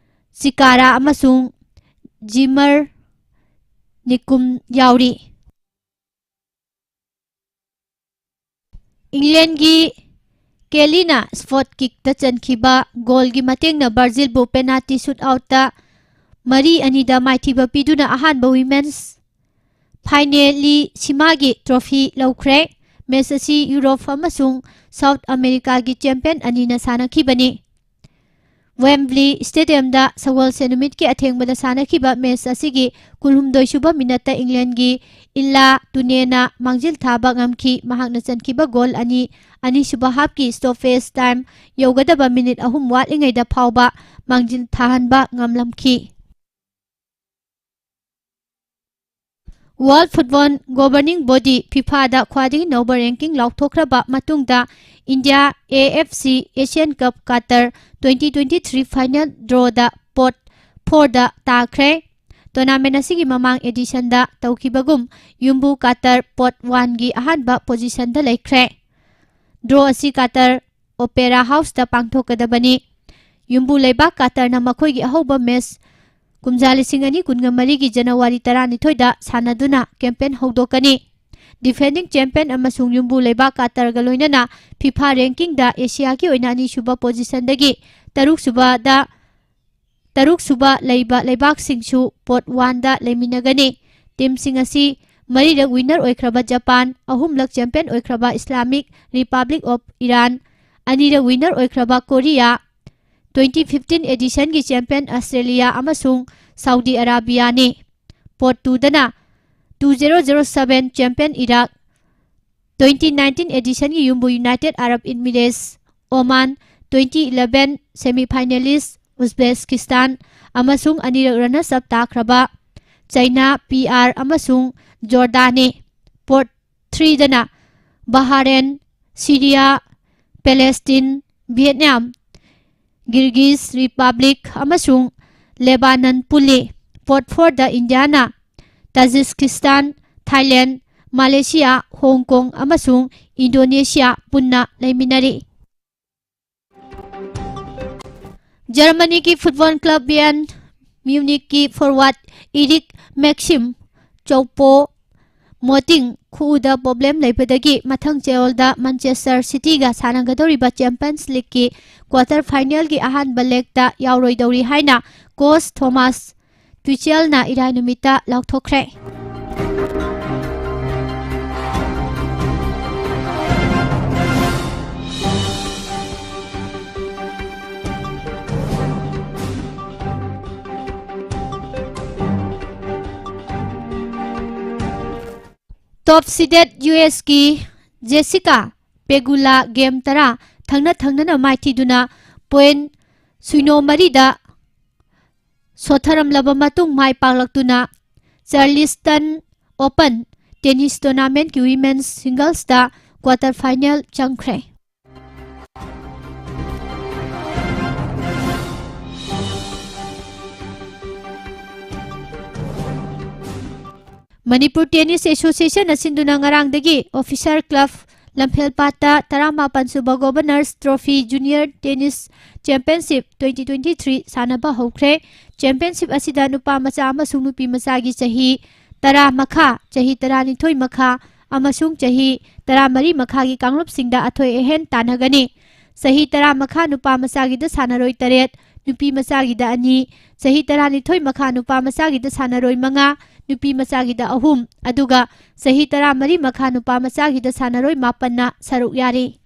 ꯆꯤꯀꯥꯔꯥ ꯑꯃꯁꯨꯡ ꯖꯤꯃꯔ ꯅꯤꯀꯨꯝ ꯌꯥꯎꯔꯤ꯫ ꯏꯪꯂꯦꯟꯒꯤ ꯀꯦꯂꯤꯅ ꯁ꯭ꯄꯣꯠ ꯀꯤꯛꯇ ꯆꯟꯈꯤꯕ ꯒꯣꯜꯒꯤ ꯃꯇꯦꯡꯅ ꯕ꯭ꯔꯥꯖꯤꯜꯕꯨ ꯄꯦꯅꯥꯜꯇꯤ ꯁꯨꯠ ꯑꯥꯎꯠꯇ ꯃꯔꯤ ꯑꯅꯤꯗ ꯃꯥꯏꯊꯤꯕ ꯄꯤꯗꯨꯅ ꯑꯍꯥꯟꯕ ꯋꯤꯃꯦꯟꯁ ꯐꯥꯏꯅꯦꯂꯤ ꯁꯤꯃꯥꯒꯤ ꯇ꯭ꯔꯣꯐꯤ ꯂꯧꯈ꯭ꯔꯦ꯫ ꯃꯦꯆ ꯑꯁꯤ ꯌꯨꯔꯣꯞ ꯑꯃꯁꯨꯡ ꯁꯥꯎꯠ ꯑꯃꯦꯔꯤꯀꯥꯒꯤ ꯆꯦꯝꯄꯤꯌꯟ ꯑꯅꯤꯅ ꯁꯥꯟꯅꯈꯤꯕꯅꯤ꯫ ꯋꯦꯝꯕ꯭ꯂꯤ ꯁ꯭ꯇꯦꯗꯤꯌꯝꯗ ꯁꯒꯣꯜꯁꯦꯟ ꯅꯨꯃꯤꯠꯀꯤ ꯑꯊꯦꯡꯕꯗ ꯁꯥꯟꯅꯈꯤꯕ ꯃꯦꯆ ꯑꯁꯤꯒꯤ ꯀꯨꯟꯍꯨꯝꯗꯣꯏ ꯁꯨꯕ ꯃꯤꯅꯠꯇ ꯏꯪꯂꯦꯟꯒꯤ ꯏꯜꯂꯥ ꯇꯨꯅꯦꯅ ꯃꯥꯡꯖꯤꯜ ꯊꯥꯕ ꯉꯝꯈꯤ꯫ ꯃꯍꯥꯛꯅ ꯆꯟꯈꯤꯕ ꯒꯣꯜ ꯑꯅꯤ ꯑꯅꯤꯁꯨꯕ ꯍꯥꯐꯀꯤ ꯁ꯭ꯇꯣꯄꯦꯖ ꯇꯥꯏꯝ ꯌꯧꯒꯗꯕ ꯃꯤꯅꯤꯠ ꯑꯍꯨꯝ ꯋꯥꯠꯂꯤꯉꯩꯗ ꯐꯥꯎꯕ ꯃꯥꯡꯖꯤꯜ ꯊꯥꯍꯟꯕ ꯉꯝꯂꯝꯈꯤ꯫ World Football Governing Body, ꯐꯤꯐꯥꯗ ꯈ꯭ꯋꯥꯏꯗꯒꯤ ꯅꯧꯕ ꯔꯦꯡꯀꯤꯡ ꯂꯥꯎꯊꯣꯛꯈ꯭ꯔꯕ ꯃꯇꯨꯡꯗ, India A F C Asian Cup quarter twenty twenty three final ꯗ꯭ꯔꯣꯗ ꯄꯣꯠ ꯐꯣꯔꯗ ꯇꯥꯈ꯭ꯔꯦ꯫ ꯇꯣꯔꯅꯥꯃꯦꯟ ꯑꯁꯤꯒꯤ ꯃꯃꯥꯡ ꯑꯦꯗꯤꯁꯟꯗ ꯇꯧꯈꯤꯕꯒꯨꯝ, ꯌꯨꯝꯕꯨ ꯀ꯭ꯋꯥꯇꯔ ꯄꯣꯠ ꯋꯥꯟꯒꯤ ꯑꯍꯥꯟꯕ ꯄꯣꯖꯤꯁꯟꯗ ꯂꯩꯈ꯭ꯔꯦ꯫ ꯗ꯭ꯔꯣ ꯑꯁꯤ ꯀ꯭ꯋꯥꯇꯔ ꯑꯣꯄꯦꯔꯥ ꯍꯥꯎꯁꯇ ꯄꯥꯡꯊꯣꯛꯀꯗꯕꯅꯤ꯫ ꯌꯨꯝꯕꯨ ꯂꯩꯕꯥꯛ ꯀ꯭ꯋꯥꯇꯔꯅ ꯃꯈꯣꯏꯒꯤ ꯑꯍꯧꯕ ꯃꯦꯆ ꯀꯨꯝꯖꯥ ꯂꯤꯁꯤꯡ ꯑꯅꯤ ꯀꯨꯟꯒ ꯃꯔꯤꯒꯤ ꯖꯅꯋꯥꯔꯤ ꯇꯔꯥꯅꯤꯊꯣꯏꯗ ꯁꯥꯟꯅꯗꯨꯅ ꯀꯦꯝꯄꯦꯟ ꯍꯧꯗꯣꯛꯀꯅꯤ꯫ ꯗꯤꯐꯦꯟꯗꯤꯡ ꯆꯦꯝꯄꯤꯌꯟ ꯑꯃꯁꯨꯡ ꯌꯨꯝꯕꯨ ꯂꯩꯕꯥꯛ ꯀ꯭ꯋꯥꯇꯔꯒ ꯂꯣꯏꯅꯅ ꯐꯤꯐꯥ ꯔꯦꯡꯀꯤꯡꯗ ꯑꯦꯁꯤꯌꯥꯒꯤ ꯑꯣꯏꯅ ꯑꯅꯤꯁꯨꯕ ꯄꯣꯖꯤꯁꯟꯗꯒꯤ ꯇꯔꯨꯛꯁꯨꯕꯗ, ꯇꯔꯨꯛꯁꯨꯕ ꯂꯩꯕ ꯂꯩꯕꯥꯛꯁꯤꯡꯁꯨ ꯄꯣꯠ ꯋꯥꯟꯗ ꯂꯩꯃꯤꯟꯅꯒꯅꯤ꯫ ꯇꯤꯝꯁꯤꯡ ꯑꯁꯤ ꯃꯔꯤꯔꯛ ꯋꯤꯟꯅꯔ ꯑꯣꯏꯈ꯭ꯔꯕ ꯖꯄꯥꯟ, ꯑꯍꯨꯝꯂꯛ ꯆꯦꯝꯄꯤꯌꯟ ꯑꯣꯏꯈ꯭ꯔꯕ ꯏꯁꯂꯥꯃꯤꯛ ꯔꯤꯄꯕ꯭ꯂꯤꯛ ꯑꯣꯐ ꯏꯔꯥꯟ, ꯑꯅꯤꯔꯛ ꯋꯤꯟꯅꯔ ꯑꯣꯏꯈ꯭ꯔꯕ ꯀꯣꯔꯤꯌꯥ, ꯇ꯭ꯋꯦꯟꯇꯤ ꯐꯤꯐꯇꯤꯟ ꯑꯦꯗꯤꯁꯟꯒꯤ ꯆꯦꯝꯄꯤꯌꯟ ꯑꯁꯇ꯭ꯔꯦꯂꯤꯌꯥ ꯑꯃꯁꯨꯡ ꯁꯥꯎꯗꯤ ꯑꯔꯥꯕꯤꯌꯥꯅꯤ꯫ ꯄꯣꯠ ꯇꯨꯗꯅ two zero zero seven champion Iraq, twenty nineteen ꯑꯦꯗꯤꯁꯟꯒꯤ ꯌꯨꯝꯕꯨ United Arab Emirates, Oman, twenty eleven semi finalist Uzbekistan ꯑꯃꯁꯨꯡ ꯑꯅꯤꯔꯛ ꯔꯅꯔꯁ ꯑꯞ ꯇꯥꯈ꯭ꯔꯕ ꯆꯥꯏꯅꯥ, ꯄꯤ ꯑꯥꯔ ꯑꯃꯁꯨꯡ ꯖꯣꯔꯗꯥꯟꯅꯤ꯫ ꯄꯣꯠ ꯊ꯭ꯔꯤꯗꯅ Bahrain, Syria, Palestine, Vietnam, Kyrgyz Republic ꯑꯃꯁꯨꯡ ꯂꯦꯕꯥꯅꯟ ꯄꯨꯜꯂꯤ꯫ ꯄꯣꯠ ꯐꯣꯔꯗ ꯏꯟꯗꯤꯌꯥꯅ ꯇꯥꯖꯤꯛꯁꯇꯥꯟ, ꯊꯥꯏꯂꯦꯟ, ꯃꯥꯂꯦꯁꯤꯌꯥ, ꯍꯣꯡ ꯀꯣꯡ ꯑꯃꯁꯨꯡ ꯏꯟꯗꯣꯅꯦꯁꯤꯌꯥ ꯄꯨꯟꯅ ꯂꯩꯃꯤꯟꯅꯔꯤ꯫ ꯖꯔꯃꯅꯤꯒꯤ ꯐꯨꯠꯕꯣꯜ ꯀ꯭ꯂꯕ ꯕꯤꯌꯟ ꯃ꯭ꯌꯨꯅꯤꯛꯀꯤ forward Eric Maxim Choupo Moting ꯈꯨꯎꯗ ꯄ꯭ꯔꯣꯕ꯭ꯂꯦꯝ ꯂꯩꯕꯗꯒꯤ ꯃꯊꯪ ꯆꯌꯣꯜꯗ ꯃꯥꯟꯆꯦꯁꯇꯔ ꯁꯤꯇꯤꯒ ꯁꯥꯟꯅꯒꯗꯧꯔꯤꯕ ꯆꯦꯝꯄꯤꯌꯟꯁ ꯂꯤꯒꯀꯤ ꯀ꯭ꯋꯥꯇꯔ ꯐꯥꯏꯅꯦꯜꯒꯤ ꯑꯍꯥꯟꯕ ꯂꯦꯒꯇ ꯌꯥꯎꯔꯣꯏꯗꯧꯔꯤ ꯍꯥꯏꯅ ꯀꯣꯆ ꯊꯣꯃꯥꯁ ꯇꯨꯆꯦꯜꯅ ꯏꯔꯥꯏ ꯅꯨꯃꯤꯠꯇ ꯂꯥꯎꯊꯣꯛꯈ꯭ꯔꯦ꯫ ꯇꯣꯞ ꯁꯤꯗꯦꯠ ꯌꯨ ꯑꯦꯁꯀꯤ ꯖꯦꯁꯤꯀꯥ ꯄꯦꯒꯨꯂꯥ ꯒꯦꯝ ꯇꯔꯥ ꯊꯪꯅ ꯊꯪꯅꯅ ꯃꯥꯏꯊꯤꯗꯨꯅ ꯄꯣꯏꯟ ꯁꯤꯅꯣ ꯃꯔꯤꯗ ꯁꯣꯊꯔꯝꯂꯕ ꯃꯇꯨꯡ ꯃꯥꯏ ꯄꯥꯛꯂꯛꯇꯨꯅ ꯆꯥꯔꯂꯤꯁꯇꯟ ꯑꯣꯄꯟ ꯇꯦꯅꯤꯁ ꯇꯣꯔꯅꯥꯃꯦꯟꯠꯀꯤ ꯋꯤꯃꯦꯟꯁ ꯁꯤꯡꯒꯜꯁꯇ ꯀ꯭ꯋꯥꯇꯔ ꯐꯥꯏꯅꯦꯜ ꯆꯪꯈ꯭ꯔꯦ꯫ ꯃꯅꯤꯄꯨꯔ ꯇꯦꯅꯤꯁ ꯑꯦꯁꯣꯁꯤꯌꯦꯁꯟꯅ ꯁꯤꯟꯗꯨꯅ ꯉꯔꯥꯡꯗꯒꯤ ꯑꯣꯐꯤꯁꯔ ꯀ꯭ꯂꯕ ꯂꯝꯐꯦꯜꯄꯥꯠꯇ ꯇꯔꯥꯃꯥꯄꯟ ꯁꯨꯕ governor's trophy junior tennis championship twenty twenty three ꯁꯥꯟꯅꯕ ꯍꯧꯈ꯭ꯔꯦ꯫ ꯆꯦꯝꯄꯤꯌꯟꯁꯤꯞ ꯑꯁꯤꯗ ꯅꯨꯄꯥ ꯃꯆꯥ ꯑꯃꯁꯨꯡ ꯅꯨꯄꯤ ꯃꯆꯥꯒꯤ ꯆꯍꯤ ꯇꯔꯥ ꯃꯈꯥ, ꯆꯍꯤ ꯇꯔꯥꯅꯤꯊꯣꯏ ꯃꯈꯥ ꯑꯃꯁꯨꯡ ꯆꯍꯤ ꯇꯔꯥꯃꯔꯤ ꯃꯈꯥꯒꯤ ꯀꯥꯡꯂꯨꯞꯁꯤꯡꯗ ꯑꯊꯣꯏ ꯑꯍꯦꯟ ꯇꯥꯟꯅꯒꯅꯤ꯫ ꯆꯍꯤ ꯇꯔꯥ ꯃꯈꯥ ꯅꯨꯄꯥ ꯃꯆꯥꯒꯤꯗ ꯁꯥꯟꯅꯔꯣꯏ ꯇꯔꯦꯠ, ꯅꯨꯄꯤ ꯃꯆꯥꯒꯤꯗ ꯑꯅꯤ, ꯆꯍꯤ ꯇꯔꯥꯅꯤꯊꯣꯏ ꯃꯈꯥ ꯅꯨꯄꯥ ꯃꯆꯥꯒꯤꯗ ꯁꯥꯟꯅꯔꯣꯏ ꯃꯉꯥ, ꯅꯨꯄꯤ ꯃꯆꯥꯒꯤꯗ ꯑꯍꯨꯝ, ꯑꯗꯨꯒ ꯆꯍꯤ ꯇꯔꯥꯃꯔꯤ ꯃꯈꯥ ꯅꯨꯄꯥ ꯃꯆꯥꯒꯤꯗ ꯁꯥꯟꯅꯔꯣꯏ ꯃꯥꯄꯟꯅ ꯁꯔꯨꯛ ꯌꯥꯔꯤ꯫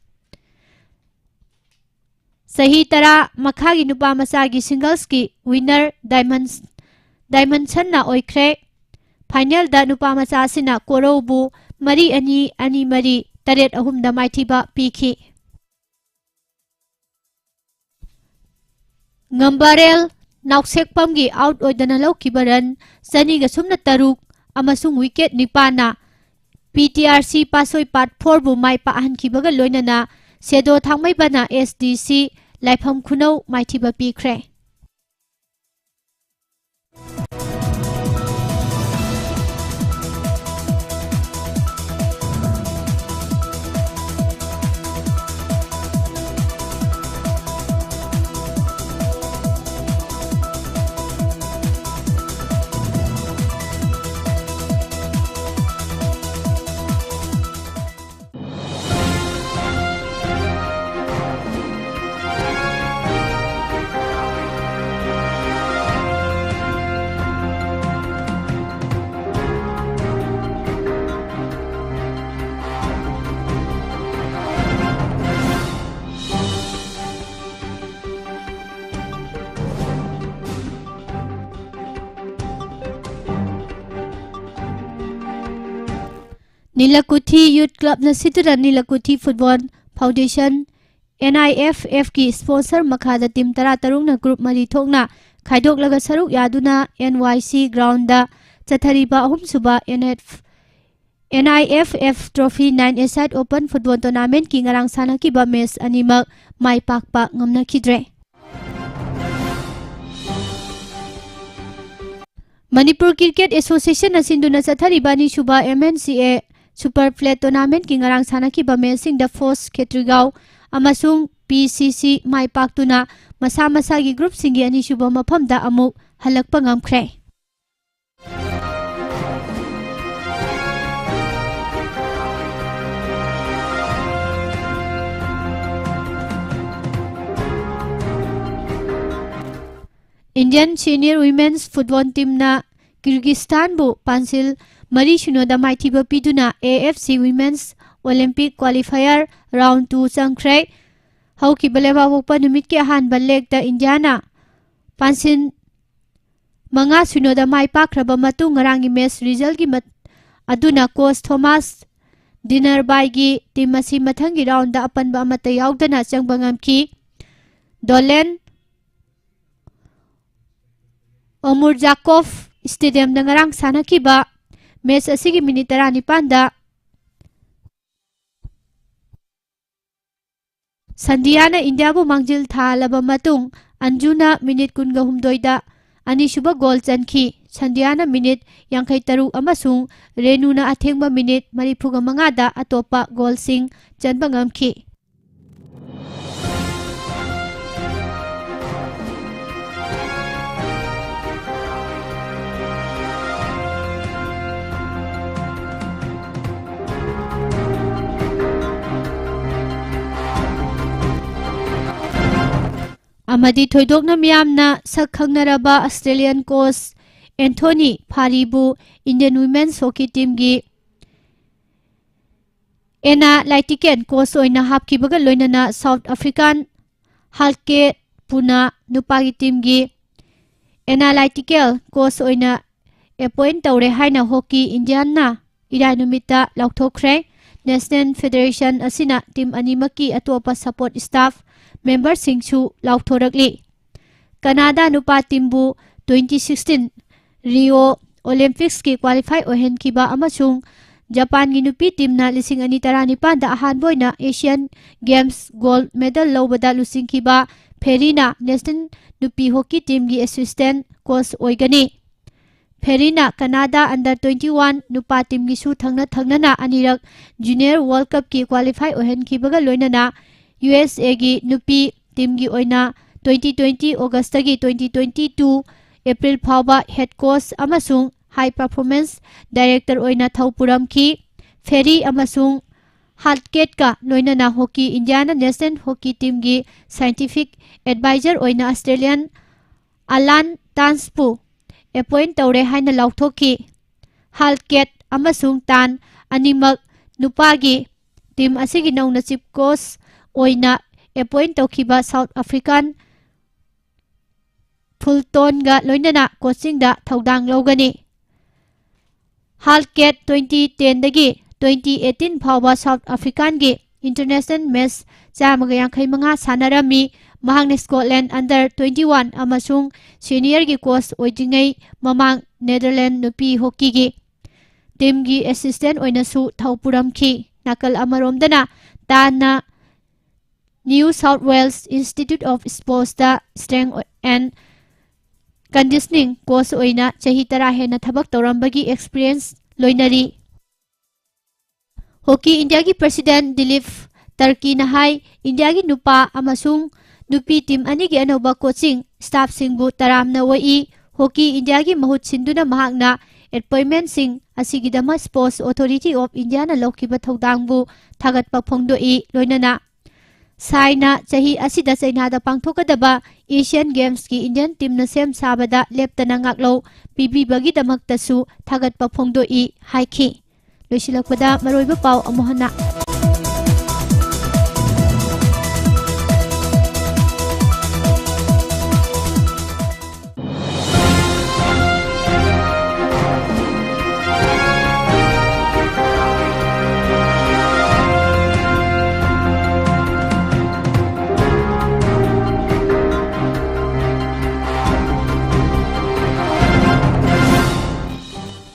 ꯆꯍꯤ ꯇꯔꯥ ꯃꯈꯥꯒꯤ ꯅꯨꯄꯥ ꯃꯆꯥꯒꯤ ꯁꯤꯡꯒꯜꯁꯀꯤ ꯋꯤꯟꯅꯔ ꯗꯥꯏꯃꯟ-, ꯗꯥꯏꯃꯟꯁꯟꯅ ꯑꯣꯏꯈ꯭ꯔꯦ꯫ ꯐꯥꯏꯅꯦꯜꯗ ꯅꯨꯄꯥ ꯃꯆꯥ ꯑꯁꯤꯅ ꯀꯣꯔꯧꯕꯨ ꯃꯔꯤ ꯑꯅꯤ, ꯑꯅꯤ ꯃꯔꯤ, ꯇꯔꯦꯠ ꯑꯍꯨꯝꯗ ꯃꯥꯏꯊꯤꯕ ꯄꯤꯈꯤ꯫ ꯉꯝꯕꯥꯔꯦꯜ ꯅꯥꯎꯁꯦꯛꯄꯝꯒꯤ ꯑꯥꯎꯠ ꯑꯣꯏꯗꯅ ꯂꯧꯈꯤꯕ ꯔꯟ ꯆꯅꯤꯒ ꯁꯨꯞꯅ ꯇꯔꯨꯛ ꯑꯃꯁꯨꯡ ꯋꯤꯀꯦꯠ ꯅꯤꯄꯥꯟꯅ ꯄꯤ ꯇꯤ ꯑꯥꯔ ꯁꯤ ꯄꯥꯠꯁꯣꯏ ꯄꯥꯠ ꯐꯣꯔꯕꯨ ꯃꯥꯏ ꯄꯥꯛꯍꯟꯈꯤꯕꯒ ꯂꯣꯏꯅꯅ ꯁꯦꯗꯣ ꯊꯥꯡꯃꯩꯕꯟꯅ ꯑꯦꯁ ꯗꯤ ꯁꯤ ꯂꯥꯏꯐꯝ ꯈꯨꯅꯧ ꯃꯥꯏꯊꯤꯕ ꯄꯤꯈ꯭ꯔꯦ꯫ ꯅꯤꯂꯀꯨꯊꯤ ꯌꯨꯠ ꯀ꯭ꯂꯕꯅ ꯁꯤꯟꯗꯨꯅ ꯅꯤꯂꯀꯨꯊꯤ ꯐꯨꯠꯕꯣꯜ ꯐꯥꯎꯟꯗꯦꯁꯟ, NIFF ꯀꯤ sponsor ꯃꯈꯥꯗ team ꯇꯔꯥꯇꯔꯨꯛꯅ group ꯃꯔꯤ ꯊꯣꯛꯅ ꯈꯥꯏꯗꯣꯛꯂꯒ ꯁꯔꯨꯛ ꯌꯥꯗꯨꯅ NYC ground ꯆꯠꯊꯔꯤꯕ ꯑꯍꯨꯝꯁꯨꯕ NF, NIFF Trophy nine-a-side Open Football Tournament ꯀꯤ ꯉꯔꯥꯡ ꯁꯥꯟꯅꯈꯤꯕ match ꯑꯅꯤꯃꯛ ꯃꯥꯏ ꯄꯥꯛꯄ ꯉꯝꯅꯈꯤꯗ꯭ꯔꯦ꯫ ꯃꯅꯤꯄꯨꯔ Cricket Association ꯅ ꯁꯤꯟꯗꯨꯅ ꯆꯠꯊꯔꯤꯕ ꯑꯅꯤꯁꯨꯕ MNCA Super Plate Tournament ꯀꯤ ꯉꯔꯥꯡ ꯁꯥꯟꯅꯈꯤꯕ match ꯁꯤꯡꯗ ꯐꯣꯁ ꯈꯦꯇ꯭ꯔꯤꯒꯥꯎ ꯑꯃꯁꯨꯡ PCC ꯃꯥꯏ ꯄꯥꯛꯇꯨꯅ ꯃꯁꯥ ꯃꯁꯥꯒꯤ group ꯁꯤꯡꯒꯤ ꯑꯅꯤꯁꯨꯕ ꯃꯐꯝꯗ ꯑꯃꯨꯛ ꯍꯜꯂꯛꯄ ꯉꯝꯈ꯭ꯔꯦ꯫ Indian Senior Women's Football Team ꯅ ꯀꯤꯔꯒꯤꯁꯇꯥꯟꯕꯨ ꯄꯥꯟꯁꯤꯜ ꯃꯔꯤ ꯁꯤꯅꯣꯗ ꯃꯥꯏꯊꯤꯕ ꯄꯤꯗꯨꯅ AFC Women's Olympic Qualifier Round two ꯆꯪꯈ꯭ꯔꯦ꯫ ꯍꯧꯈꯤꯕ ꯂꯩꯕꯥꯛꯄꯣꯛꯄ ꯅꯨꯃꯤꯠꯀꯤ ꯑꯍꯥꯟꯕ leg ꯇ ꯏꯟꯗꯤꯌꯥꯅ ꯄꯥꯟꯁꯤꯜ ꯃꯉꯥ ꯁꯤꯅꯣꯗ ꯃꯥꯏ ꯄꯥꯛꯈ꯭ꯔꯕ ꯃꯇꯨꯡ ꯉꯔꯥꯡꯒꯤ match result ꯀꯤ ꯃꯠ-, ꯑꯗꯨꯅ coach ꯊꯣꯃꯥꯁ ꯗꯤꯅꯔꯕꯥꯏꯒꯤ team ꯑꯁꯤ ꯃꯊꯪꯒꯤ round ꯑꯄꯟꯕ ꯑꯃꯠꯇ ꯌꯥꯎꯗꯅ ꯆꯪꯕ ꯉꯝꯈꯤ꯫ ꯗꯣꯂꯦꯟ ꯑꯣꯃꯨꯔꯖꯥꯀꯣꯐ Stadium ꯗ ꯉꯔꯥꯡ ꯁꯥꯟꯅꯈꯤꯕ match ꯑꯁꯤꯒꯤ minute ꯇꯔꯥꯅꯤꯄꯥꯟꯗ ꯁꯟꯙꯤꯌꯥꯅ ꯏꯟꯗꯤꯌꯥꯕꯨ ꯃꯥꯡꯖꯤꯜ ꯊꯥꯍꯜꯂꯕ ꯃꯇꯨꯡ, ꯑꯟꯖꯨꯅ minute ꯀꯨꯟꯒ ꯍꯨꯝꯗꯣꯏꯗ ꯑꯅꯤꯁꯨꯕ goal ꯆꯟꯈꯤ꯫ ꯁꯟꯙꯤꯌꯥꯅ minute ꯌꯥꯡꯈꯩ ꯇꯔꯨꯛ ꯑꯃꯁꯨꯡ ꯔꯦꯅꯨꯅ ꯑꯊꯦꯡꯕ minute ꯃꯔꯤꯐꯨꯒ ꯃꯉꯥꯗ ꯑꯇꯣꯞꯄ goal ꯁꯤꯡ ꯆꯟꯕ ꯉꯝꯈꯤ꯫ ꯑꯃꯗꯤ ꯊꯣꯏꯗꯣꯛꯅ ꯃꯤꯌꯥꯝꯅ ꯁꯛ ꯈꯪꯅꯔꯕ Australian coach ꯑꯦꯟꯊꯣꯅꯤ ꯐꯥꯔꯤꯕꯨ Indian Women's Hockey Team ꯒꯤ analytical coach ꯑꯣꯏꯅ ꯍꯥꯞꯈꯤꯕꯒ ꯂꯣꯏꯅꯅ South African ꯍꯥꯜꯀꯦ ꯄꯨꯅ ꯅꯨꯄꯥꯒꯤ team ꯒꯤ analytical coach ꯑꯣꯏꯅ appoint ꯇꯧꯔꯦ ꯍꯥꯏꯅ Hockey India ꯅ ꯏꯔꯥꯏ ꯅꯨꯃꯤꯠꯇ ꯂꯥꯎꯊꯣꯛꯈ꯭ꯔꯦ꯫ National Federation ꯑꯁꯤꯅ team ꯑꯅꯤꯃꯛꯀꯤ ꯑꯇꯣꯞꯄ support staff memberꯁꯤꯡꯁꯨ ꯂꯥꯎꯊꯣꯔꯛꯂꯤ꯫ ꯀꯅꯥꯗꯥ ꯅꯨꯄꯥ teamꯕꯨ twenty sixteen Rio Olympicsꯀꯤ qualify ꯑꯣꯏꯍꯟꯈꯤꯕ ꯑꯃꯁꯨꯡ ꯖꯄꯥꯟꯒꯤ ꯅꯨꯄꯤ teamꯅ ꯂꯤꯁꯤꯡ ꯑꯅꯤ ꯇꯔꯥꯅꯤꯄꯥꯟꯗ ꯑꯍꯥꯟꯕ ꯑꯣꯏꯅ Asian Games gold medal ꯂꯧꯕꯗ ꯂꯨꯆꯤꯡꯈꯤꯕ ꯐꯦꯔꯤꯅ national ꯅꯨꯄꯤ hockey teamꯒꯤ assistant coach ꯑꯣꯏꯒꯅꯤ꯫ ꯐꯦꯔꯤꯅ ꯀꯅꯥꯗꯥ under twenty one ꯅꯨꯄꯥ teamꯒꯤꯁꯨ ꯊꯪꯅ ꯊꯪꯅꯅ ꯑꯅꯤꯔꯛ Junior World Cupꯀꯤ qualify ꯑꯣꯏꯍꯟꯈꯤꯕꯒ ꯂꯣꯏꯅꯅ USAꯒꯤ ꯅꯨꯄꯤ teamꯒꯤ ꯑꯣꯏꯅ twenty twenty Augustꯇꯒꯤ twenty twenty two April ꯐꯥꯎꯕ head coach ꯑꯃꯁꯨꯡ high performance director ꯑꯣꯏꯅ ꯊꯧ ꯄꯨꯔꯝꯈꯤ꯫ ꯐꯦꯔꯤ ꯑꯃꯁꯨꯡ ꯍꯥꯜꯀꯦꯠꯀ ꯂꯣꯏꯅꯅ Hockey Indiaꯅ national hockey teamꯒꯤ scientific advisor ꯑꯣꯏꯅ Australian Alan Tanzꯄꯨ appoint ꯇꯧꯔꯦ ꯍꯥꯏꯅ ꯂꯥꯎꯊꯣꯛꯈꯤ꯫ ꯍꯥꯜꯀꯦꯠ ꯑꯃꯁꯨꯡ ꯇꯥꯟ ꯑꯅꯤꯃꯛ ꯅꯨꯄꯥꯒꯤ team ꯑꯁꯤꯒꯤ ꯅꯧꯅ chief coach ꯑꯣꯏꯅ appoint ꯇꯧꯈꯤꯕ South African Fultonꯒ ꯂꯣꯏꯅꯅ coachingꯗ ꯊꯧꯗꯥꯡ ꯂꯧꯒꯅꯤ꯫ ꯍꯥꯜꯀꯦꯠ twenty tenꯗꯒꯤ twenty eighteen ꯐꯥꯎꯕ South Africanꯒꯤ international match ꯆꯥꯝꯃꯒ ꯌꯥꯡꯈꯩ ꯃꯉꯥ ꯁꯥꯟꯅꯔꯝꯃꯤ꯫ ꯃꯍꯥꯛꯅ Scotland under twenty one ꯑꯃꯁꯨꯡ seniorꯒꯤ coach ꯑꯣꯏꯗ꯭ꯔꯤꯉꯩ ꯃꯃꯥꯡ Netherlands ꯅꯨꯄꯤ hockeyꯒꯤ teamꯒꯤ assistant ꯑꯣꯏꯅꯁꯨ ꯊꯧ ꯄꯨꯔꯝꯈꯤ꯫ ꯅꯥꯀꯜ ꯑꯃꯔꯣꯝꯗꯅ ꯇꯥꯟꯅ New South Wales Institute of Sportsꯇ strength and conditioning coach ꯑꯣꯏꯅ ꯆꯍꯤ ꯇꯔꯥ ꯍꯦꯟꯅ ꯊꯕꯛ ꯇꯧꯔꯝꯕꯒꯤ experience ꯂꯣꯏꯅꯔꯤ꯫ Hockey Indiaꯒꯤ president ꯗꯤꯂꯤꯞ ꯇꯔꯀꯤꯅ ꯍꯥꯏ, ꯏꯟꯗꯤꯌꯥꯒꯤ ꯅꯨꯄꯥ ꯑꯃꯁꯨꯡ ꯅꯨꯄꯤ team ꯑꯅꯤꯒꯤ ꯑꯅꯧꯕ coaching staffꯁꯤꯡꯕꯨ ꯇꯔꯥꯝꯅ ꯑꯣꯛꯏ꯫ Hockey Indiaꯒꯤ ꯃꯍꯨꯠ ꯁꯤꯟꯗꯨꯅ ꯃꯍꯥꯛꯅ appointmentꯁꯤꯡ ꯑꯁꯤꯒꯤꯗꯃꯛ Sports Authority of Indiaꯅ ꯂꯧꯈꯤꯕ ꯊꯧꯗꯥꯡꯕꯨ ꯊꯥꯒꯠꯄ ꯐꯣꯡꯗꯣꯛꯏ꯫ ꯂꯣꯏꯅꯅ ꯁꯥꯏꯅ ꯆꯍꯤ ꯑꯁꯤꯗ ꯆꯩꯅꯥꯗ ꯄꯥꯡꯊꯣꯛꯀꯗꯕ Asian Gamesꯀꯤ Indian teamꯅ ꯁꯦꯝ ꯁꯥꯕꯗ ꯂꯦꯞꯇꯅ ꯉꯥꯛꯂꯧ ꯄꯤꯕꯤꯕꯒꯤꯗꯃꯛꯇꯁꯨ ꯊꯥꯒꯠꯄ ꯐꯣꯡꯗꯣꯛꯏ ꯍꯥꯏꯈꯤ꯫ ꯂꯣꯏꯁꯤꯜꯂꯛꯄꯗ ꯃꯔꯨꯑꯣꯏꯕ ꯄꯥꯎ ꯑꯃꯨꯛ ꯍꯟꯅ꯫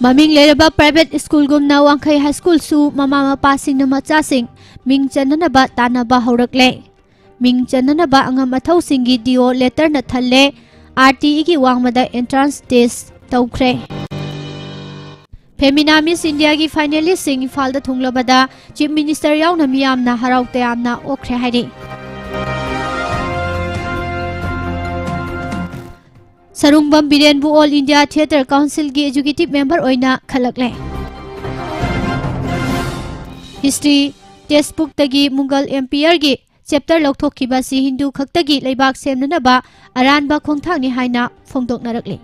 ꯃꯃꯤꯡ ꯂꯩꯔꯕ private schoolꯒꯨꯝꯅ ꯋꯥꯡꯈꯩ High Schoolꯁꯨ ꯃꯃꯥ ꯃꯄꯥꯁꯤꯡꯅ ꯃꯆꯥꯁꯤꯡ ꯃꯤꯡ ꯆꯟꯅꯅꯕ ꯇꯥꯟꯅꯕ ꯍꯧꯔꯛꯂꯦ꯫ ꯃꯤꯡ ꯆꯟꯅꯅꯕ ꯑꯉꯝ ꯑꯊꯧꯁꯤꯡꯒꯤ D O letterꯅ ꯊꯜꯂꯦ꯫ R T Eꯒꯤ ꯋꯥꯡꯃꯗ entrance test ꯇꯧꯈ꯭ꯔꯦ꯫ Femina Miss Indiaꯒꯤ finalistꯁꯤꯡ ꯏꯝꯐꯥꯜꯗ ꯊꯨꯡꯂꯕꯗ Chief Minister ꯌꯥꯎꯅ ꯃꯤꯌꯥꯝꯅ ꯍꯔꯥꯎ ꯇꯌꯥꯝꯅ ꯑꯣꯛꯈ꯭ꯔꯦ ꯍꯥꯏꯔꯤ꯫ Sarungbam ꯕꯤꯔꯦꯟꯕꯨ All India Theatre Councilꯒꯤ executive member ꯑꯣꯏꯅ ꯈꯜꯂꯛꯂꯦ꯫ History textbookꯇꯒꯤ Mughal Empireꯒꯤ chapter ꯂꯧꯊꯣꯛꯈꯤꯕ ꯑꯁꯤ ꯍꯤꯟꯗꯨ ꯈꯛꯇꯒꯤ ꯂꯩꯕꯥꯛ ꯁꯦꯝꯅꯅꯕ ꯑꯔꯥꯟꯕ ꯈꯣꯡꯊꯥꯡꯅꯤ ꯍꯥꯏꯅ ꯐꯣꯡꯗꯣꯛꯅꯔꯛꯂꯤ꯫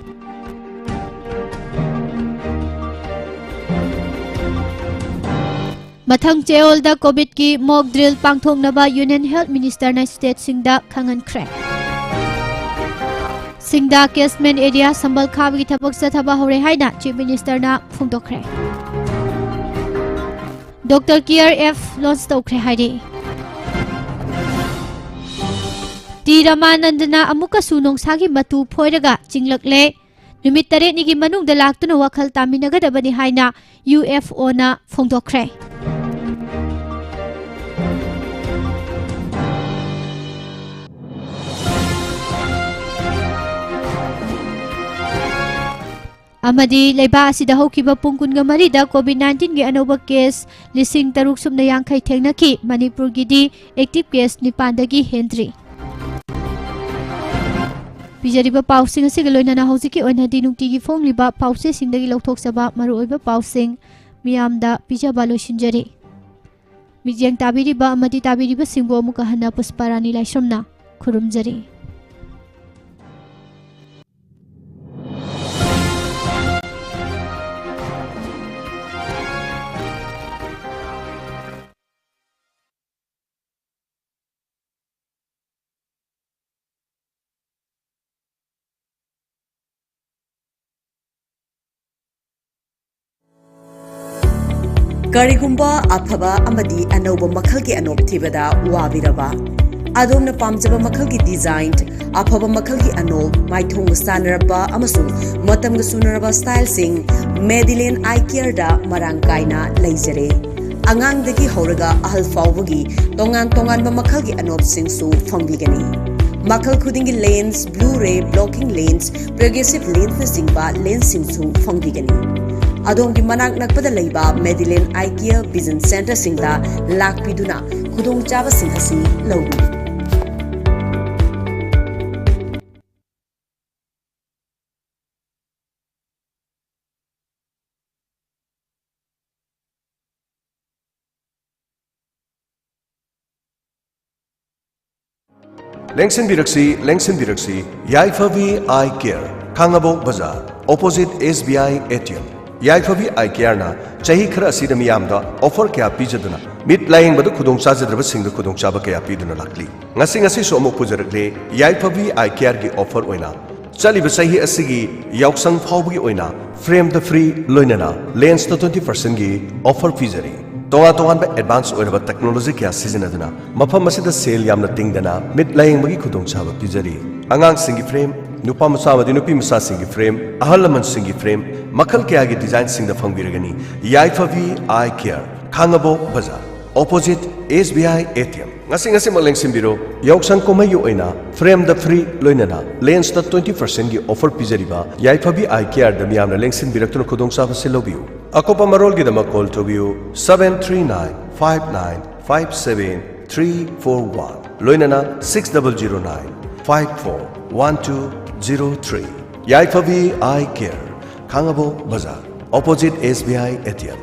ꯃꯊꯪ ꯆꯌꯣꯜꯗ COVIDꯀꯤ mock drill ꯄꯥꯡꯊꯣꯛꯅꯕ Union Health Ministerꯅ stateꯁꯤꯡꯗ ꯈꯪꯍꯟꯈ꯭ꯔꯦ꯫ ꯁꯤꯡꯗꯥ catchment area ꯁꯝꯕꯜ ꯈꯥꯕꯒꯤ ꯊꯕꯛ ꯆꯠꯊꯕ ꯍꯧꯔꯦ ꯍꯥꯏꯅ Chief Ministerꯅ ꯐꯣꯡꯗꯣꯛꯈ꯭ꯔꯦ꯫ Doctor Care App launch ꯇꯧꯈ꯭ꯔꯦ ꯍꯥꯏꯔꯤ꯫ ꯇꯤ ꯔꯃꯥꯅꯟꯗꯅ ꯑꯃꯨꯛꯀꯁꯨ ꯅꯣꯡꯁꯥꯒꯤ ꯃꯇꯨ ꯐꯣꯏꯔꯒ ꯆꯤꯡꯂꯛꯂꯦ꯫ ꯅꯨꯃꯤꯠ ꯇꯔꯦꯠꯅꯤꯒꯤ ꯃꯅꯨꯡꯗ ꯂꯥꯛꯇꯨꯅ ꯋꯥꯈꯜ ꯇꯥꯃꯤꯟꯅꯒꯗꯕꯅꯤ ꯍꯥꯏꯅ UFOꯅ ꯐꯣꯡꯗꯣꯛꯈ꯭ꯔꯦ꯫ ꯑꯃꯗꯤ ꯂꯩꯕꯥꯛ ꯑꯁꯤꯗ ꯍꯧꯈꯤꯕ ꯄꯨꯡ ꯀꯨꯟꯒ ꯃꯔꯤꯗ COVID nineteenꯒꯤ ꯑꯅꯧꯕ case ꯂꯤꯁꯤꯡ ꯇꯔꯨꯛ ꯁꯨꯞꯅ ꯌꯥꯡꯈꯩ ꯊꯦꯡꯅꯈꯤ꯫ ꯃꯅꯤꯄꯨꯔꯒꯤꯗꯤ active case ꯅꯤꯄꯥꯟꯗꯒꯤ ꯍꯦꯟꯗ꯭ꯔꯤ꯫ ꯄꯤꯖꯔꯤꯕ ꯄꯥꯎꯁꯤꯡ ꯑꯁꯤꯒ ꯂꯣꯏꯅꯅ ꯍꯧꯖꯤꯛꯀꯤ ꯑꯣꯏꯅꯗꯤ ꯅꯨꯡꯇꯤꯒꯤ ꯐꯣꯡꯂꯤꯕ ꯄꯥꯎꯆꯦꯁꯤꯡꯗꯒꯤ ꯂꯧꯊꯣꯛꯆꯕ ꯃꯔꯨꯑꯣꯏꯕ ꯄꯥꯎꯁꯤꯡ ꯃꯤꯌꯥꯝꯗ ꯄꯤꯖꯕ ꯂꯣꯏꯁꯤꯟꯖꯔꯤ꯫ ꯃꯤꯠꯌꯦꯡ ꯇꯥꯕꯤꯔꯤꯕ ꯑꯃꯗꯤ ꯇꯥꯕꯤꯔꯤꯕꯁꯤꯡꯕꯨ ꯑꯃꯨꯛꯀ ꯍꯟꯅ ꯄꯨꯁꯄꯥꯔꯥꯅꯤ ꯂꯥꯏꯁ꯭ꯔꯝꯅ ꯈꯨꯔꯨꯝꯖꯔꯤ꯫ ꯀꯔꯤꯒꯨꯝꯕ ꯑꯐꯕ ꯑꯃꯗꯤ ꯑꯅꯧꯕ ꯃꯈꯜꯒꯤ ꯑꯅꯣꯞ ꯊꯤꯕꯗ ꯋꯥꯕꯤꯔꯕ, ꯑꯗꯣꯝꯅ ꯄꯥꯝꯖꯕ ꯃꯈꯜꯒꯤ design, ꯑꯐꯕ ꯃꯈꯜꯒꯤ ꯑꯅꯣꯞ, ꯃꯥꯏꯊꯣꯡꯒ ꯆꯥꯟꯅꯔꯕ ꯑꯃꯁꯨꯡ ꯃꯇꯝꯒ ꯆꯨꯅꯔꯕ styleꯁꯤꯡ Madeline Eye Careꯗ ꯃꯔꯥꯡ ꯀꯥꯏꯅ ꯂꯩꯖꯔꯦ꯫ ꯑꯉꯥꯡꯗꯒꯤ ꯍꯧꯔꯒ ꯑꯍꯜ ꯐꯥꯎꯕꯒꯤ ꯇꯣꯉꯥꯟ ꯇꯣꯉꯥꯟꯕ ꯃꯈꯜꯒꯤ ꯑꯅꯣꯞꯁꯤꯡꯁꯨ ꯐꯪꯕꯤꯒꯅꯤ꯫ ꯃꯈꯜ ꯈꯨꯗꯤꯡꯒꯤ lens, blue ray blocking lens, progressive lensꯅꯆꯤꯡꯕ lensꯁꯤꯡꯁꯨ ꯐꯪꯕꯤꯒꯅꯤ꯫ ꯑꯗꯣꯝꯒꯤ ꯃꯅꯥꯛ ꯅꯛꯄꯗ ꯂꯩꯕ Madeline Eye Care Vision Centreꯁꯤꯡꯗ ꯂꯥꯛꯄꯤꯗꯨꯅ ꯈꯨꯗꯣꯡꯆꯥꯕꯁꯤꯡ ꯑꯁꯤ ꯂꯧꯕꯤꯌꯨ꯫ ꯂꯦꯡꯁꯤꯟꯕꯤꯔꯛꯁꯤ, ꯂꯦꯡꯁꯤꯟꯕꯤꯔꯛꯁꯤ, ꯌꯥꯏꯐꯕꯤ Eye Care, ꯈꯥꯡꯉꯕꯣꯛ ꯕꯖꯥꯔ, opposite S B I A T M꯫ Yaiphabi Eye Careꯅ ꯆꯍꯤ ꯈꯔ ꯑꯁꯤꯗ ꯃꯤꯌꯥꯝꯗ offer ꯀꯌꯥ ꯄꯤꯖꯗꯨꯅ ꯃꯤꯠ ꯂꯥꯌꯦꯡꯕꯗ ꯈꯨꯗꯣꯡ ꯆꯥꯖꯗ꯭ꯔꯕꯁꯤꯡꯗ ꯈꯨꯗꯣꯡꯆꯥꯕ ꯀꯌꯥ ꯄꯤꯗꯨꯅ ꯂꯥꯛꯂꯤ꯫ ꯉꯁꯤ ꯉꯁꯤꯁꯨ ꯑꯃꯨꯛ ꯄꯨꯖꯔꯛꯂꯦ ꯌꯥꯏꯐꯕꯤ Eye Careꯒꯤ offer ꯑꯣꯏꯅ꯫ ꯆꯠꯂꯤꯕ ꯆꯍꯤ ꯑꯁꯤꯒꯤ ꯌꯥꯎꯁꯪ ꯐꯥꯎꯕꯒꯤ ꯑꯣꯏꯅ frame the free ꯂꯣꯏꯅꯅ lensꯇ twenty percentꯒꯤ offer ꯄꯤꯖꯔꯤ꯫ ꯇꯣꯉꯥꯟ ꯇꯣꯉꯥꯟꯕ advance ꯑꯣꯏꯔꯕ technology ꯀꯌꯥ ꯁꯤꯖꯤꯟꯅꯗꯨꯅ ꯃꯐꯝ ꯑꯁꯤꯗ ꯁꯦꯜ ꯌꯥꯝꯅ ꯇꯤꯡꯗꯅ ꯃꯤꯠ ꯂꯥꯌꯦꯡꯕꯒꯤ ꯈꯨꯗꯣꯡꯆꯥꯕ ꯄꯤꯖꯔꯤ꯫ ꯑꯉꯥꯡꯁꯤꯡꯒꯤ frame, ꯅꯨꯄꯥ ꯃꯆꯥ ꯑꯃꯗꯤ ꯅꯨꯄꯤ ꯃꯆꯥꯁꯤꯡꯒꯤ frame, ꯑꯍꯜ ꯂꯃꯟꯁꯤꯡꯒꯤ frame, ꯃꯈꯜ ꯀꯌꯥꯒꯤ designꯁꯤꯡꯗ ꯐꯪꯕꯤꯔꯒꯅꯤ꯫ ꯌꯥꯏꯐꯕꯤ Eye Care, ꯈꯥꯡꯉꯕꯣꯛ ꯕꯖꯥꯔ, opposite S B I A T M꯫ ꯉꯁꯤ ꯉꯁꯤꯃꯛ ꯂꯦꯡꯁꯤꯟꯕꯤꯔꯣ꯫ ꯌꯥꯎꯁꯪ ꯀꯨꯝꯍꯩꯒꯤ ꯑꯣꯏꯅ frame the free ꯂꯣꯏꯅꯅ lensꯇ twenty percentꯒꯤ offer ꯄꯤꯖꯔꯤꯕ ꯌꯥꯏꯐꯕꯤ Eye Careꯗ ꯃꯤꯌꯥꯝꯅ ꯂꯦꯡꯁꯤꯟꯕꯤꯔꯛꯇꯨꯅ ꯈꯨꯗꯣꯡꯆꯥꯕꯁꯤ ꯂꯧꯕꯤꯌꯨ꯫ ꯑꯀꯨꯞꯄ ꯃꯔꯣꯜꯒꯤꯗꯃꯛ call ꯇꯧꯕꯤꯌꯨ seven three nine five nine five seven three four one, ꯂꯣꯏꯅꯅ six double zero nine five four one two zero three꯫ ꯌꯥꯏꯐꯕꯤ Eye Care, ꯈꯥꯡꯉꯕꯣꯛ ꯕꯖꯥꯔ, opposite S B I A T M꯫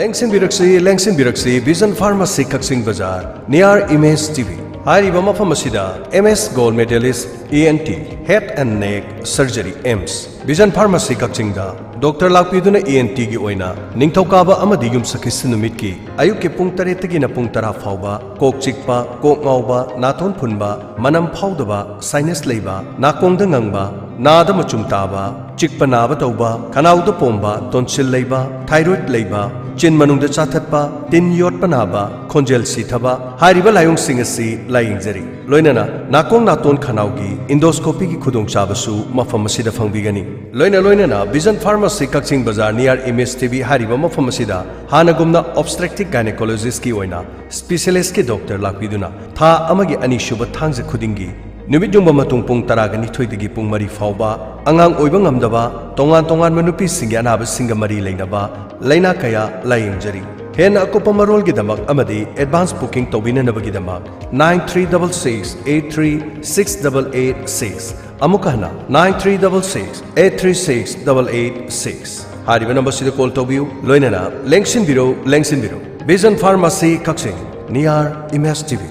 ꯂꯦꯡꯁꯤꯟꯕꯤꯔꯛꯁꯤ, ꯂꯦꯡꯁꯤꯟꯕꯤꯔꯛꯁꯤ, Vision Pharmacy ꯀꯛꯆꯤꯡ ꯕꯖꯥꯔ, near Image T V꯫ ꯍꯥꯏꯔꯤꯕ ꯃꯐꯝ ꯑꯁꯤꯗ M S Gold Medalist E N T, Head and Neck Surgery, AIIMS, Vision Pharmacy ꯀꯛꯆꯤꯡꯗ doctor ꯂꯥꯛꯄꯤꯗꯨꯅ E N Tꯒꯤ ꯑꯣꯏꯅ ꯅꯤꯡꯊꯧꯀꯥꯕ ꯑꯃꯗꯤ ꯌꯨꯝꯁꯀꯩꯁ ꯅꯨꯃꯤꯠꯀꯤ ꯑꯌꯨꯛꯀꯤ ꯄꯨꯡ ꯇꯔꯦꯠꯇꯒꯤꯅ ꯄꯨꯡ ꯇꯔꯥ ꯐꯥꯎꯕ ꯀꯣꯛ ꯆꯤꯛꯄ, ꯀꯣꯛ ꯉꯥꯎꯕ, ꯅꯥꯇꯣꯟ ꯐꯨꯟꯕ, ꯃꯅꯝ ꯐꯥꯎꯗꯕ, sinus ꯂꯩꯕ, ꯅꯥꯀꯣꯡꯗ ꯉꯪꯕ, ꯅꯥꯗ ꯃꯆꯨꯝ ꯇꯥꯕ, ꯆꯤꯛꯄ ꯅꯥꯕ ꯇꯧꯕ, ꯈꯅꯥꯎꯗ ꯄꯣꯝꯕ, tonsil ꯂꯩꯕ, thyroid ꯂꯩꯕ, ꯆꯤꯟ ꯃꯅꯨꯡꯗ ꯆꯥꯊꯠꯄ, ꯇꯤꯟ ꯌꯣꯠꯄ ꯅꯥꯕ, ꯈꯣꯟꯖꯦꯜ ꯁꯤꯊꯕ ꯍꯥꯏꯔꯤꯕ ꯂꯥꯏꯑꯣꯡꯁꯤꯡ ꯑꯁꯤ ꯂꯥꯌꯦꯡꯖꯔꯤ꯫ ꯂꯣꯏꯅꯅ ꯅꯥꯀꯣꯡ ꯅꯥꯇꯣꯟ ꯈꯅꯥꯎꯒꯤ endoscopyꯒꯤ ꯈꯨꯗꯣꯡꯆꯥꯕꯁꯨ ꯃꯐꯝ ꯑꯁꯤꯗ ꯐꯪꯕꯤꯒꯅꯤ꯫ ꯂꯣꯏꯅ ꯂꯣꯏꯅꯅ Vision Pharmacy ꯀꯛꯆꯤꯡ ꯕꯖꯥꯔ near Image TV ꯍꯥꯏꯔꯤꯕ ꯃꯐꯝ ꯑꯁꯤꯗ ꯍꯥꯟꯅꯒꯨꯝꯅ obstetricꯒꯤ gynecologistꯀꯤ ꯑꯣꯏꯅ specialistꯀꯤ doctor ꯂꯥꯛꯄꯤꯗꯨꯅ ꯊꯥ ꯑꯃꯒꯤ ꯑꯅꯤꯁꯨꯕ ꯊꯥꯡꯖ ꯈꯨꯗꯤꯡꯒꯤ ꯅꯨꯃꯤꯠ ꯌꯨꯡꯕ ꯃꯇꯨꯡ ꯄꯨꯡ ꯇꯔꯥꯒ ꯅꯤꯊꯣꯏꯗꯒꯤ ꯄꯨꯡ ꯃꯔꯤ ꯐꯥꯎꯕ ꯑꯉꯥꯡ ꯑꯣꯏꯕ ꯉꯝꯗꯕ, ꯇꯣꯉꯥꯟ ꯇꯣꯉꯥꯟꯕ ꯅꯨꯄꯤꯁꯤꯡꯒꯤ ꯑꯅꯥꯕꯁꯤꯡꯒ ꯃꯔꯤ ꯂꯩꯅꯕ ꯂꯥꯏꯅꯥ ꯀꯌꯥ ꯂꯥꯌꯦꯡꯖꯔꯤ꯫ ꯍꯦꯟꯅ ꯑꯀꯨꯞꯄ ꯃꯔꯣꯜꯒꯤꯗꯃꯛ ꯑꯃꯗꯤ advance booking ꯇꯧꯕꯤꯅꯅꯕꯒꯤꯗꯃꯛ nine three double six eight three six double eight six, ꯑꯃꯨꯛꯀ ꯍꯟꯅ nine three double six eight three six double eight six ꯍꯥꯏꯔꯤꯕ numberꯁꯤꯗ call ꯇꯧꯕꯤꯌꯨ꯫ ꯂꯣꯏꯅꯅ ꯂꯦꯡꯁꯤꯟꯕꯤꯔꯣ, ꯂꯦꯡꯁꯤꯟꯕꯤꯔꯣ꯫ Vision Pharmacy ꯀꯛꯆꯤꯡ, near Image TV꯫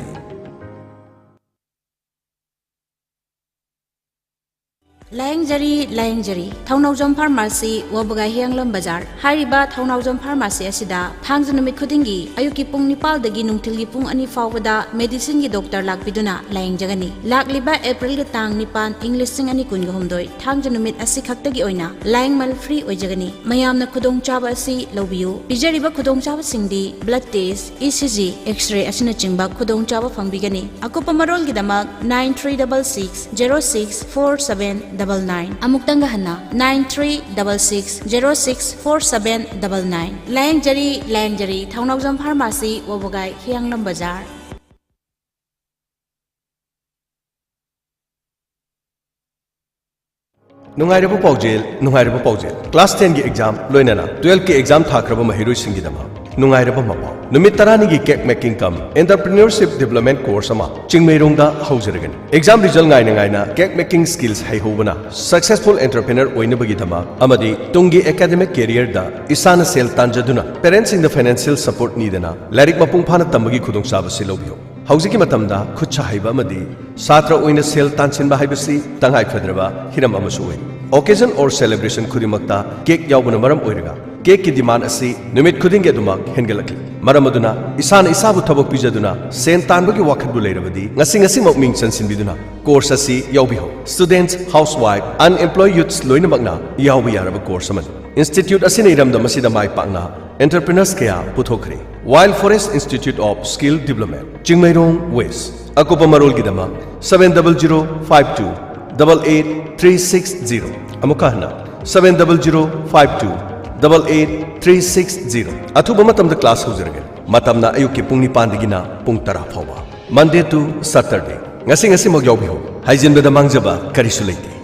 ꯂꯥꯌꯦꯡꯖꯔꯤ, ꯂꯥꯌꯦꯡꯖꯔꯤ꯫ ꯊꯧꯅꯥꯎꯖꯝ Pharmacy, ꯋꯥꯕꯒꯥꯏ, ꯍꯤꯌꯥꯡꯂꯝ ꯕꯖꯥꯔ꯫ ꯍꯥꯏꯔꯤꯕ ꯊꯧꯅꯥꯎꯖꯝ Pharmacy ꯑꯁꯤꯗ ꯊꯥꯡꯖ ꯅꯨꯃꯤꯠ ꯈꯨꯗꯤꯡꯒꯤ ꯑꯌꯨꯛꯀꯤ ꯄꯨꯡ ꯅꯤꯄꯥꯜꯗꯒꯤ ꯅꯨꯡꯊꯤꯜꯒꯤ ꯄꯨꯡ ꯑꯅꯤ ꯐꯥꯎꯕꯗ medicineꯒꯤ doctor ꯂꯥꯛꯄꯤꯗꯨꯅ ꯂꯥꯌꯦꯡꯖꯒꯅꯤ꯫ ꯂꯥꯛꯂꯤꯕ Aprilꯒꯤ ꯇꯥꯡ ꯅꯤꯄꯥꯟ, ꯏꯪ ꯂꯤꯁꯤꯡ ꯑꯅꯤ ꯀꯨꯟꯒ ꯍꯨꯝꯗꯣꯏ, ꯊꯥꯡꯖ ꯅꯨꯃꯤꯠ ꯑꯁꯤꯈꯛꯇꯒꯤ ꯑꯣꯏꯅ ꯂꯥꯌꯦꯡꯃꯜ free ꯑꯣꯏꯖꯒꯅꯤ꯫ ꯃꯌꯥꯝꯅ ꯈꯨꯗꯣꯡꯆꯥꯕ ꯑꯁꯤ ꯂꯧꯕꯤꯌꯨ꯫ ꯄꯤꯖꯔꯤꯕ ꯈꯨꯗꯣꯡꯆꯥꯕꯁꯤꯡꯗꯤ blood test, ECG, X-ray ꯑꯁꯤꯅꯆꯤꯡꯕ ꯈꯨꯗꯣꯡꯆꯥꯕ ꯐꯪꯕꯤꯒꯅꯤ꯫ ꯑꯀꯨꯞꯄ ꯃꯔꯣꯜꯒꯤꯗꯃꯛ nine three double six zero six four seven double nine꯫ ꯑꯃꯨꯛꯇꯪꯒ ꯍꯟꯅ, nine three double six zero six four seven double nine꯫ ꯂꯥꯌꯦꯡꯖꯔꯤ, ꯂꯥꯌꯦꯡꯖꯔꯤ꯫ ꯊꯧꯅꯥꯎꯖꯝ Pharmacy, ꯋꯥꯕꯒꯥꯏ, ꯍꯤꯌꯥꯡꯂꯝ ꯕꯖꯥꯔ꯫ ꯅꯨꯡꯉꯥꯏꯔꯕ ꯄꯥꯎꯖꯦꯜ, ꯅꯨꯡꯉꯥꯏꯔꯕ ꯄꯥꯎꯖꯦꯜ꯫ Class tenꯒꯤ exam ꯂꯣꯏꯅꯅ twelveꯀꯤ exam ꯊꯥꯈ꯭ꯔꯕ ꯃꯍꯩꯔꯣꯏꯁꯤꯡꯒꯤꯗꯃꯛ ꯅꯨꯡꯉꯥꯏꯔꯕ ꯃꯄꯥꯎ꯫ ꯅꯨꯃꯤꯠ ꯇꯔꯥꯅꯤꯒꯤ cake making cum entrepreneurship development course ꯑꯃ ꯆꯤꯡꯃꯩꯔꯣꯡꯗ ꯍꯧꯖꯔꯒꯅꯤ꯫ Exam result ꯉꯥꯏꯅ ꯉꯥꯏꯅ cake making skills ꯍꯩꯍꯧꯕꯅ successful entrepreneur ꯑꯣꯏꯅꯕꯒꯤꯗꯃꯛ ꯑꯃꯗꯤ ꯇꯨꯡꯒꯤ academic careerꯗ ꯏꯁꯥꯅ ꯁꯦꯜ ꯇꯥꯟꯖꯗꯨꯅ parentꯁꯤꯡꯗ financial support ꯅꯤꯗꯅ ꯂꯥꯏꯔꯤꯛ ꯃꯄꯨꯡ ꯐꯥꯅ ꯇꯝꯕꯒꯤ ꯈꯨꯗꯣꯡꯆꯥꯕꯁꯤ ꯂꯧꯕꯤꯌꯨ꯫ ꯍꯧꯖꯤꯛꯀꯤ ꯃꯇꯝꯗ ꯈꯨꯠꯁꯥ ꯍꯩꯕ ꯑꯃꯗꯤ ꯁꯥꯇ꯭ꯔ ꯑꯣꯏꯅ ꯁꯦꯜ ꯇꯥꯟꯁꯤꯟꯕ ꯍꯥꯏꯕꯁꯤ ꯇꯉꯥꯏ ꯐꯗ꯭ꯔꯕ ꯍꯤꯔꯝ ꯑꯃꯁꯨ ꯑꯣꯏ꯫ Occasion or celebration ꯈꯨꯗꯤꯡꯃꯛꯇ cake ꯌꯥꯎꯕꯅ ꯃꯔꯝ ꯑꯣꯏꯔꯒ cakeꯀꯤ demand ꯑꯁꯤ ꯅꯨꯃꯤꯠ ꯈꯨꯗꯤꯡꯒꯤ ꯑꯗꯨꯃꯛ ꯍꯦꯟꯒꯠꯂꯛꯂꯤ꯫ ꯃꯔꯝ ꯑꯗꯨꯅ ꯏꯁꯥꯅ ꯏꯁꯥꯕꯨ ꯊꯕꯛ ꯄꯤꯖꯗꯨꯅ ꯁꯦꯟ ꯇꯥꯟꯕꯒꯤ ꯋꯥꯈꯜꯕꯨ ꯂꯩꯔꯕꯗꯤ ꯉꯁꯤ ꯉꯁꯤꯃꯛ ꯃꯤꯡ ꯆꯟꯁꯤꯟꯕꯤꯗꯨꯅ course ꯑꯁꯤ ꯌꯥꯎꯕꯤꯍꯧ꯫ Students, housewife, unemployed youths ꯂꯣꯏꯅꯃꯛꯅ ꯌꯥꯎꯕ ꯌꯥꯔꯕ course ꯑꯃꯅꯤ꯫ Institute ꯑꯁꯤꯅ ꯏꯔꯝꯗꯝ ꯑꯁꯤꯗ ꯃꯥꯏ ꯄꯥꯛꯅ ꯑꯦꯟꯇꯔꯄ꯭ꯔꯤꯅꯔꯁ ꯀꯌꯥ ꯄꯨꯊꯣꯛꯈ꯭ꯔꯦ꯫ Wild Forest Institute of Skill Development, Chingmeirong West꯫ ꯑꯀꯨꯞꯄ ꯃꯔꯣꯜꯒꯤꯗꯃꯛ seven double zero five two double eight three six zero꯫ ꯑꯃꯨꯛꯀ ꯍꯟꯅ, seven double zero five two double eight three six zero꯫ ꯑꯊꯨꯕ ꯃꯇꯝꯗ ꯀ꯭ꯂꯥꯁ ꯍꯧꯖꯔꯒꯅꯤ꯫ ꯃꯇꯝꯅ ꯑꯌꯨꯛꯀꯤ ꯄꯨꯡ ꯅꯤꯄꯥꯟꯗꯒꯤꯅ ꯄꯨꯡ ꯇꯔꯥ ꯐꯥꯎꯕ, Monday to Saturday꯫ ꯉꯁꯤ ꯉꯁꯤꯃꯛ ꯌꯥꯎꯕꯤꯍꯧ꯫ ꯍꯥꯏꯖꯤꯟꯕꯗ ꯃꯥꯡꯖꯕ ꯀꯔꯤꯁꯨ ꯂꯩꯇꯦ꯫